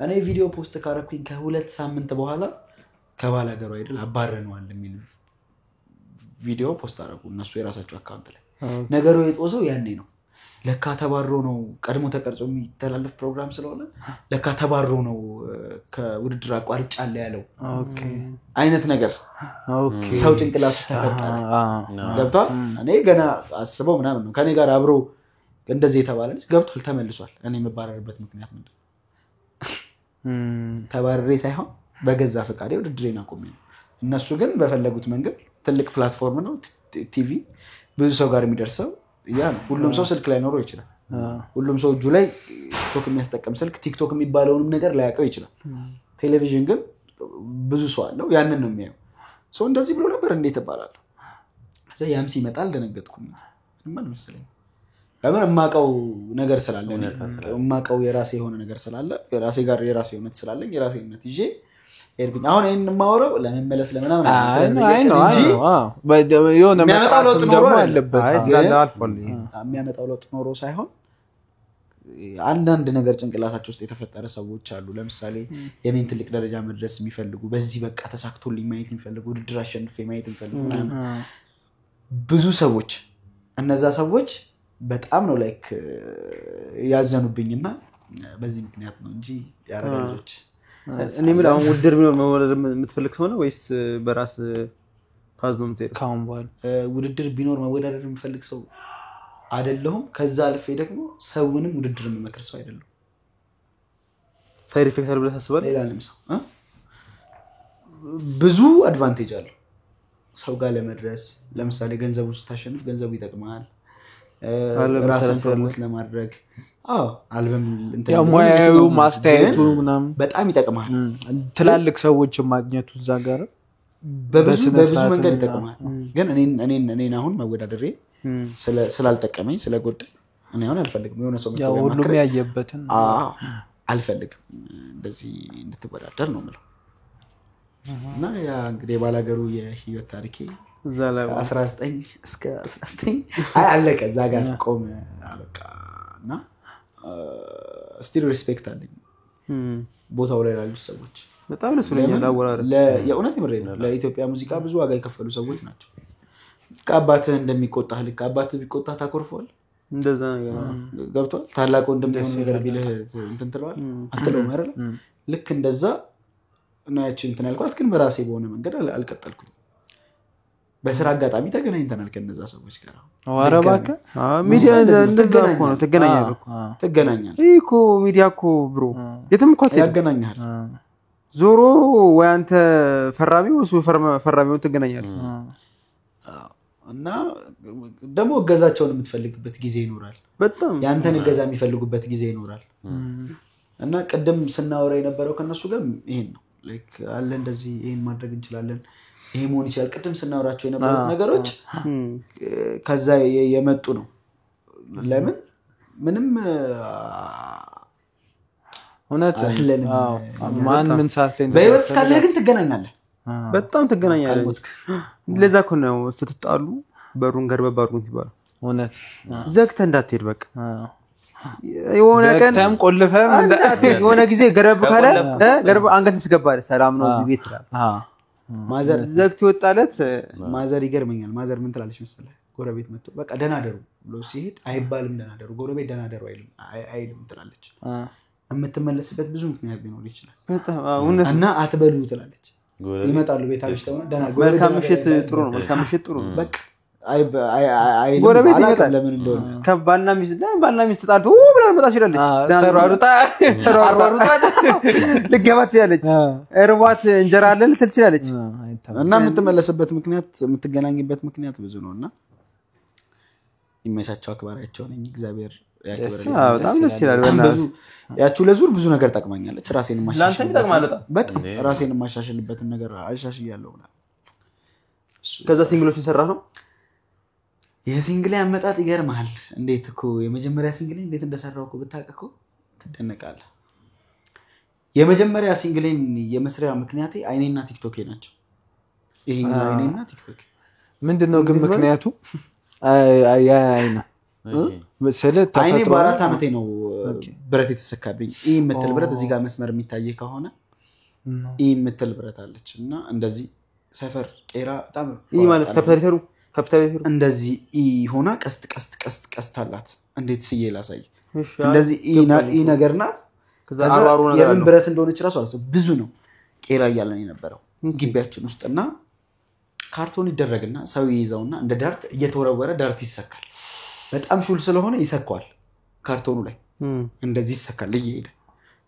እኔ ቪዲዮ post ካደረኩኝ ከ2 ሳምንት በኋላ ከባላገሩ አይደል አባረነዋል የሚል ቪዲዮ post አደረጉ እነሱ የራሳቸው account ላይ። ነገሩ የጦሰው ያኔ ነው። ለካ ተባሮ ነው ቀድሞ ተቀርጾ የሚተላለፍ ፕሮግራም ስለሆነ ለካ ተባሮ ነው ከውድድር አቋርጫለሁ ያለው አይነት ነገር ሰው ጭንቅላት ውስጥ ተፈጠረ። ገብቷል? እኔ ገና አስበው ምናምን ነው ከኔ ጋር አብሮ እንደዚህ የተባለ ልጅ ገብቷል፣ ተመልሷል። እኔ የምባረርበት ምክንያት ምንድን ነው? ተባረሬ ሳይሆን በገዛ ፈቃዴ ውድድሬን አቆሜ ነው። እነሱ ግን በፈለጉት መንገድ ትልቅ platform ነው ቲቪ፣ ብዙ ሰው ጋር የሚደርሰው ያ ነው። ሁሉም ሰው ስልክ ላይ ኖሮ ይችላል። ሁሉም ሰው እጁ ላይ ቲክቶክ የሚያስጠቅም ስልክ ቲክቶክ የሚባለውንም ነገር ላያውቀው ይችላል። ቴሌቪዥን ግን ብዙ ሰው አለው፣ ያንን ነው የሚያየው። ሰው እንደዚህ ብሎ ነበር እንዴት እባላለሁ። ከዛ ያም ሲመጣ አልደነገጥኩም። ምንም አልመሰለኝም። ለምን የማውቀው ነገር ስላለ የማውቀው የራሴ የሆነ ነገር ስላለ የራሴ ጋር የራሴ እውነት ስላለኝ የራሴ እውነት ይዤ ሄድኩኝ። አሁን ይሄን የማወራው ለመመለስ ለምናምን እንጂ የሚያመጣው ለውጥ ኖሮ አለበት የሚያመጣው ለውጥ ኖሮ ሳይሆን አንዳንድ ነገር ጭንቅላታቸው ውስጥ የተፈጠረ ሰዎች አሉ። ለምሳሌ የኔን ትልቅ ደረጃ መድረስ የሚፈልጉ በዚህ በቃ ተሳክቶልኝ ማየት የሚፈልጉ ውድድር አሸንፌ ማየት የሚፈልጉ ምናምን ብዙ ሰዎች እነዛ ሰዎች በጣም ነው like ያዘኑብኝና በዚህ ምክንያት ነው እንጂ ያረጋ ልጆች እኔ የምልህ አሁን ውድድር ቢኖር መወዳደር የምትፈልግ ሰው ነው ወይስ በራስ path ነው የምትሄደው? ካሁን በኋላ ውድድር ቢኖር መወዳደር የምፈልግ ሰው አይደለሁም። ከዛ አልፌ ደግሞ ሰውንም ውድድር የምመክር ሰው አይደለሁም። side effect አለው ብለህ ታስባለህ? ሌላንም ሰው ብዙ advantage አለው ሰው ጋር ለመድረስ። ለምሳሌ ገንዘቡ ስታሸንፍ ገንዘቡ ይጠቅማል። ራስን promote ለማድረግ አዎ አልበም እንትን ያው ሙያው ማስተያየቱ ምናምን በጣም ይጠቅማል። ትላልቅ ሰዎች ማግኘቱ እዛ ጋር በብዙ መንገድ ይጠቅማል። ግን እኔን አሁን መወዳደሬ ስላልጠቀመኝ ስለጎዳኝ እኔ አሁን አልፈልግም። የሆነ ሰው ያው ሁሉም ያየበትን አዎ አልፈልግም እንደዚህ እንድትወዳደር ነው የምለው። እና ያ እንግዲህ ባላገሩ የህይወት ታሪኬ እዛ ላይ 19 እስከ 19 አይ አለቀ። እዛ ጋር ቆመ በቃ። እና still respect አለኝ ቦታው ላይ ላሉት ሰዎች በጣም ደስ ብሎኛል። አወራረድ የእውነት የምሬን ነው። ለኢትዮጵያ ሙዚቃ ብዙ ዋጋ የከፈሉ ሰዎች ናቸው። ከአባትህ እንደሚቆጣህ ልክ አባትህ ቢቆጣህ ታኮርፈዋል። እንደዛ ነገር ገብቷል። ታላቅ ወንድም የሆነ ነገር ቢልህ እንትን ትለዋለህ አትለውም አይደለ? ልክ እንደዛ ነው ያቺ እንትን ያልኳት። ግን በራሴ በሆነ መንገድ አልቀጠልኩም። በስራ አጋጣሚ ተገናኝተናል ከነዛ ሰዎች ጋር። ኧረ እባክህ ሚዲያ እንደዛ እኮ ነው። ትገናኛለህ እኮ ትገናኛለህ። ይሄ እኮ ሚዲያ እኮ bro የትም እኮ አትሄድም። ያገናኛል። ዞሮ ወይ አንተ ፈራሚው እሱ ፈራሚው ትገናኛለህ። እና ደግሞ እገዛቸውን የምትፈልግበት ጊዜ ይኖራል። በጣም ያንተን እገዛ የሚፈልጉበት ጊዜ ይኖራል። እና ቅድም ስናወራ የነበረው ከነሱ ጋር ይሄን ነው። like አለ እንደዚህ ይሄን ማድረግ እንችላለን፣ ይሄ መሆን ይችላል። ቅድም ስናወራቸው የነበሩት ነገሮች ከዛ የመጡ ነው። ለምን ምንም እውነት ማን ምን ሰዓት ላይ በህይወት እስካለህ ግን ትገናኛለህ። በጣም ትገናኛለህ። ለዛ እኮ ነው ስትጣሉ በሩን ገርበብ አድርጉት ይባላል። እውነት ዘግተህ እንዳትሄድ በቃ የሆነ ቀን ዘግተህም ቆልፈህም የሆነ ጊዜ ገረብ ካለ ገረብ አንገትህን ትገባለህ። ሰላም ነው እዚህ ቤት ትላለህ። mother ዘግቶ ይወጣለት። mother ይገርመኛል። mother ምን ትላለች መሰለህ? ጎረቤት መጥቶ በቃ ደህና ደሩ ብሎ ሲሄድ አይባልም ደህና ደሩ፣ ጎረቤት ደህና ደሩ አይልም ትላለች። የምትመለስበት ብዙ ምክንያት ሊኖር ይችላል እና አትበሉ ትላለች። ይመጣሉ ቤት አምሽተው ደህና መልካም ምሽት ጥሩ ነው። መልካም ምሽት ጥሩ ነው። በቃ አይልም። ጎረቤት ይመጣል። ለምን እንደሆነ ከባልና ሚስት ተጣልቶ ብላ መጣ ትችላለች። ተሯሩጣ ልገባ ትችላለች። እርቧት እንጀራ አለ ልትል ትችላለች። እና የምትመለስበት ምክንያት የምትገናኝበት ምክንያት ብዙ ነውና ይመቻቸው። አክባሪያቸው ነኝ። እግዚአብሔር ያክብርልኝ። በጣም ደስ ይላል። ብዙ ያቺው ለዙር ብዙ ነገር ጠቅማኛለች። ራሴን ማሻሻል በጣም ራሴን ማሻሻልበትን ነገር አሻሽያለሁ። ከዛ single ኦችን ሰራ ነው። የ single አመጣጥ ይገርምሃል። እንዴት እኮ የመጀመሪያ single እንዴት እንደሰራው እኮ ብታውቅ እኮ ትደነቃለህ። የመጀመሪያ single ኤን የመስሪያ ምክንያቴ አይኔና ቲክቶኬ ናቸው። ይሄኛው አይኔና ቲክቶኬ ምንድነው ግን ምክንያቱ? አይና አይኔ በ4 ዓመቴ ነው ብረት የተሰካብኝ። ኢ የምትል ብረት እዚህ ጋር መስመር የሚታይ ከሆነ ኢ የምትል ብረት አለች እና እንደዚህ ሰፈር ቄራ በጣም ኢ ማለት ካፒታል እንደዚህ ኢ ሆና ቀስት ቀስት ቀስት ቀስት አላት። እንዴት ስዬ ላሳይ? እንደዚህ ኢ ነገር ናት። የምን ብረት እንደሆነች ራሱ አላሰብኩም። ብዙ ነው ቄራ እያለን የነበረው ግቢያችን ውስጥና ካርቶን ይደረግና ሰው ይይዘውና እንደ dart እየተወረወረ dart ይሰካል። በጣም ሹል ስለሆነ ይሰካዋል ካርቶኑ ላይ እንደዚህ ይሰካል እየሄደ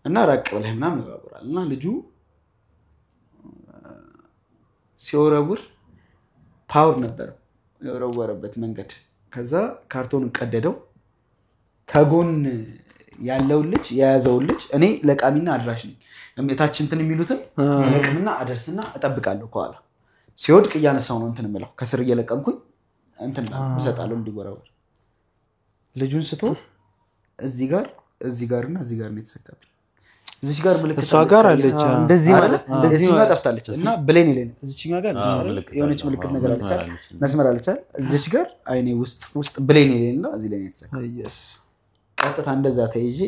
እና ራቅ ብለህ ምናምን ይወረውራል። እና ልጁ ሲወረውር power ነበረው የወረወረበት መንገድ። ከዛ ካርቶኑን ቀደደው። ከጎን ያለውን ልጅ የያዘውን ልጅ እኔ ለቃሚና አድራሽ ነኝ። እታች እንትን የሚሉትን ለቅምና አደርስና እጠብቃለሁ። ከኋላ ሲወድቅ እያነሳው ነው እንትን የምለው ከስር እየለቀምኩኝ እንትን እሰጣለሁ እንዲወረወር። ልጁን ስቶ እዚህ ጋር እዚህ ጋርና እዚህ ጋር ነው የተሰካብኝ። እዚች ጋር ምልክት እሷ ጋር አለች እንደዚህ ማለት እንደዚህ ጋር ጠፍታለች እና ብሌን ይለኝ እዚችኛ ጋር የሆነች ምልክት ነገር አለች መስመር አለች። እዚች ጋር አይኔ ውስጥ ውስጥ ብሌን ይለኝና እዚህ ላይ ነው የተሰካው። ቀጥታ እንደዛ ተይዤ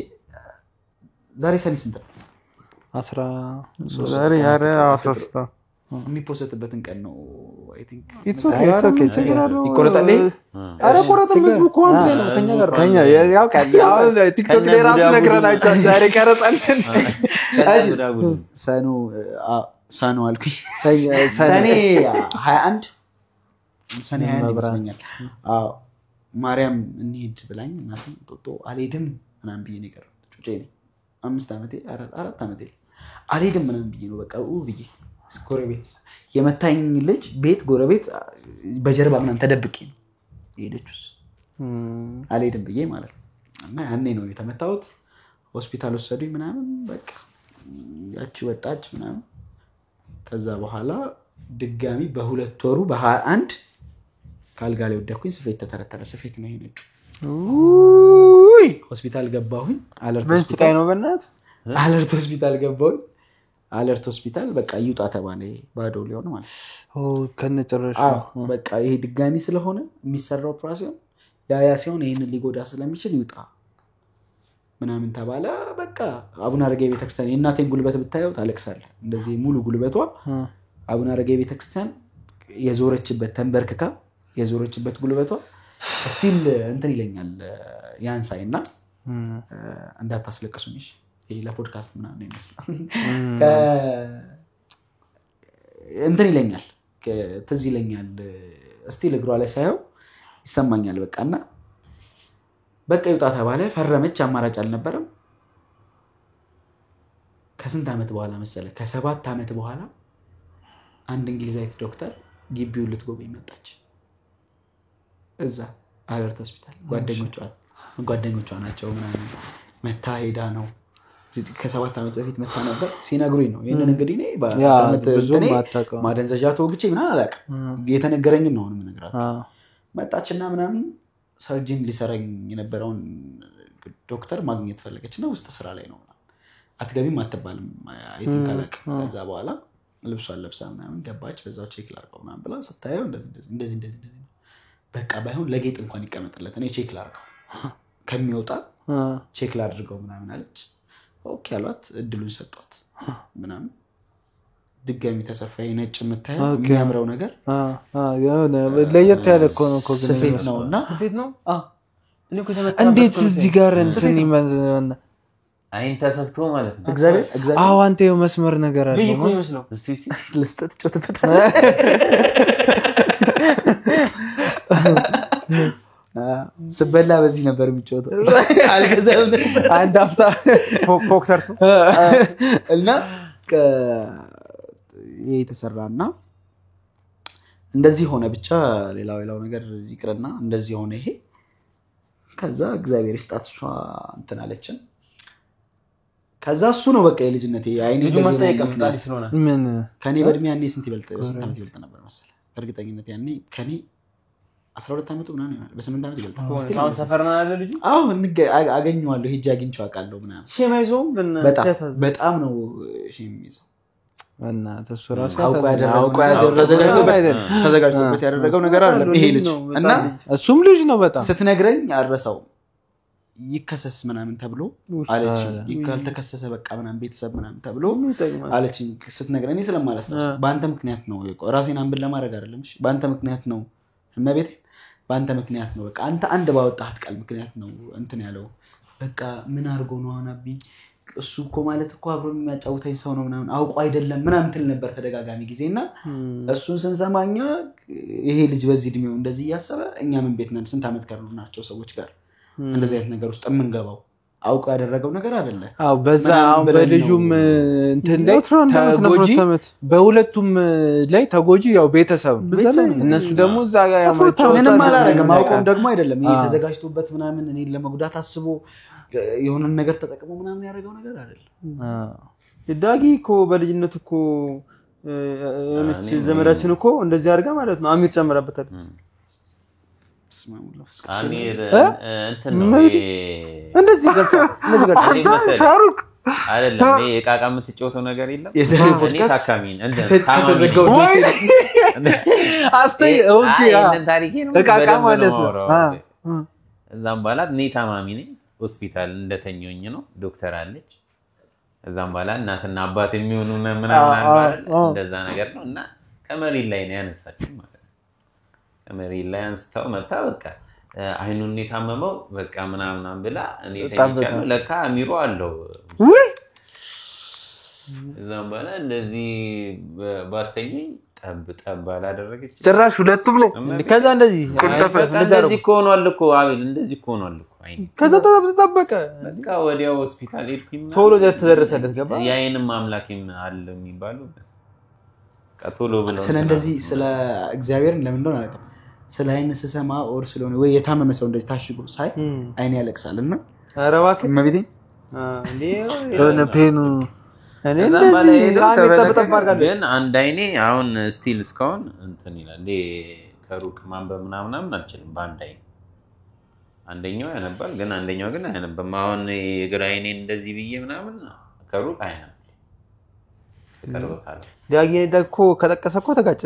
ዛሬ ሰኔ ስንት ነው? 13 ዛሬ ኧረ 13 የሚፖሰትበትን ቀን ነው። I think ይቆረጣል። ኧረ ቆረጥም ህዝቡ እኮ አንድ ላይ ነው ከኛ ጋር ከኛ ያውቃል። አሁን ቲክቶክ ላይ ራሱ ነግረናቸዋል። ዛሬ ቀረጻለን። ሰኖ አልኩኝ። ሰኔ 21 ሰኔ 21 ይመስለኛል። አዎ ማርያም እንሂድ ብላኝ እናቴ ጦጦ አልሄድም ምናምን ብዬ ነው የቀረሁት። ጩጬ ነኝ። 5 ዓመቴ 4 ዓመቴ አልሄድም ምናምን ብዬ ነው በቃ ብዬ ጎረቤት የመታኝ ልጅ ቤት ጎረቤት በጀርባ ምናምን ተደብቄ ነው የሄደችው። አልሄድም ብዬ ማለት ነው። እና ያኔ ነው የተመታሁት። ሆስፒታል ወሰዱኝ ምናምን በቃ ያቺ ወጣች ምናምን። ከዛ በኋላ ድጋሚ በ2 ወሩ በ21 ካልጋ ላይ ወደኩኝ። ስፌት ተተረተረ። ስፌት ነው ይሄ ነጩ። ሆስፒታል ገባሁኝ። አለርት ሆስፒታል ነው በእናትህ። አለርት ሆስፒታል ገባሁኝ። አለርት ሆስፒታል በቃ ይውጣ ተባለ። ባዶ ሊሆን ማለት ከነጭራሽ። በቃ ይሄ ድጋሚ ስለሆነ የሚሰራው ኦፕራሲዮን ያ ሲሆን ይሄንን ሊጎዳ ስለሚችል ይውጣ ምናምን ተባለ። በቃ አቡነ አረጋዊ ቤተክርስቲያን የእናቴን ጉልበት ብታየው ታለቅሳለህ። እንደዚህ ሙሉ ጉልበቷ አቡነ አረጋዊ ቤተክርስቲያን የዞረችበት ተንበርክካ የዞረችበት ጉልበቷ still እንትን ይለኛል ያንሳይና እንዳታስለቅሱኝ እሺ። ይሄ ለፖድካስት ምናምን ይመስላል እንትን ይለኛል ትዝ ይለኛል still እግሯ ላይ ሳየው ይሰማኛል። በቃና በቃ ይውጣ ተባለ። ፈረመች። አማራጭ አልነበረም። ከስንት ዓመት በኋላ መሰለ ከ7 ዓመት በኋላ አንድ እንግሊዛዊት ዶክተር ግቢውን ልትጎበኝ መጣች። እዛ አለርት ሆስፒታል ጓደኞቿ ናቸው ምናምን መታ ሄዳ ነው ከ7 ዓመት በፊት መታ ነበር ሲነግሩኝ ነው። ይሄንን እንግዲህ እኔ በአመት ማደንዘዣ ተወግቼ ምናምን አላውቅም። የተነገረኝን ነው አሁን የምነግራችሁ። መጣችና ምናምን ሰርጅን ሊሰራኝ የነበረውን ዶክተር ማግኘት ፈለገችና ውስጥ ስራ ላይ ነው አትገቢም አትባልም I think አላውቅም። ከዛ በኋላ ልብሷን ለብሳ ምናምን ገባች። በዛው check ላድርገው ምናምን ብላ ስታየው እንደዚህ እንደዚህ እንደዚህ እንደዚህ በቃ ባይሆን ለጌጥ እንኳን ይቀመጥለት እኔ check ላድርገው ከሚወጣ check ላድርገው ምናምን አለች። okay አሏት። እድሉን ሰጧት ምናምን ድጋሚ ተሰፋይ ነጭ የምታየው የሚያምረው ነገር ለየት ያለ እኮ ነው እኮ ስፌት ነውና ስፌት ነው። እኔ እኮ ተመጣ እንዴት እዚህ ጋር እንትን ይመዝና አይን ተሰፍቶ ማለት ነው። እግዚአብሔር አዎ አንተ የው መስመር ነገር አለ ነው ይመስለው እስቲ ልስጠት ጮትበታል። ስበላ በዚህ ነበር የሚጮተው አልገዛም አንድ አፍታ ፎክ ሰርቶ እና የተሰራና እንደዚህ ሆነ። ብቻ ሌላው ነገር ይቅርና እንደዚህ ሆነ ይሄ። ከዛ እግዚአብሔር ይስጣት እሷ እንትን አለችን። ከዛ እሱ ነው በቃ የልጅነቴ አይኔ ምን ከኔ በእድሜ ያኔ ስንት ይበልጥ ስንት ዓመት ይበልጥ ነበር መሰለህ? በእርግጠኝነት ያኔ ከኔ 12 ዓመቱ ምናምን ይሆናል። በ8 ዓመት ይበልጣል። አሁን ሰፈር ነው ያለ ልጁ። አዎ አገኘዋለሁ ሄጄ አግኝቼው አውቃለሁ ምናምን። shame አይዞህም በጣም ነው shame የሚይዘው። እና ተሱ ራሱ አውቆ ያደረገው ተዘጋጅቶበት ያደረገው ነገር አይደለም ይሄ ልጅ። እና እሱም ልጅ ነው በጣም ስትነግረኝ አልረሳውም። ይከሰስ ምናምን ተብሎ አለችኝ። ካልተከሰሰ በቃ ምናምን ቤተሰብ ምናምን ተብሎ አለችኝ ስትነግረኝ። እኔ ስለማላስታውስ በአንተ ምክንያት ነው ራሴን አንብን ለማድረግ አይደለም። እሺ በአንተ ምክንያት ነው እመቤቴ፣ በአንተ ምክንያት ነው በቃ አንተ አንድ ባወጣህት ቃል ምክንያት ነው እንትን ያለው። በቃ ምን አድርጎ ነው አሁን አቢ እሱ እኮ ማለት እኮ አብሮ የሚያጫውተኝ ሰው ነው ምናምን አውቆ አይደለም ምናምን ትል ነበር ተደጋጋሚ ጊዜና እሱን ስንሰማኛ ይሄ ልጅ በዚህ እድሜው እንደዚህ እያሰበ እኛ ምን ቤት ነን ስንት ዓመት ከኖርናቸው ሰዎች ጋር እንደዚህ አይነት ነገር ውስጥ የምንገባው አውቆ ያደረገው ነገር አይደለ። አዎ በዛ አሁን በልጁም እንትን ላይ ተጎጂ በሁለቱም ላይ ተጎጂ ያው ቤተሰብ እነሱ ደግሞ እዛ ጋር ያማቸው ምንም አላደረገም። አውቆም ደግሞ አይደለም ይሄ ተዘጋጅቶበት ምናምን እኔን ለመጉዳት አስቦ የሆነ ነገር ተጠቅሞ ምናምን ያደረገው ነገር አይደለም። ዳጊ እኮ በልጅነቱ እኮ የሆነች ዘመዳችን እኮ እንደዚህ አድርጋ ማለት ነው አሚር ጨምራበታል። አሚር እንትን ነው እንደዚህ ገልጻ እንደዚህ ሻሩክ አይደለም ይሄ ዕቃ ዕቃ የምትጫወተው ነገር የለም። የዛሬው ፖድካስት ታካሚ እንደ ከተዘጋው አስተይ okay ዕቃ ዕቃ ማለት ነው። እዛም በኋላ እኔ ታማሚ ነኝ ሆስፒታል እንደተኛሁኝ ነው ዶክተር አለች። እዛም በኋላ እናትና አባት የሚሆኑ ምናምን አለ እንደዛ ነገር ነው። እና ከመሬት ላይ ነው ያነሳችው ማለት ነው። ከመሬት ላይ አንስተው መታ በቃ አይኑን የታመመው በቃ ምናምን ብላ እኔ ተኝቻለሁ። ለካ አሚሮ አለው። ውይ እዛም በኋላ እንደዚህ ባስተኛኝ ጠብ ጠብ አላደረገች ጭራሽ ሁለቱም ላይ ከዛ እንደዚህ እንደዚህ እኮ ሆኗል እኮ አቤል እንደዚህ እኮ ሆኗል እኮ አይኔ ከዛ ተጠበቀ በቃ ወዲያው ሆስፒታል ሄድኩኝ። ቶሎ ተደረሰለት ገባ። የአይንም አምላኬም አለ የሚባለው በቃ ቶሎ ብለው ስለ እንደዚህ ስለ እግዚአብሔርን ለምን እንደሆነ አላውቅም። ስለ አይን ስሰማ or ስለሆነ ወይ የታመመ ሰው እንደዚህ ታሽጎ ሳይ አይኔ ያለቅሳል። እና ኧረ እባክህ እመቤቴ የሆነ pain ኡ እኔ እንደዚህ ግን አንድ አይኔ አሁን still እስካሁን እንትን ይላል። ከሩቅ ማንበብ ምናምን አልችልም በአንድ አይኔ። አንደኛው ያነባል ግን አንደኛው ግን አያነብም። አሁን የግራ አይኔ እንደዚህ ብዬ ምናምን ከሩቅ አያነብም። ቅርብ ካለ ዳጊ እኮ ከጠቀሰ እኮ ተጋጨ።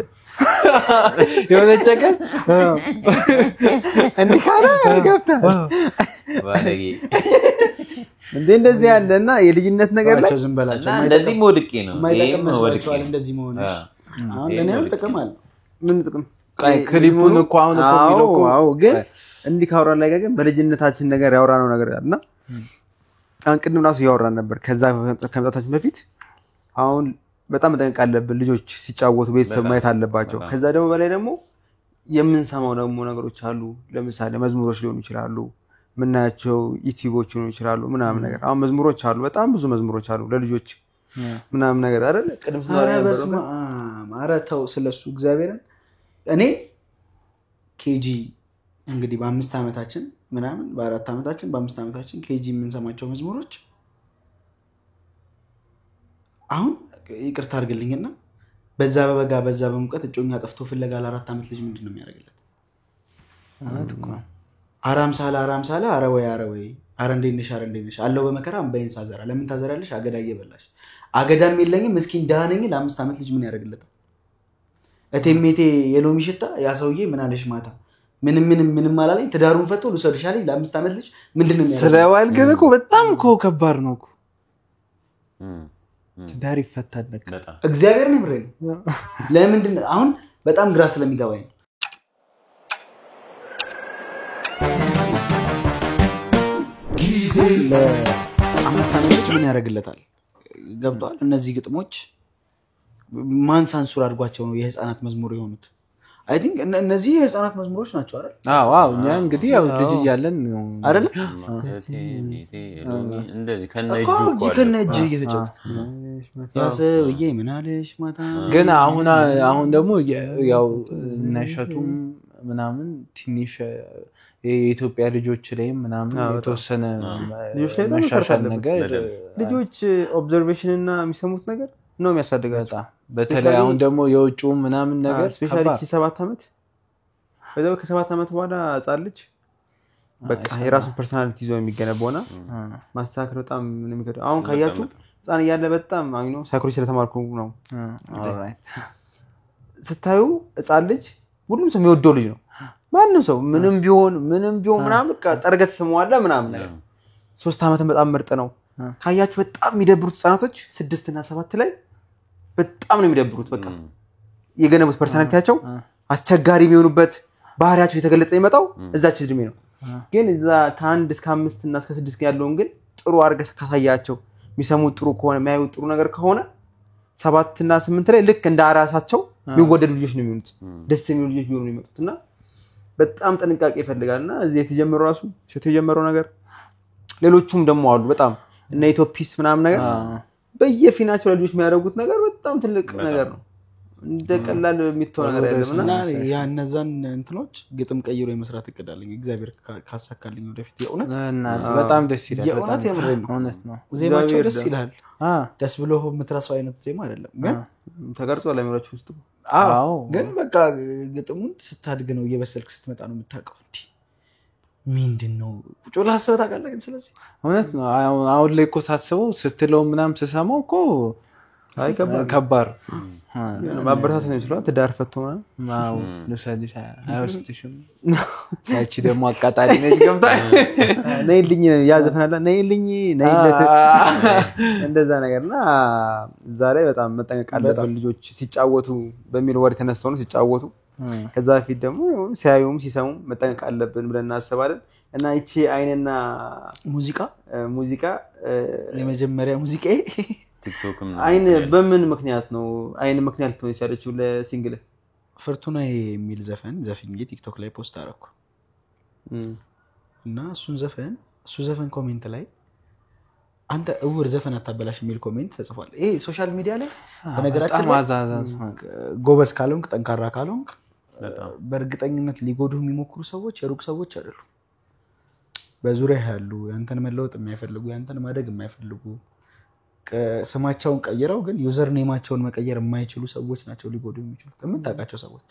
የሆነ ጨቀን እንዲህ ካለ ገብተህ ባለጌ እንዴ እንደዚህ ያለና የልጅነት ነገር ላይ ዝም በላቸው። እንደዚህ ወድቄ ነው የማይጠቅም መስሏቸዋል እንደዚህ መሆንሽ። አሁን ለእኔ አሁን ጥቅም አለ። ምን ጥቅም? ክሊፑን እኮ አሁን እኮ የሚለው እኮ አዎ፣ ግን እንዲህ ካወራን ላይ ግን በልጅነታችን ነገር ያወራነው ነገር አለና አሁን ቅድም ራሱ እያወራን ነበር ከዛ ከመምጣታችን በፊት። አሁን በጣም መጠንቀቅ አለብን። ልጆች ሲጫወቱ ቤተሰብ ማየት አለባቸው። ከዛ ደግሞ በላይ ደግሞ የምንሰማው ደግሞ ነገሮች አሉ። ለምሳሌ መዝሙሮች ሊሆኑ ይችላሉ፣ ምናያቸው ዩቲዩቦች ሊሆኑ ይችላሉ ምናምን ነገር። አሁን መዝሙሮች አሉ፣ በጣም ብዙ መዝሙሮች አሉ ለልጆች ምናምን ነገር አይደል? ቅድም ኧረ በስመ አብ! ኧረ ተው ስለሱ እግዚአብሔርን። እኔ KG እንግዲህ በ5 ዓመታችን ምናምን በ4 ዓመታችን በ5 ዓመታችን KG የምንሰማቸው መዝሙሮች አሁን ይቅርታ አድርግልኝና በዛ በበጋ በዛ በሙቀት እጮኛ ጠፍቶ ፍለጋ ለ4 ዓመት ልጅ ምንድን ነው የሚያደርግለት? አራም ሳላ አራም ሳላ አረ ወይ አረ ወይ አረ እንዴት ነሽ አረ እንዴት ነሽ አለው በመከራ እምባዬን ሳዘራ ለምን ታዘራለሽ አገዳ እየበላሽ አገዳም የለኝም ምስኪን ደሃ ነኝ። ለ5 ዓመት ልጅ ምን ያደርግለታል? እቴሜቴ የሎሚ ሽታ ያ ሰውዬ ምን አለሽ ማታ ምንም ምንም ምንም አላለኝ ትዳሩን ፈቶ ልውሰድሽ አለኝ። ለ5 ዓመት ልጅ ምንድን ነው የሚያደርገው? ስለዋል ግን እኮ በጣም እኮ ከባድ ነው እኮ ትዳር ይፈታል። በቃ እግዚአብሔር ነው የምሬን። ለምንድን ነው አሁን በጣም ግራ ስለሚገባኝ ነው። ለ5 ዓመት ልጅ ምን ያደርግለታል? ገብቷል። እነዚህ ግጥሞች ማን ሳንሱር አድርጓቸው ነው የህፃናት መዝሙር የሆኑት? I think እነዚህ የህፃናት መዝሙሮች ናቸው አይደል? አዎ አዎ። እኛ እንግዲህ ያው ልጅ እያለን አይደል? እንደዚህ ከነእጁ ከነእጁ እየተጫወተ ያ ሰውዬ ምን አለሽ ማታ። ግን አሁን አሁን ደግሞ ያው እነ እሸቱም ምናምን ትንሽ የኢትዮጵያ ልጆች ላይም ምናምን የተወሰነ መሻሻል ነገር ልጆች observation እና የሚሰሙት ነገር ነው የሚያሳድጋቸው። በተለይ አሁን ደግሞ የውጭው ምናምን ነገር especially 7 ዓመት በዛው ከ7 ዓመት በኋላ ህጻን ልጅ በቃ የራሱን personality ይዞ የሚገነባውና ማስተካከል በጣም ነው የሚከብደው። አሁን ካያችሁ ህጻን እያለ በጣም አሁን ነው ሳይኮሎጂ ስለተማርኩ ነው። alright ስታዩ ህጻን ልጅ ሁሉም ሰው የሚወደው ልጅ ነው። ማንም ሰው ምንም ቢሆን ምንም ቢሆን ምናምን በቃ ጠርገት ስመዋለ ምናምን ነገር 3 ዓመትም በጣም ምርጥ ነው። ካያችሁ በጣም የሚደብሩት ህጻናቶች 6 እና 7 ላይ በጣም ነው የሚደብሩት። በቃ የገነቡት personality ያቸው አስቸጋሪ የሚሆኑበት ባህሪያቸው የተገለጸ የሚመጣው እዛች እድሜ ነው። ግን እዛ ከ1 እስከ 5 እና እስከ 6 ያለውን ግን ጥሩ አድርገህ ካሳያቸው የሚሰሙት ጥሩ ከሆነ የሚያዩት ጥሩ ነገር ከሆነ 7 እና 8 ላይ ልክ እንደ አራሳቸው የሚወደዱ ልጆች ነው የሚሆኑት። ደስ የሚሉ ልጆች ቢሆኑ ነው የሚመጡት። እና በጣም ጥንቃቄ ይፈልጋልና እዚህ የተጀመረው ራሱ ሸቶ የጀመረው ነገር ሌሎቹም ደግሞ አሉ በጣም እነ ኢትዮፒስ ምናምን ነገር በየፊናቸው ለልጆች የሚያደርጉት ነገር በጣም ትልቅ ነገር ነው። እንደ ቀላል የሚተው ነገር አይደለም። እና ያ እነዛን እንትኖች ግጥም ቀይሮ የመስራት እቅድ አለኝ እግዚአብሔር ካሳካልኝ ወደፊት። የእውነት በጣም ደስ ይላል። የእውነት የምሬን ነው። እውነት ነው። ዜማቸው ደስ ይላል። ደስ ብሎ የምትረሳው አይነት ዜማ አይደለም። ግን ተቀርጿል አእምሯችሁ ውስጥ። አዎ። ግን በቃ ግጥሙን ስታድግ ነው እየበሰልክ ስትመጣ ነው የምታውቀው። እንዴ ምንድን ነው ቁጭ ብለህ አስበህ ታውቃለህ? ግን ስለዚህ እውነት ነው። አሁን ላይ እኮ ሳስበው ስትለው ምናምን ስሰማው እኮ ከባድ ማበረታት ነው የሚችለው። ትዳር ፈቶ ምናምን አዎ ልውሰድሽ አይወስድሽም። ያቺ ደግሞ አቃጣሪ ነች። ገብታ ነይልኝ ያ ዘፈን አለ ነይልኝ ነይለት እንደዛ ነገርና እዛ ላይ በጣም መጠንቀቅ አለብን። ልጆች ሲጫወቱ በሚል ወሬ ተነስተው ነው ሲጫወቱ። ከዛ በፊት ደግሞ ሲያዩም ሲሰሙም መጠንቀቅ አለብን ብለን እናስባለን። እና ይቺ አይንና ሙዚቃ የመጀመሪያ ሙዚቃዬ ቲክቶክም አይን በምን ምክንያት ነው አይን ምክንያት ልትሆን የቻለችው ለ single? ፍርቱና የሚል ዘፈን ዘፍኜ ቲክቶክ ላይ post አደረኩ። እና እሱ ዘፈን comment ላይ አንተ እውር ዘፈን አታበላሽ የሚል comment ተጽፏል። ይሄ social media ላይ በነገራችን ላይ ጎበዝ ካልሆንክ ጠንካራ ካልሆንክ በእርግጠኝነት ሊጎዱህ የሚሞክሩ ሰዎች የሩቅ ሰዎች አይደሉም። በዙሪያ ያሉ ያንተን መለወጥ የማይፈልጉ ያንተን ማደግ የማይፈልጉ ስማቸውን ቀይረው ግን user name ኣቸውን መቀየር የማይችሉ ሰዎች ናቸው ሊጎዱ የሚችሉት። የምታውቃቸው ሰዎች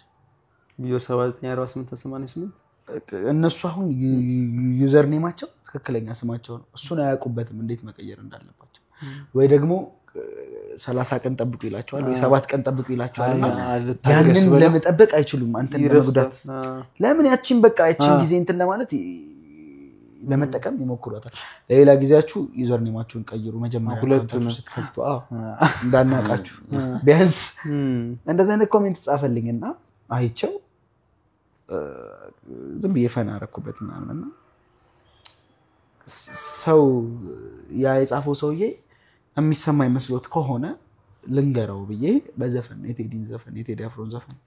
7948 88 እነሱ አሁን user name ኣቸው ትክክለኛ ስማቸው ነው። እሱን አያውቁበትም እንዴት መቀየር እንዳለባቸው። ወይ ደግሞ 30 ቀን ጠብቁ ይላቸዋል ወይ 7 ቀን ጠብቁ ይላቸዋል። እና ያንን ለመጠበቅ አይችሉም፣ አንተን ለመጉዳት ለምን ያቺን በቃ ያቺን ጊዜ እንትን ለማለት ለመጠቀም ይሞክሯታል። ለሌላ ጊዜያችሁ username ኣችሁን ቀይሩ። መጀመሪያ account ኣችሁ ስትከፍቱ አዎ እንዳናቃችሁ ቢያንስ እንደዚህ አይነት comment ጻፈልኝና አይቼው ዝም ብዬ fun አደረኩበት ምናምን። እና ሰው ያ የጻፈው ሰውዬ የሚሰማኝ መስሎት ከሆነ ልንገረው ብዬ በዘፈን የቴዲን ዘፈን የቴዲ አፍሮን ዘፈን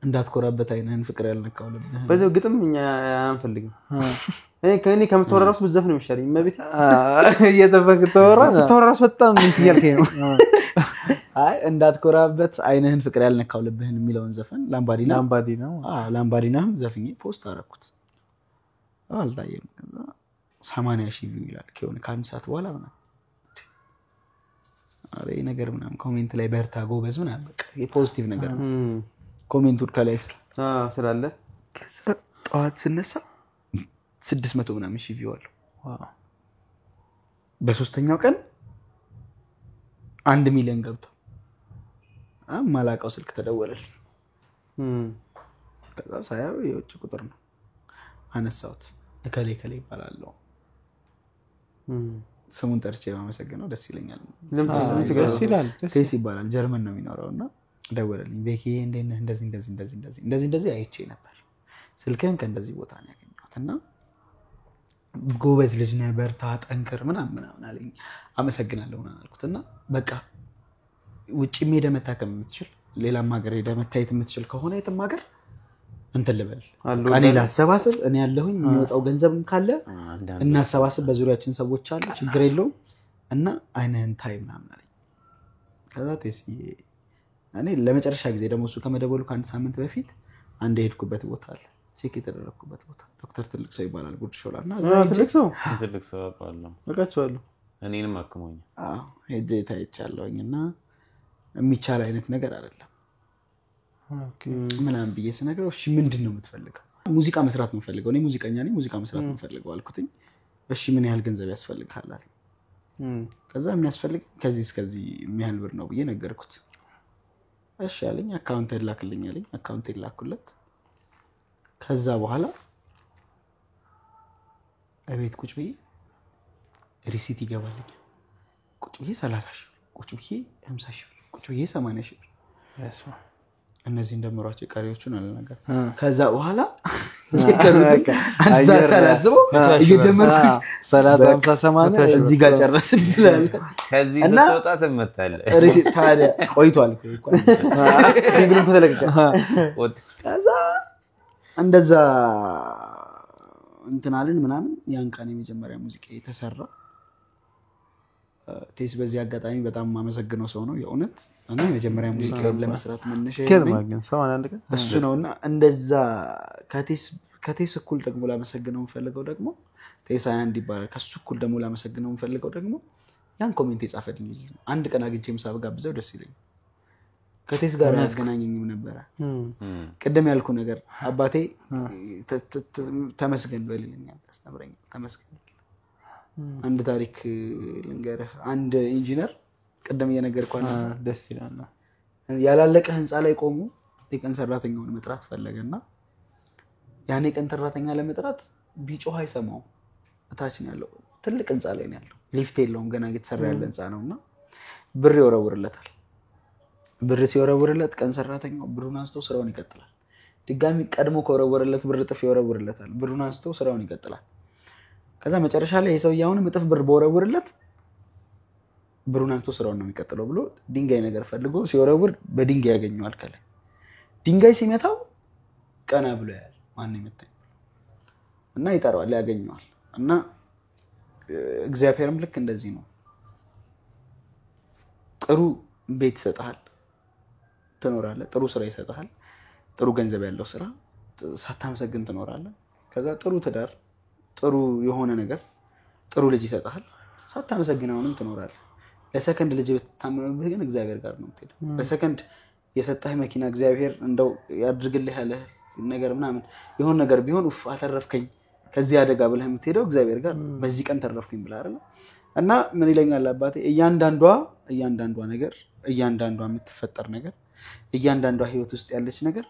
እንዳትኮራበት አይንህን ፍቅር ያልነካው ልብህን። በዚህ ግጥም እኛ አንፈልግም። እኔ ከእኔ ከምታወራ እራሱ ብትዘፍን ነው የሚሻለኝ። እመቤቴ እየዘፈንክ ታወራ ስታወራ እራሱ በጣም እንትን እያልከኝ ነው። አይ እንዳትኮራበት አይንህን ፍቅር ያልነካው ልብህን የሚለውን ዘፈን ላምባዲና አዎ ላምባዲናም ዘፍኜ post አደረኩት። አልታየም። ከዛ 80 ሺህ view ይላል ከሆነ ከአንድ ሰዓት በኋላ ምናምን። ኧረ ይሄ ነገር ምናምን comment ላይ በርታ ጎበዝ ምናምን በቃ የ positive ነገር ነው። comment ኡን ከላይ ስላለ ጠዋት ስነሳ 600 ምናምን ሺህ view አለው። በሶስተኛው ቀን 1 ሚሊዮን ገብቷል። ማላውቀው ስልክ ተደወለልኝ። ከዛ ሳየው የውጭ ቁጥር ነው። አነሳሁት። እከሌ እከሌ ይባላል። ስሙን ጠርቼ ባመሰግነው ደስ ይለኛል። ደስ ይላል። ቴስ ይባላል፣ ጀርመን ነው የሚኖረው። እና ደወለልኝ። ቤኪ እንዴት ነህ? እንደዚህ እንደዚህ እንደዚህ እንደዚህ እንደዚህ እንደዚህ አይቼ ነበር፣ ስልክህን ከእንደዚህ ቦታ ነው ያገኘሁት እና ጎበዝ ልጅ ነህ፣ በርታ፣ ጠንክር ምናምን ምናምን አለኝ። አመሰግናለሁ ምናምን አልኩት። እና በቃ ውጭም ሄደህ መታከም የምትችል ሌላም ሀገር ሄደህ መታየት የምትችል ከሆነ የትም ሀገር እንትን ልበል፣ እኔ ላሰባስብ፣ እኔ ያለሁኝ የሚወጣው ገንዘብም ካለ እናሰባስብ፣ በዙሪያችን ሰዎች አሉ፣ ችግር የለውም እና አይንህን ታይ ምናምን አለኝ። ከዛ ቴስዬ እኔ ለመጨረሻ ጊዜ ደግሞ እሱ ከመደወሉ ከአንድ ሳምንት በፊት አንድ የሄድኩበት ቦታ አለ፣ check የተደረግኩበት ቦታ፣ ዶክተር ትልቅ ሰው ይባላል፣ ጉርድ ሾላ እና እዛ ትልቅ ሰው ትልቅ ሰው አውቀዋለሁ፣ አውቃቸዋለሁ። እኔንም አክሞኛል። አዎ ሄጄ ታይቻለሁኝ። እና የሚቻል አይነት ነገር አይደለም ምናምን ብዬ ስነግረው እሺ ምንድን ነው የምትፈልገው? ሙዚቃ መስራት ነው የምፈልገው፣ እኔ ሙዚቀኛ ነኝ፣ ሙዚቃ መስራት ነው የምፈልገው አልኩትኝ። እሺ ምን ያህል ገንዘብ ያስፈልግሃል አለኝ። ከዛ የሚያስፈልግ ከዚህ እስከዚህ የሚያህል ብር ነው ብዬ ነገርኩት። እሺ አለኝ። account ላክልኝ አለኝ። account ላኩለት። ከዛ በኋላ እቤት ቁጭ ብዬ receipt ይገባልኛል። ቁጭ ብዬ 30 ሺህ ብር፣ ቁጭ ብዬ 50 ሺህ ብር፣ ቁጭ ብዬ 80 ሺህ ብር። እነዚህን ደምሯቸው ቀሪዎቹን አልነገርኩም። ከዛ በኋላ አንድ ሳላስበው እየደመርኩት 30 50 80 እዚህ ጋር ጨረስን ትላለህ። ከዚህ ስትወጣ ትመታለህ። receipt ታዲያ ቆይቷል እኮ single ኡም ከተለቀቀ ከዛ እንደዛ እንትን አልን ምናምን። ያን ቀን የመጀመሪያ ሙዚቃ የተሰራ ቴስ በዚህ አጋጣሚ በጣም የማመሰግነው ሰው ነው የእውነት። እና የመጀመሪያ ሙዚቃ ለመስራት መነሻ እሱ ነው። እና እንደዛ ከቴስ እኩል ደግሞ ላመሰግነው የምፈልገው ደግሞ ቴስ 21 ይባላል። ከሱ እኩል ደግሞ ላመሰግነው የምፈልገው ደግሞ ያን comment የጻፈልኝ ልጅ ነው። አንድ ቀን አግኝቼ ምሳ ብጋብዘው ደስ ይለኛል። ከቴስ ጋር አያገናኘኝም ነበረ። ቅድም ያልኩ ነገር አባቴ ተመስገን በል ይለኛል፣ ያስተምረኛል። ተመስገን። አንድ ታሪክ ልንገርህ። አንድ ኢንጂነር ቅድም እየነገርኩህ ደስ ይላል። ያላለቀ ህንፃ ላይ ቆሞ የቀን ሰራተኛውን መጥራት ፈለገና ያን የቀን ሰራተኛ ለመጥራት ቢጮህ አይሰማውም። እታች ነው ያለው፣ ትልቅ ህንፃ ላይ ነው ያለው፣ ሊፍት የለውም፣ ገና እየተሰራ ያለ ህንፃ ነውና ብር ይወረውርለታል። ብር ሲወረውርለት ቀን ሰራተኛው ብሩን አንስቶ ስራውን ይቀጥላል። ድጋሚ ቀድሞ ከወረወረለት ብር እጥፍ ይወረውርለታል። ብሩን አንስቶ ስራውን ይቀጥላል። ከዛ መጨረሻ ላይ የሰውዬው አሁንም እጥፍ ብር በወረውርለት ብሩን አንስቶ ስራውን ነው የሚቀጥለው ብሎ ድንጋይ ነገር ፈልጎ ሲወረውር በድንጋይ ያገኘዋል። ከላይ ድንጋይ ሲመታው ቀና ብሎ ያያል፣ ማን ነው የመታኝ እና ይጠራዋል፣ ያገኘዋል። እና እግዚአብሔርም ልክ እንደዚህ ነው። ጥሩ ቤት ይሰጥሃል፣ ትኖራለህ። ጥሩ ስራ ይሰጥሃል፣ ጥሩ ገንዘብ ያለው ስራ ሳታመሰግን ትኖራለህ። ከዛ ጥሩ ትዳር፣ ጥሩ የሆነ ነገር፣ ጥሩ ልጅ ይሰጥሃል፣ ሳታመሰግን አሁንም ትኖራለህ። ለሰከንድ ልጅ ብትታመምብህ ግን እግዚአብሔር ጋር ነው የምትሄደው። ለሰከንድ የሰጠህ መኪና እግዚአብሔር እንደው ያድርግልህ ያለህ ነገር ምናምን የሆነ ነገር ቢሆን ኡፍ አተረፍከኝ ከዚህ አደጋ ብለህ የምትሄደው እግዚአብሔር ጋር በዚህ ቀን ተረፍኩኝ ብለህ አይደል? እና ምን ይለኛል አባቴ፣ እያንዳንዷ ነገር፣ እያንዳንዷ የምትፈጠር ነገር፣ እያንዳንዷ ህይወት ውስጥ ያለች ነገር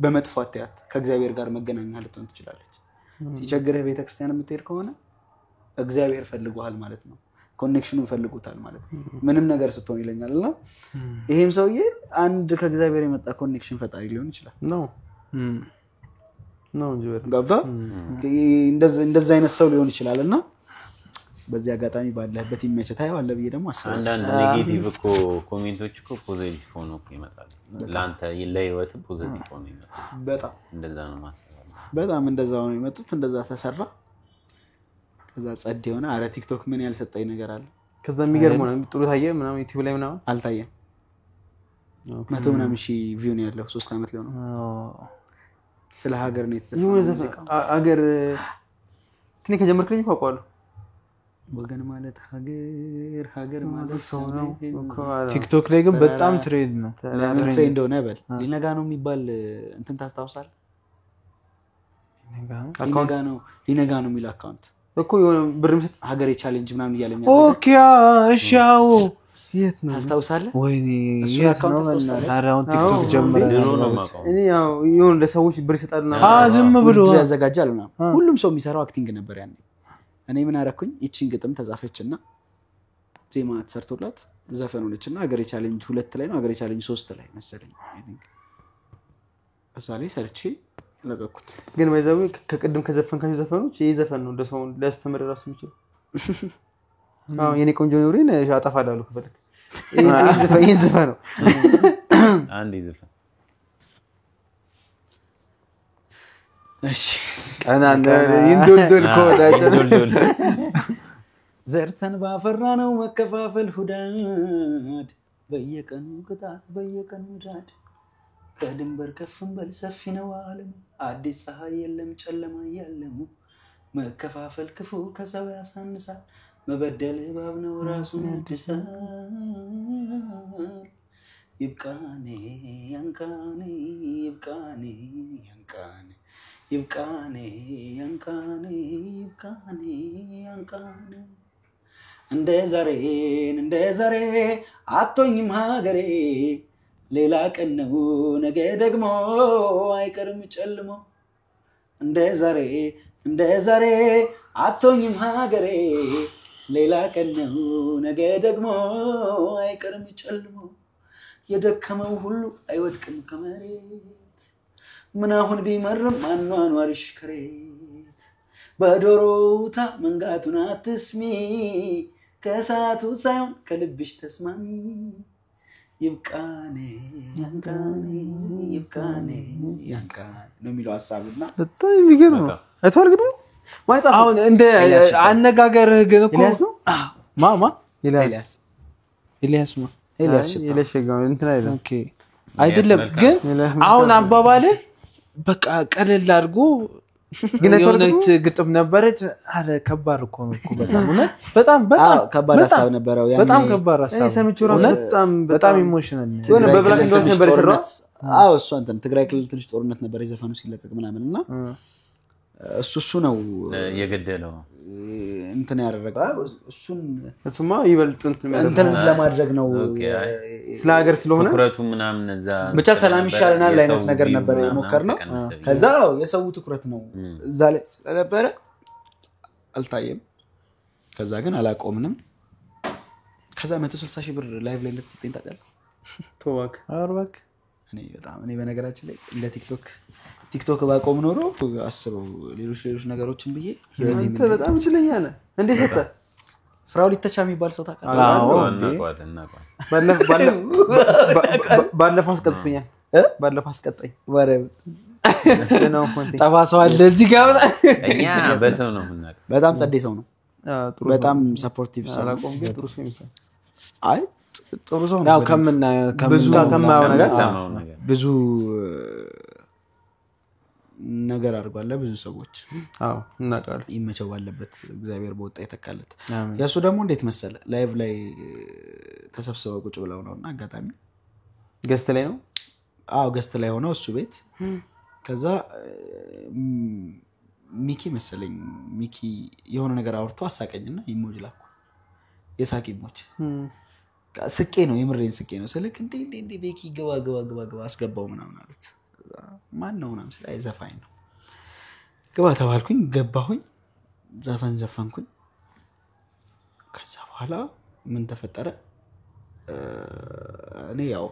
በመጥፎ አትያት፣ ከእግዚአብሔር ጋር መገናኛ ልትሆን ትችላለች። ሲቸግርህ ቤተክርስቲያን የምትሄድ ከሆነ እግዚአብሔር ፈልጎሃል ማለት ነው። connection ኑን ፈልጎታል ማለት ነው። ምንም ነገር ስትሆን ይለኛል። እና ይሄም ሰውዬ አንድ ከእግዚአብሔር የመጣ connection ፈጣሪ ሊሆን ይችላል። ነው እንጂ ገብቶሃል? እንደዛ አይነት ሰው ሊሆን ይችላል። እና በዚህ አጋጣሚ ባለህበት ይመችህ ታየዋለህ ብዬ ደግሞ አስባለሁ። አንዳንድ negative እኮ comment ኦች እኮ positive ሆኖ እኮ ይመጣሉ። ለአንተ ለህይወትህ positive ሆኖ ይመጣሉ። በጣም እንደዛ ነው ማሰብ። በጣም እንደዛ ሆኖ የመጡት፣ እንደዛ ተሰራ። ከዛ ጸድ የሆነ አረ ቲክቶክ ምን ያልሰጠኝ ነገር አለ። ከዛ የሚገርመው ነው ጥሩ ታየ ምናምን ዩቲዩብ ላይ ምናምን አልታየም። 100 ምናምን ሺህ view ነው ያለው። 3 ዓመት ሊሆነው። ስለ ሀገር ነው የተዘፈነው ሙዚቃው። ሀገር ትንሽ ከጀመርክልኝ እኮ አውቀዋለሁ። ወገን ማለት ሀገር፣ ሀገር ማለት ሰው ነው። ቲክቶክ ላይ ግን በጣም trend ነው። ለምን trend ሆነ በል። ሊነጋ ነው የሚባል እንትን ታስታውሳለህ? ሊነጋ ነው የሚል account እኮ የሆነ ብር የሚሰጥ ሀገሬ challenge ምናምን እያለ የሚያዘጋጅ። okay እሺ፣ አዎ የት ነው ታስታውሳለህ? ወይኔ እሱን የት account ነው? ታስታውሳለህ? ኧረ አሁን ቲክቶክ ጀመረ። ድሮ ነው የማውቀው። እኔ ያው የሆነ ለሰዎች ብር ይሰጣል እና ዝም ብሎ ውድድር ያዘጋጃል ምናምን። ሁሉም ሰው የሚሰራው acting ነበር ያኔ። እኔ ምን አደረኩኝ? ይቺን ግጥም ተጻፈችና ዜማ ተሰርቶላት ዘፈን ሆነችና ሀገሬ challenge 2 ላይ ነው ሀገሬ challenge 3 ላይ መሰለኝ I think እዛ ላይ ሰርቼ ለቀኩት። ግን ባይዛው ከቅድም ከዘፈንካቸው ዘፈኖች ይሄ ዘፈን ነው ለሰው ሊያስተምር ራሱ የሚችል። አዎ የኔ ቆንጆ ኑሪን አጠፋላለሁ ከፈለክ። ይሄ ዘፈን ነው። አንድ ዘፈን እሺ ቀና ይንዶልዶል ከወዳጅ ዘርተን ባፈራ ነው መከፋፈል ሁዳድ፣ በየቀኑ ቅጣት በየቀኑ ዳድ፣ ከድንበር ከፍም በል ሰፊ ነው ዓለሙ፣ አዲስ ፀሐይ የለም ጨለማ ያለሙ፣ መከፋፈል ክፉ ከሰው ያሳንሳል፣ መበደል እባብ ነው ራሱን ያድሳል። ይብቃኔ ያንቃኔ ይብቃኔ ያንቃኔ ይብቃኔ ያንቃኔ ይብቃኔ ያንቃኔ፣ እንደ ዛሬን እንደ ዛሬ አቶኝም ሀገሬ፣ ሌላ ቀን ነው ነገ ደግሞ አይቀርም ጨልሞ፣ እንደ ዛሬ እንደ ዛሬ አቶኝም ሀገሬ፣ ሌላ ቀን ነው ነገ ደግሞ አይቀርም ጨልሞ፣ የደከመው ሁሉ አይወድቅም ከመሬት፣ ምን አሁን ቢመርም አኗኗርሽ ከሬት፣ በዶሮታ መንጋቱን አትስሚ፣ ከሰዓቱ ሳይሆን ከልብሽ ተስማሚ፣ ይብቃኔ ያንቃኔ ይብቃኔ ያንቃኔ ነው የሚለው ሀሳቡና በጣም የሚገርም ነው። አይተኸዋል ግጥሙ? ማለት አሁን እንደ አነጋገርህ ግን እኮ ኤልያስ ነው? ማማ ኤልያስ ኤልያስ ማ ኤልያስ ሽታ ኤልያስ ሸጋው እንትን አይደለም። okay አይደለም። ግን አሁን አባባልህ በቃ ቀለል አድርጎ የሆነች ግጥም ነበረች። አረ ከባድ እኮ ነው እኮ በጣም እውነት፣ በጣም በጣም ከባድ ሀሳብ ነበረው። በጣም ከባድ ሀሳብ ሰምቼው እራሱ በጣም በጣም emotional የሆነ በ black እንደሆነ ነበር የሰራው። አዎ እሷ እንትን ትግራይ ክልል ትንሽ ጦርነት ነበር የዘፈኑ ሲለቀቅ ምናምን እና እሱ ነው የገደለው እንትን ያደረገው። እሱን እሱማ ይበልጥ እንትን ለማድረግ ነው ስለ ሀገር ስለሆነ ትኩረቱ ምናምን እዛ ብቻ ሰላም ይሻለናል አይነት ነገር ነበር የሞከርነው። ከዛ የሰው ትኩረት ነው እዛ ላይ ስለነበረ አልታየም። ከዛ ግን አላቆምንም። ከዛ 160 ሺህ ብር live ላይ እንደተሰጠኝ ታውቃለህ? ተዋክ አርባክ እኔ በጣም እኔ በነገራችን ላይ እንደ ቲክቶክ ባቆም ኖሮ አስበው ሌሎች ነገሮችን ብዬ ህይወቴ አንተ በጣም ችለኛ ነህ። እንዴት ሰጠህ? ፍራው ሊተቻ የሚባል ሰው ታውቃለህ? ባለፈው አስቀጥቶኛል። ባለፈው አስቀጣኝ። ጠባሳው አለ እዚህ ጋር። እኛ በሰው ነው የምናውቀው። በጣም ጸዴ ሰው ነው። በጣም supportive ሰው ነው። ጥሩ ሰው ይመስላል። አይ ጥሩ ሰው ነው። ያው ከምናየው ነገር ብዙ ነገር አድርጓል ለብዙ ሰዎች። አዎ እናውቃለን። ይመቸው ባለበት እግዚአብሔር በወጣ የተካለት። የሱ ደግሞ እንዴት መሰለ live ላይ ተሰብስበው ቁጭ ብለው ነውና አጋጣሚ guest ላይ ነው። አዎ guest ላይ ሆነው እሱ ቤት። ከዛ ሚኪ መሰለኝ ሚኪ የሆነ ነገር አውርቶ አሳቀኝና emoji ላኩ። የሳቅ emoji ስቄ ነው የምሬን ስቄ ነው ስልክ እንዴ እንዴ እንዴ ቤኪ ግባ ግባ ግባ ግባ አስገባው ምናምን አሉት። ማን ነው ምናምን ስል አይ ዘፋኝ ነው ግባ ተባልኩኝ። ገባሁኝ ዘፈን ዘፈንኩኝ። ከዛ በኋላ ምን ተፈጠረ? እኔ ያው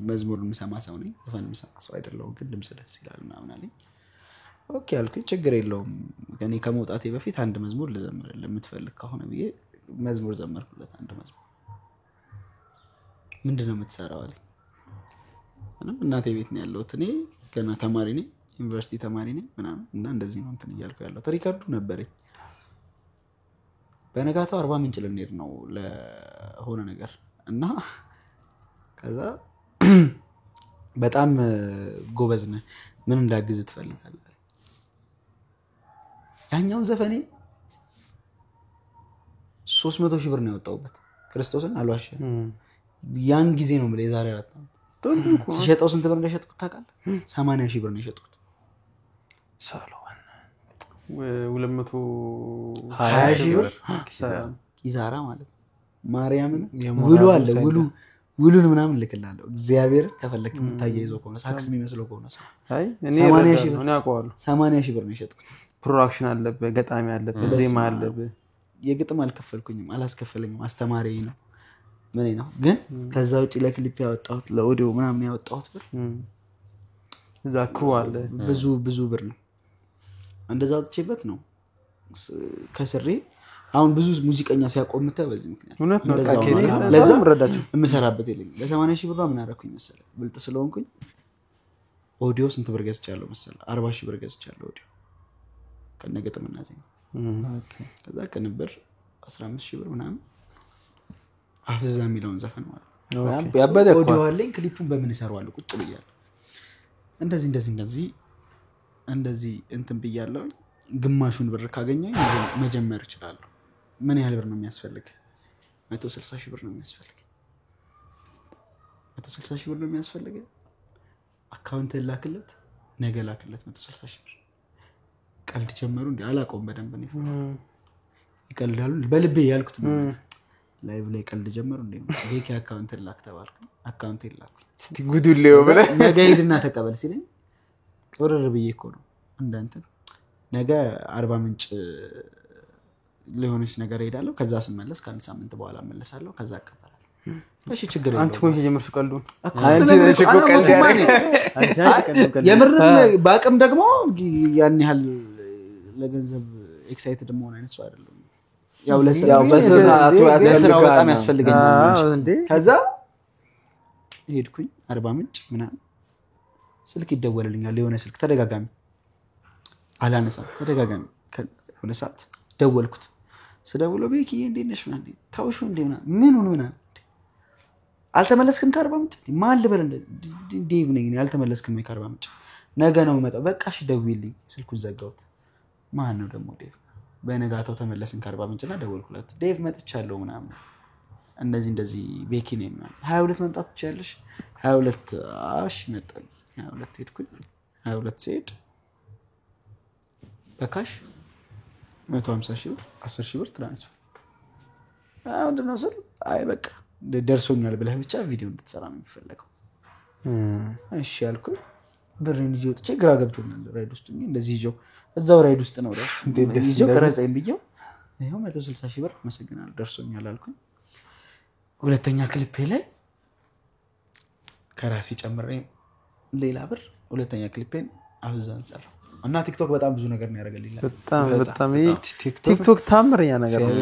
መዝሙር የምሰማ ሰው ነኝ፣ ዘፈን የምሰማ ሰው አይደለሁም። ግን ድምፅ ደስ ይላል ምናምን አለኝ። okay አልኩኝ፣ ችግር የለውም እኔ ከመውጣቴ በፊት አንድ መዝሙር ልዘምርልህ የምትፈልግ ከሆነ ብዬ መዝሙር ዘመርኩለት። አንድ መዝሙር ምንድነው የምትሰራው አለኝ። ምንም እናቴ ቤት ነው ያለሁት፣ እኔ ገና ተማሪ ነኝ፣ ዩኒቨርሲቲ ተማሪ ነኝ ምናምን እና እንደዚህ ነው እንትን እያልኩ ያለሁት። record ኡ ነበረኝ። በነጋታው 40 ምንጭ ልንሄድ ነው ለሆነ ነገር እና ከዛ በጣም ጎበዝ ነህ፣ ምን እንዳግዝ ትፈልጋለህ? ያኛውን ዘፈኔ 300 ሺህ ብር ነው ያወጣሁበት። ክርስቶስን አልዋሽም። ያን ጊዜ ነው የምልህ፣ የዛሬ 4 ዓመት ስሸጠው ስንት ብር እንደሸጥኩት ታውቃለህ? 80 ሺህ ብር ነው የሸጥኩት። 220 ሺህ ብር ኪሳራ ማለት ነው። ማርያምን ውሉ አለ ውሉ ውሉን ምናምን ልክላለሁ። እግዚአብሔር ከፈለክ የምታያይዘው ከሆነ ሳክስ የሚመስለው ከሆነ ሰው አይ እኔ 80 ሺህ ብር ነው የሸጥኩት። production አለበት፣ ገጣሚ አለበት፣ ዜማ አለበት። የግጥም አልከፈልኩኝም፣ አላስከፈለኝም። አስተማሪ ነው ምን ነው ግን ከዛ ውጪ ለክሊፕ ያወጣሁት ለኦዲዮ ምናምን ያወጣሁት ብር እዛ crew አለ ብዙ ብዙ ብር ነው። እንደዛ አውጥቼበት ነው ከስሬ። አሁን ብዙ ሙዚቀኛ ሲያቆም የምታየው በዚህ ምክንያት እውነት ነው። ለዛ የምሰራበት የለኝም። በ80 ሺህ ብር ምን አደረኩኝ መሰለህ? ብልጥ ስለሆንኩኝ ኦዲዮ ስንት ብር ገዝቻለሁ መሰለህ? 40 ሺህ ብር ገዝቻለሁ ኦዲዮ ከነግጥምና ዜማ። ከዛ ቅንብር 15 ሺህ ብር ምናምን አፍዛ የሚለውን ዘፈን ማለት ነው። ኦዲዮ አለኝ። ክሊፑን በምን እሰራዋለሁ? ቁጭ ብያለሁ። እንደዚህ እንደዚህ እንደዚህ እንደዚህ እንትን ብያለሁ። ግማሹን ብር ካገኘኝ መጀመር እችላለሁ። ምን ያህል ብር ነው የሚያስፈልግ? 160 ሺህ ብር ነው የሚያስፈልግ። 160 ሺህ ብር ነው የሚያስፈልግ። account ላክለት፣ ነገ ላክለት 160 ሺህ ብር። ቀልድ ጀመሩ እንዴ? አላውቀውም በደንብ ነው ይቀልዳሉ። በልቤ ያልኩት ነው። live ላይ ቀልድ ጀመሩ እንዴ? ቤኪ account ላክ ተባልኩ። account ላኩኝ። እስቲ ጉዱን ሊዮ ብለህ ነገ ሂድና ተቀበል ሲለኝ ቅብርር ብዬ እኮ ነው እንደ ነገ 40 ምንጭ ሊሆነች ነገር እሄዳለሁ። ከዛ ስመለስ ከአንድ ሳምንት በኋላ እመለሳለሁ። ከዛ እቀበላለሁ። እሺ ችግር የለውም። አንቺ እኮ የጀመርሽው ቀልዱን አንቺ ነሽ እኮ ቀልድ ያደረገው። የምርም በአቅም ደግሞ ያን ያህል ለገንዘብ excited መሆን አይነት ሰው አይደለም። ያው ለስራው በጣም ያስፈልገኛል። ከዛ ሄድኩኝ 40 ምንጭ ምናምን ስልክ ይደወልልኛል። የሆነ ስልክ ተደጋጋሚ አላነሳም። ተደጋጋሚ የሆነ ሰዓት ደወልኩት። ስደውለው ቤኪዬ እንዴት ነሽ ምናምን ታውሹ እንዴ ምናምን ምን ሆነ ምናምን አልተመለስክም ከአርባ ምንጭ? ማን ልበል ዴቭ ነኝ አልተመለስክም ወይ ከአርባ ምንጭ? ነገ ነው የምመጣው። በቃ እሺ ደውዪልኝ። ስልኩን ዘጋሁት። ማን ነው ደግሞ ዴቭ? በነጋታው ተመለስን ከአርባ ምንጭና ደወልኩለት። ዴቭ መጥቻለሁ ምናምን እንደዚህ እንደዚህ ቤኪ ነኝ ምናምን 22 መምጣት ትችያለሽ? 22 እሺ መጣሁ። 22 ሄድኩኝ። 22 ስሄድ በ cash 150 ሺህ ብር 10 ሺህ ብር transfer ምንድን ነው ስል አይ በቃ ደርሶኛል ብለህ ብቻ ቪዲዮ እንድትሰራ ነው የሚፈለገው። እሺ አልኩኝ። ብሬን ይዤ ወጥቼ ግራ ገብቶኛል። ራይድ ውስጥ እንደዚህ ይዤው እዛው ራይድ ውስጥ ነው ይዤው ቀረጸኝ ብዬው ይኸው 160 ሺህ ብር አመሰግናለሁ ደርሶኛል አልኩኝ። ሁለተኛ ክሊፔ ላይ ከራሴ ጨምሬ ሌላ ብር ሁለተኛ ክሊፔን አብዛን ሰራው እና ቲክቶክ በጣም ብዙ ነገር ነው ያደረገልኝ። በጣም በጣም ቲክቶክ ታምረኛ ነገር ነው።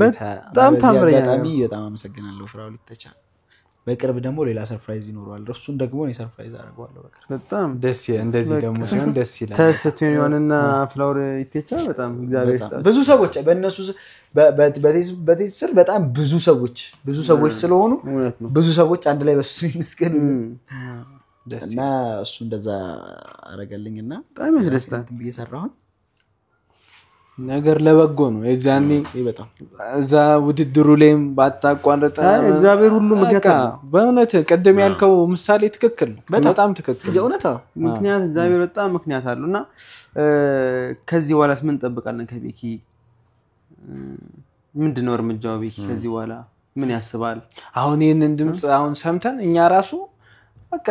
በጣም ታምረኛ አጋጣሚ በጣም አመሰግናለሁ ፍራኦል ይተቻ። በቅርብ ደግሞ ሌላ surprise ይኖረዋል። እሱን ደግሞ እኔ surprise አደርገዋለሁ በቅርብ። በጣም ደስ ይላል። እንደዚህ ደግሞ ሲሆን ደስ ይላል። ተሰጥቶን የሆነና ፍላወር ይተቻ በጣም እግዚአብሔር ይስጣቸው። ብዙ ሰዎች በእነሱ በቴስ ስር በጣም ብዙ ሰዎች ስለሆኑ ብዙ ሰዎች አንድ ላይ በሱ ይመስገን እና እሱ እንደዛ አደረገልኝና በጣም ያስደስታል ብዬ ሰራሁኝ። ነገር ለበጎ ነው። የዛኔ በጣም እዛ ውድድሩ ላይም ባታቋረጠ እግዚአብሔር ሁሉ ምክንያት አለው። በእውነት ቅድም ያልከው ምሳሌ ትክክል ነው። በጣም ትክክል የእውነት ምክንያት እግዚአብሔር በጣም ምክንያት አለው። እና ከዚህ በኋላስ ምን እንጠብቃለን ከቤኪ? ምንድነው እርምጃው? ቤኪ ከዚህ በኋላ ምን ያስባል? አሁን ይህንን ድምፅ አሁን ሰምተን እኛ ራሱ በቃ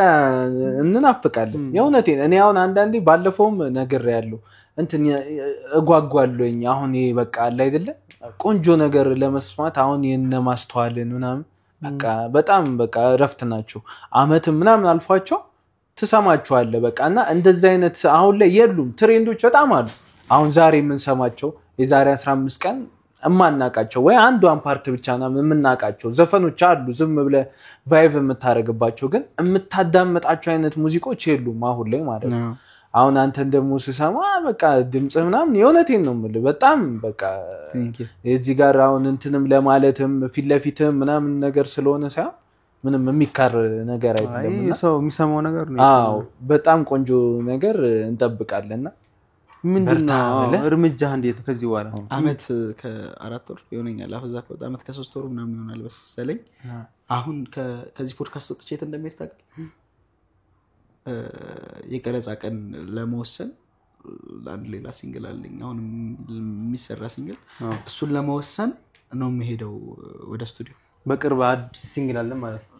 እንናፍቃለን። የእውነቴን እኔ አሁን አንዳንዴ ባለፈውም ነግሬያለሁ እንትን እጓጓለሁኝ። አሁን ይሄ በቃ አለ አይደለ ቆንጆ ነገር ለመስማት አሁን የነ ማስተዋልን ምናምን በቃ በጣም በቃ እረፍት ናቸው። አመትም ምናምን አልፏቸው ትሰማቸዋለህ በቃ። እና እንደዚህ አይነት አሁን ላይ የሉም። trend ኦች በጣም አሉ። አሁን ዛሬ የምንሰማቸው የዛሬ 15 ቀን እማናቃቸው ወይ አንዷን part ብቻ ነው የምናቃቸው ዘፈኖች አሉ። ዝም ብለህ vibe የምታደርግባቸው ግን የምታዳምጣቸው አይነት ሙዚቆች የሉም አሁን ላይ ማለት ነው። አሁን አንተን ደግሞ ስሰማ በቃ ድምፅህ ምናምን የእውነቴን ነው የምልህ በጣም በቃ የዚህ ጋር አሁን እንትንም ለማለትም ፊት ለፊትም ምናምን ነገር ስለሆነ ሳይሆን ምንም የሚካር ነገር አይደለም። እና ሰው የሚሰማው ነገር ነው። አዎ በጣም ቆንጆ ነገር እንጠብቃለንና ምንድነው እርምጃህ? እንዴት ነው ከዚህ በኋላ? አመት ከ4 ወር ይሆነኛል። አፍዛ ከወጣ አመት ከ3 ወር ምናምን ይሆናል መሰለኝ። አሁን ከዚህ ፖድካስት ወጥቼ የት እንደምሄድ ታውቃለህ? የቀረጻ ቀን ለመወሰን አንድ ሌላ single አለኝ አሁን የሚሰራ single፣ እሱን ለመወሰን ነው የምሄደው ወደ ስቱዲዮ። በቅርብ አዲስ single አለ ማለት ነው።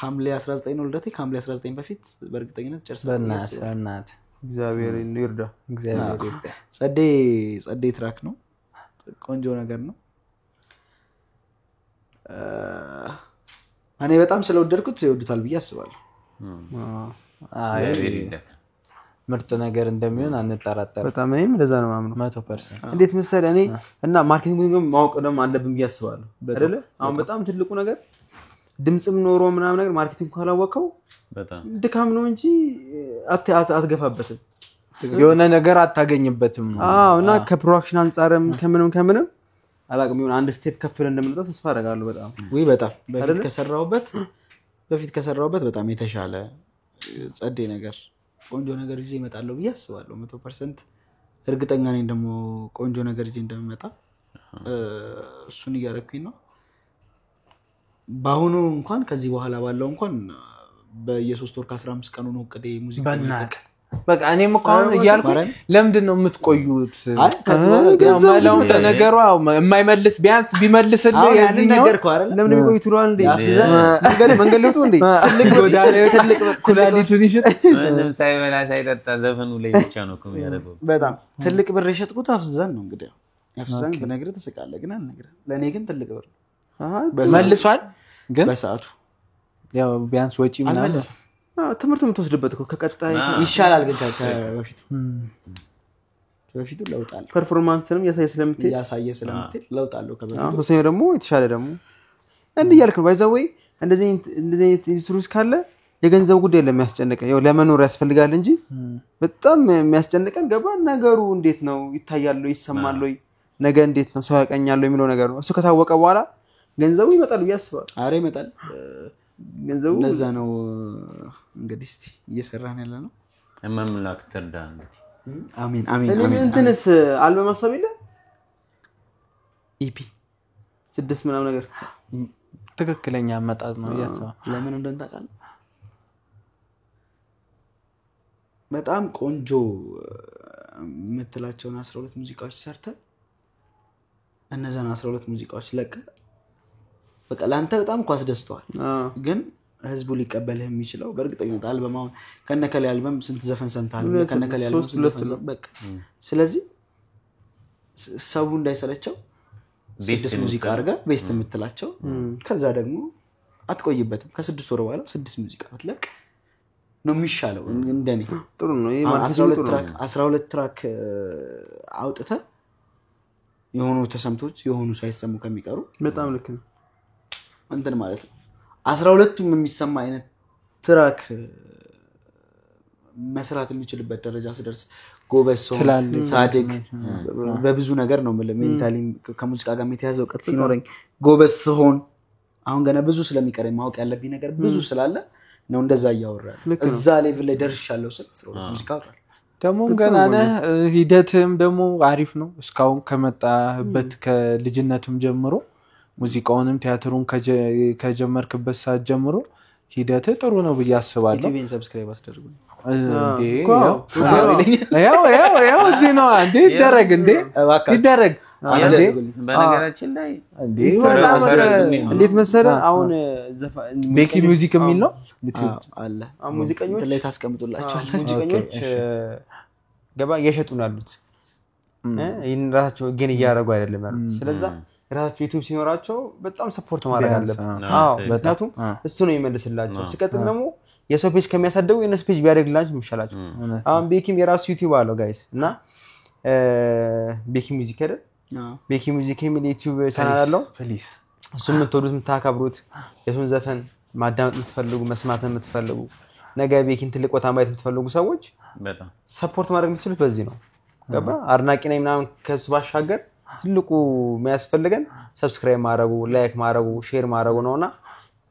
ሐምሌ 19 ነው ልደቴ። ከሐምሌ 19 በፊት በእርግጠኝነት ጨርሳለሁ። በእናትህ እግዚአብሔር ይርዳ። እግዚአብሔር ይርዳ። ጸዴ ጸዴ track ነው። ቆንጆ ነገር ነው። እኔ በጣም ስለወደድኩት ይወዱታል ብዬ አስባለሁ። ምርጥ ነገር እንደሚሆን አንጠራጠርም። በጣም እኔም እንደዛ ነው የማምነው። 100%። እንዴት መሰለህ እኔ እና marketing ማወቅ ደግሞ አለብን ብዬ አስባለሁ። አይደለ? አሁን በጣም ትልቁ ነገር ድምፅም ኖሮ ምናምን ነገር marketing ካላወቀው ድካም ነው እንጂ አትገፋበትም። የሆነ ነገር አታገኝበትም። አዎ። እና ከ production አንፃርም ከምንም ከምንም አላውቅም ይሁን አንድ step ከፍ ብለን እንደምንወጣ ተስፋ አደርጋለሁ። በጣም ወይ በጣም በፊት ከሰራሁበት በጣም የተሻለ ጸዴ ነገር ቆንጆ ነገር ይዤ እመጣለሁ ብዬ አስባለሁ። 100% እርግጠኛ ነኝ ደግሞ ቆንጆ ነገር ይዤ እንደምመጣ። እሱን እያደረኩኝ ነው። በአሁኑ እንኳን ከዚህ በኋላ ባለው እንኳን በየሶስት ወር ከ15 ቀኑ ነው እቅዴ ሙዚቃ በእናትህ በቃ እኔም እኮ አሁን እያልኩኝ ለምንድን ነው የምትቆዩት? መላው ነገሩ የማይመልስ ቢያንስ ቢመልስልህ የዚህኛው ለምን የሚቆዩት ይለዋል እንዴ? መንገድ ሊወጡ እንዴ? ትልቅ ኩላሊቱን ይሽጥ ምንም ሳይበላ ሳይጠጣ ዘፈኑ ላይ ብቻ ነው እኮ የሚያደርገው። በጣም ትልቅ ብር የሸጥኩት አፍዛን ነው። እንግዲህ አፍዛን ብነግርህ ትስቃለህ፣ ግን አልነግርህም። ለእኔ ግን ትልቅ ብር መልሷል። ግን በሰዓቱ ያው ቢያንስ ወጪ ምናምን አልመለሰም። ትምህርት የምትወስድበት እኮ ከቀጣይ ይሻላል። ግን ከበፊቱ ለውጥ አለው። performance ንም እያሳየ ስለምትሄድ ለውጥ አለው ከበፊቱ። ሶስተኛው ደግሞ የተሻለ ደግሞ እንዲህ እያልክ ነው። by the way እንደዚህ አይነት ኢንዱስትሪ ውስጥ ካለ የገንዘብ ጉዳይ ለሚያስጨንቀን ያው ለመኖር ያስፈልጋል እንጂ በጣም የሚያስጨንቀን ገባ ነገሩ እንዴት ነው ይታያል ወይ ይሰማል ወይ ነገ እንዴት ነው ሰው ያቀኛል ወይ የሚለው ነገር ነው። እሱ ከታወቀ በኋላ ገንዘቡ ይመጣል ብዬ አስባለሁ። አረ ይመጣል ገንዘቡ። እንደዛ ነው እንግዲህ እስቲ እየሰራን ያለ ነው። እመምላክ ትርዳ እንግዲህ። አሜን አሜን እኔ አሜን። እንትንስ አልበም ሀሳብ የለ EP 6 ምናምን ነገር ትክክለኛ አመጣጥ ነው እያሰባ ለምን እንደሆነ ታውቃለህ? በጣም ቆንጆ የምትላቸውን 12 ሙዚቃዎች ሰርተህ እነዛን 12 ሙዚቃዎች ለቀህ በቃ ለአንተ በጣም እኮ አስደስተዋል። ግን ህዝቡ ሊቀበልህ የሚችለው በእርግጠኝነት አልበም አሁን ከነከሌ አልበም ስንት ዘፈን ሰምተሃል? ከነከሌ አልበም ስንት ዘፈን በቃ ስለዚህ ሰው እንዳይሰለቸው 6 ሙዚቃ አድርገህ best የምትላቸው ከዛ ደግሞ አትቆይበትም። ከ6 ወር በኋላ 6 ሙዚቃ ብትለቅ ነው የሚሻለው እንደኔ። ጥሩ ነው። ይሄ 12 track አውጥተህ የሆኑ ተሰምቶች የሆኑ ሳይሰሙ ከሚቀሩ በጣም ልክ ነው እንትን ማለት ነው። 12ቱም የሚሰማ አይነት track መስራት የሚችልበት ደረጃ ስደርስ ጎበዝ ሰው ሳድግ በብዙ ነገር ነው የምልህ። mentally ከሙዚቃ ጋር የተያዘ እውቀት ሲኖረኝ ጎበዝ ስሆን አሁን ገና ብዙ ስለሚቀረኝ ማወቅ ያለብኝ ነገር ብዙ ስላለ ነው እንደዛ እያወራ እዛ level ላይ ደርሻለሁ ስል 12 ሙዚቃ አወጣለሁ። ደግሞ ገና ነህ፣ ሂደትህም ደግሞ አሪፍ ነው። እስካሁን ከመጣህበት ከልጅነትም ጀምሮ ሙዚቃውንም ቲያትሩን ከጀመርክበት ሰዓት ጀምሮ ሂደትህ ጥሩ ነው ብዬ አስባለሁ። ዩቲዩብን subscribe አስደርጉ። እንዴ ያው ያው ያው እዚህ ነው እንዴ ይደረግ እንዴ ይደረግ። በነገራችን ላይ እንዴ እንዴት መሰለህ አሁን ቤኪ Music የሚል ነው አለ ሙዚቀኞች ላይ ታስቀምጡላችኋላችሁ። ሙዚቀኞች ገባ እየሸጡ ነው ያሉት። ይሄን ራሳቸው ግን እያደረጉ አይደለም ያሉት። ስለዛ ራሳቸው ዩቲዩብ ሲኖራቸው በጣም support ማድረግ አለብን። አዎ ምክንያቱም እሱ ነው የሚመልስላቸው። ሲቀጥል ደግሞ የሰው page ከሚያሳድጉ የነሱ page ቢያደርግላቸው የሚሻላቸው። አሁን ቤኪም የራሱ ዩቲዩብ አለው guys እና ቤኪ Music አይደል? ቤኪ Music የሚል ዩቲዩብ ቻናል አለው። please እሱ የምትወዱት የምታከብሩት የሱን ዘፈን ማዳመጥ የምትፈልጉ መስማት የምትፈልጉ ነገ ቤኪን ትልቅ ቦታ ማየት የምትፈልጉ ሰዎች በጣም support ማድረግ የምትችሉት በዚህ ነው። ገባ አድናቂ ነኝ ምናምን ከሱ ባሻገር ትልቁ የሚያስፈልገን subscribe ማድረጉ፣ like ማድረጉ፣ share ማድረጉ ነውና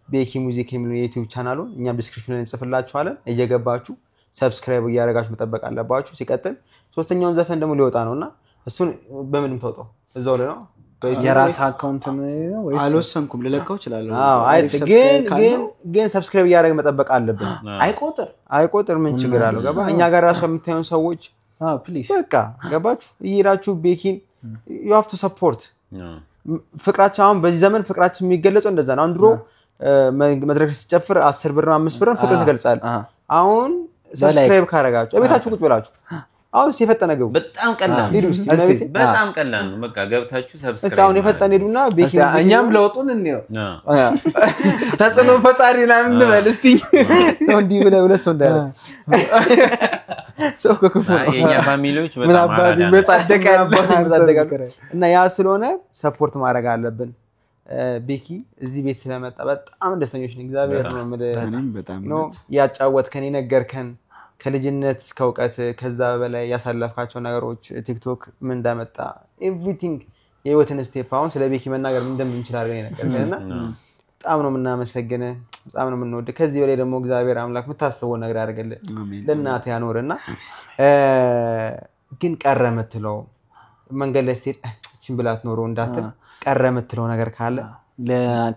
ቤኪ Music የሚል የዩቲዩብ ቻናሉን እኛም description ላይ እንጽፍላችኋለን። እየገባችሁ subscribe እያደረጋችሁ መጠበቅ አለባችሁ። ሲቀጥል ሶስተኛውን ዘፈን ደግሞ ሊወጣ ነውና እሱን በምንም ተውጠው እዛው ላይ ነው። የራስ account ነው ወይስ? አልወሰንኩም፣ ልለቀው እችላለሁ። አዎ አይ ግን ግን ግን subscribe እያደረግን መጠበቅ አለብን። አይቆጥር ምን ችግር አለው? ገባ እኛ ጋር ራሱ የምታዩን ሰዎች please በቃ ገባችሁ እየሄዳችሁ ቤኪን you have to support ፍቅራችን። አሁን በዚህ ዘመን ፍቅራችን የሚገለጸው እንደዛ ነው። አሁን ድሮ መድረክ ሲጨፍር 10 ብር 5 ብር ፍቅር ትገልጻለህ። አሁን subscribe ካረጋችሁ እቤታችሁ ቁጭ ብላችሁ አሁን የፈጠነ ግቡ። በጣም ቀላል ነው። በጣም ቀላል ነው። በቃ ገብታችሁ subscribe እስቲ አሁን የፈጠነ ሄዱና ቤኪ እኛም ለውጡን እንየው። ተጽዕኖ ፈጣሪ ምናምን እንበል እስቲ። ሰው እንዲህ ብለህ ብለህ ሰው እንዳያደርግ ሰው ከክፉ ነው። የኛ family ዎች ምን አባቱ ይመጻደቃል እና ያ ስለሆነ support ማድረግ አለብን። ቤኪ እዚህ ቤት ስለመጣ በጣም ደስተኞች ነን። እግዚአብሔር ነው የምልህ ነው ያጫወትከን የነገርከን ከልጅነት እስከ እውቀት ከዛ በላይ ያሳለፍካቸው ነገሮች ቲክቶክ ምን እንዳመጣ everything የህይወትን step አሁን ስለ ቤኪ መናገር ምን እንደምንችል አድርገን የነገርከን እና በጣም ነው የምናመሰግንህ፣ በጣም ነው የምንወድህ። ከዚህ በላይ ደግሞ እግዚአብሔር አምላክ የምታስበውን ነገር ያደርግልህ፣ ለእናትህ ያኖርና ግን ቀረ የምትለው መንገድ ላይ ስትሄድ እቺን ብላት ኖሮ እንዳትል ቀረ የምትለው ነገር ካለ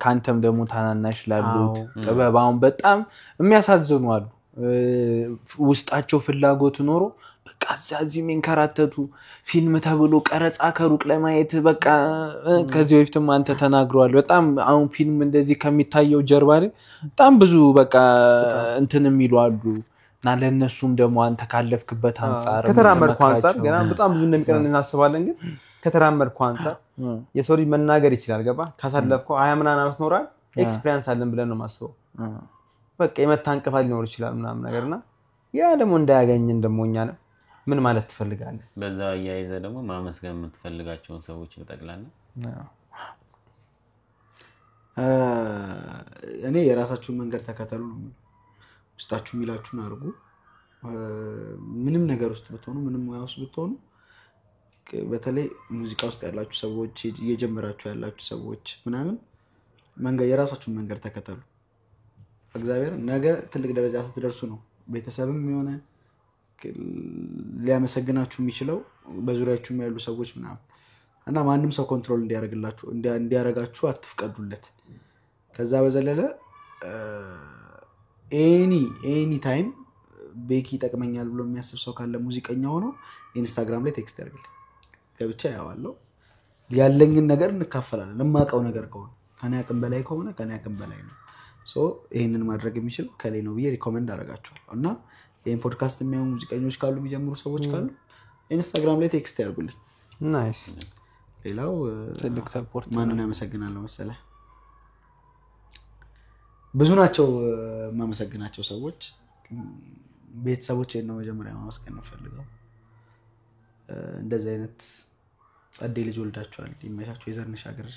ከአንተም ደግሞ ታናናሽ ላሉት ጥበብ አሁን በጣም የሚያሳዝኑ አሉ። ውስጣቸው ፍላጎት ኖሮ በቃ እዚያ የሚንከራተቱ ፊልም ተብሎ ቀረጻ ከሩቅ ለማየት በቃ ከዚህ በፊትም አንተ ተናግሯል። በጣም አሁን ፊልም እንደዚህ ከሚታየው ጀርባ ላይ በጣም ብዙ በቃ እንትን የሚሉ አሉ እና ለነሱም ደግሞ አንተ ካለፍክበት አንፃር ከተራመድኩ አንፃር ገና በጣም ብዙ እንደሚቀረን እናስባለን። ግን ከተራመድኩ አንፃር የሰው ልጅ መናገር ይችላል። ገባ ካሳለፍከው 20 ምናምን ዓመት ኖራል experience አለን ብለን ነው የማስበው። በቃ የመታ እንቅፋት ሊኖር ይችላል ምናምን ነገርና ያ ደግሞ እንዳያገኝን ደግሞ እኛ ምን ማለት ትፈልጋለህ? በዛ አያይዘህ ደግሞ ማመስገን የምትፈልጋቸውን ሰዎች በጠቅላላ። እኔ የራሳችሁን መንገድ ተከተሉ ነው የምለው። ውስጣችሁ የሚላችሁን አድርጉ። ምንም ነገር ውስጥ ብትሆኑ፣ ምንም ሙያ ውስጥ ብትሆኑ፣ በተለይ ሙዚቃ ውስጥ ያላችሁ ሰዎች፣ እየጀመራችሁ ያላችሁ ሰዎች ምናምን መንገድ የራሳችሁን መንገድ ተከተሉ። እግዚአብሔር ነገ ትልቅ ደረጃ ስትደርሱ ነው ቤተሰብም የሆነ ሊያመሰግናችሁ የሚችለው በዙሪያችሁ ያሉ ሰዎች ምናምን እና ማንም ሰው control እንዲያደርግላችሁ እንዲያረጋችሁ አትፍቀዱለት። ከዛ በዘለለ any time ቤኪ ይጠቅመኛል ብሎ የሚያስብ ሰው ካለ ሙዚቀኛ ሆኖ ኢንስታግራም ላይ text ያደርግልኝ፣ ገብቼ አየዋለሁ። ያለኝን ነገር እንካፈላለን። የማውቀው ነገር ከሆነ ከኔ አቅም በላይ ከሆነ ከኔ አቅም በላይ ነው። so ይሄንን ማድረግ የሚችለው ከሌ ነው ብዬ recommend አደርጋቸዋለሁ። እና ይሄን ፖድካስት የሚያዩ ሙዚቀኞች ካሉ የሚጀምሩ ሰዎች ካሉ ኢንስታግራም ላይ text ያድርጉልኝ። nice። ሌላው ትልቅ support። ማንን አመሰግናለሁ መሰለህ? ብዙ ናቸው የማመሰግናቸው ሰዎች። ቤተሰቦቼን ነው መጀመሪያ ማመስገን የምፈልገው። እንደዚህ አይነት ጸዴ ልጅ ወልዳችኋል፣ ይመቻችሁ። የዘርነሽ ሀገር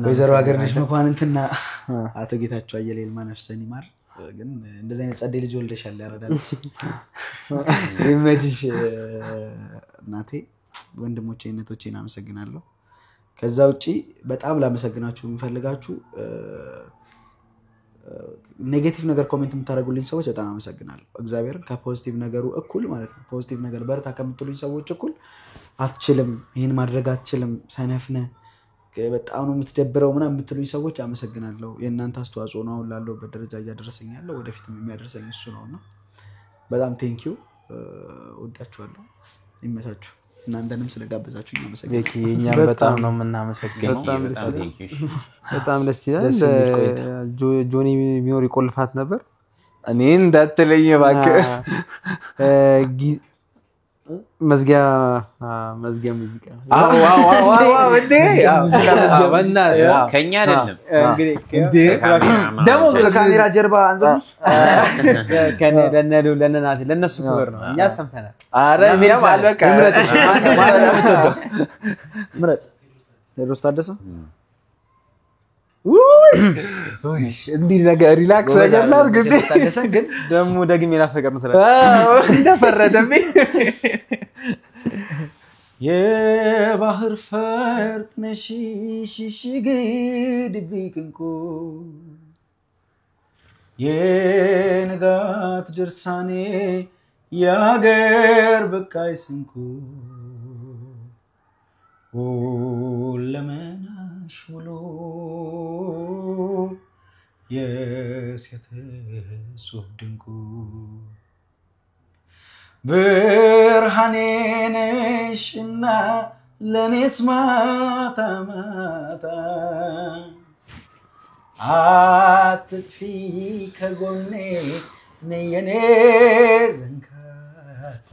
ወይዘሮ ሀገርነሽ መኳንንትና አቶ ጌታቸው አየለ ይልማ ነፍሰን ይማር። ግን እንደዚህ አይነት ጸዴ ልጅ ወልደሻል፣ ያረዳልሽ፣ ይመችሽ እናቴ። ወንድሞቼ እህቶቼን አመሰግናለሁ። ከዛ ውጪ በጣም ላመሰግናችሁ የምፈልጋችሁ Negative ነገር comment የምታደርጉልኝ ሰዎች በጣም አመሰግናለሁ። እግዚአብሔርን ከ positive ነገሩ እኩል ማለት ነው። Positive ነገር በርታ ከምትሉኝ ሰዎች እኩል አትችልም፣ ይህን ማድረግ አትችልም፣ ሰነፍ ነህ፣ በጣም ነው የምትደብረው ምናምን የምትሉኝ ሰዎች አመሰግናለሁ። የእናንተ አስተዋጽኦ ነው አሁን ላለሁበት ደረጃ እያደረሰኝ ያለው፣ ወደፊትም የሚያደርሰኝ እሱ ነው እና በጣም thank you፣ ወዳችኋለሁ። ይመቻችሁ። እናንተንም ስለጋበዛችሁ አመሰግናለሁ። ቤኪ እኛም በጣም ነው የምናመሰግነው። በጣም ደስ ይላል። ደስ የሚል ቆይታ። ጆኒ ቢኖር ይቆልፋት ነበር። እኔ እንዳትለኝ እባክህ። መዝጊያ መዝጊያ ሙዚቃ አዎ አዎ አዎ አዎ፣ እንዴ አዎ፣ በእናትህ አዎ። ከኛ አይደለም። እንግዲህ እንዴ ደግሞ ከካሜራ ጀርባ አንዘፍን። ለነ ለነ ናቲ ለነሱ ክብር ነው። እኛ ሰምተናል። ኧረ እኛም አልበቃ። ምረጥ፣ ማንን ነው የምትወደው? ምረጥ። ቴዎድሮስ ታደሰ። ውይ፣ እንዲህ ነገር relax ነገር ላድርግ እንዴ? ቴዎድሮስ ታደሰን ግን ደግሞ ደግሜ ናፈቀር ነው ትላለህ። አዎ፣ እንደፈረደብኝ። የባህር ፈርጥ ነሽ ሽሽግ ድብቅ እንቁ፣ የንጋት ድርሳኔ የአገር በቃይ ስንኩ፣ ሁለመናሽ ውሎ የሴት እጹብ ድንቁ፣ ብርሃኔ ነሽና ለኔስ ማታ ማታ አትጥፊ ከጎኔ ነይ የኔ ዘንካታ፣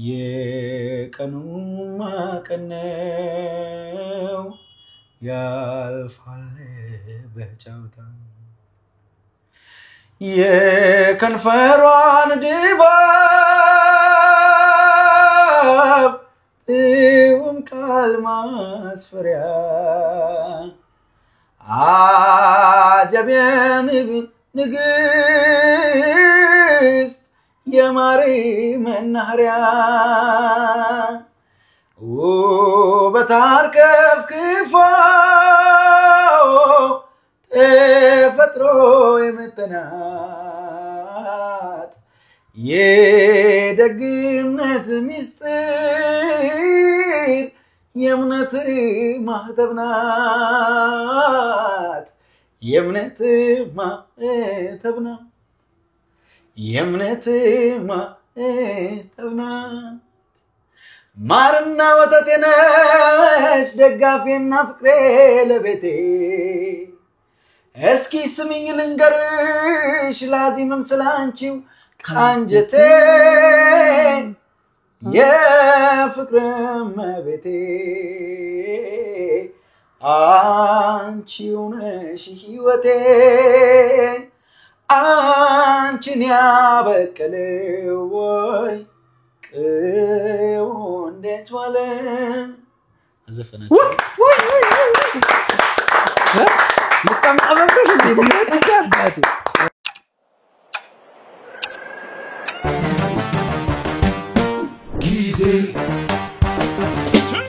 የቀኑማ ቀን ነው ያልፋል በጫውታ፣ የከንፈሯን ድባብ ጥዑም ቃል ማስፈሪያ፣ አጀብ ንግስት የማሪ መናኸሪያ፣ ውበት አርከፍክፎ ተፈጥሮ የመጠናት የደግነት ምስጢር የእምነት ማህተብ ናት፣ የእምነት ማህተብ ናት፣ የእምነት ማህተብ ናት። ማርና ወተቴ ነሽ ደጋፊና ፍቅሬ ለቤቴ፣ እስኪ ስሚኝ ልንገርሽ ላዚምም ስላንቺው ከአንጀቴ፣ የፍቅር እመቤቴ አንቺው ነሽ ሕይወቴ፣ አንቺን ያበቀለው ወይ ቅው እንዴት ዋለ አዘፈናቸው። ልጠምጠምብሽ እንዴ? ምረጥ እንጂ አባቴ። ጊዜ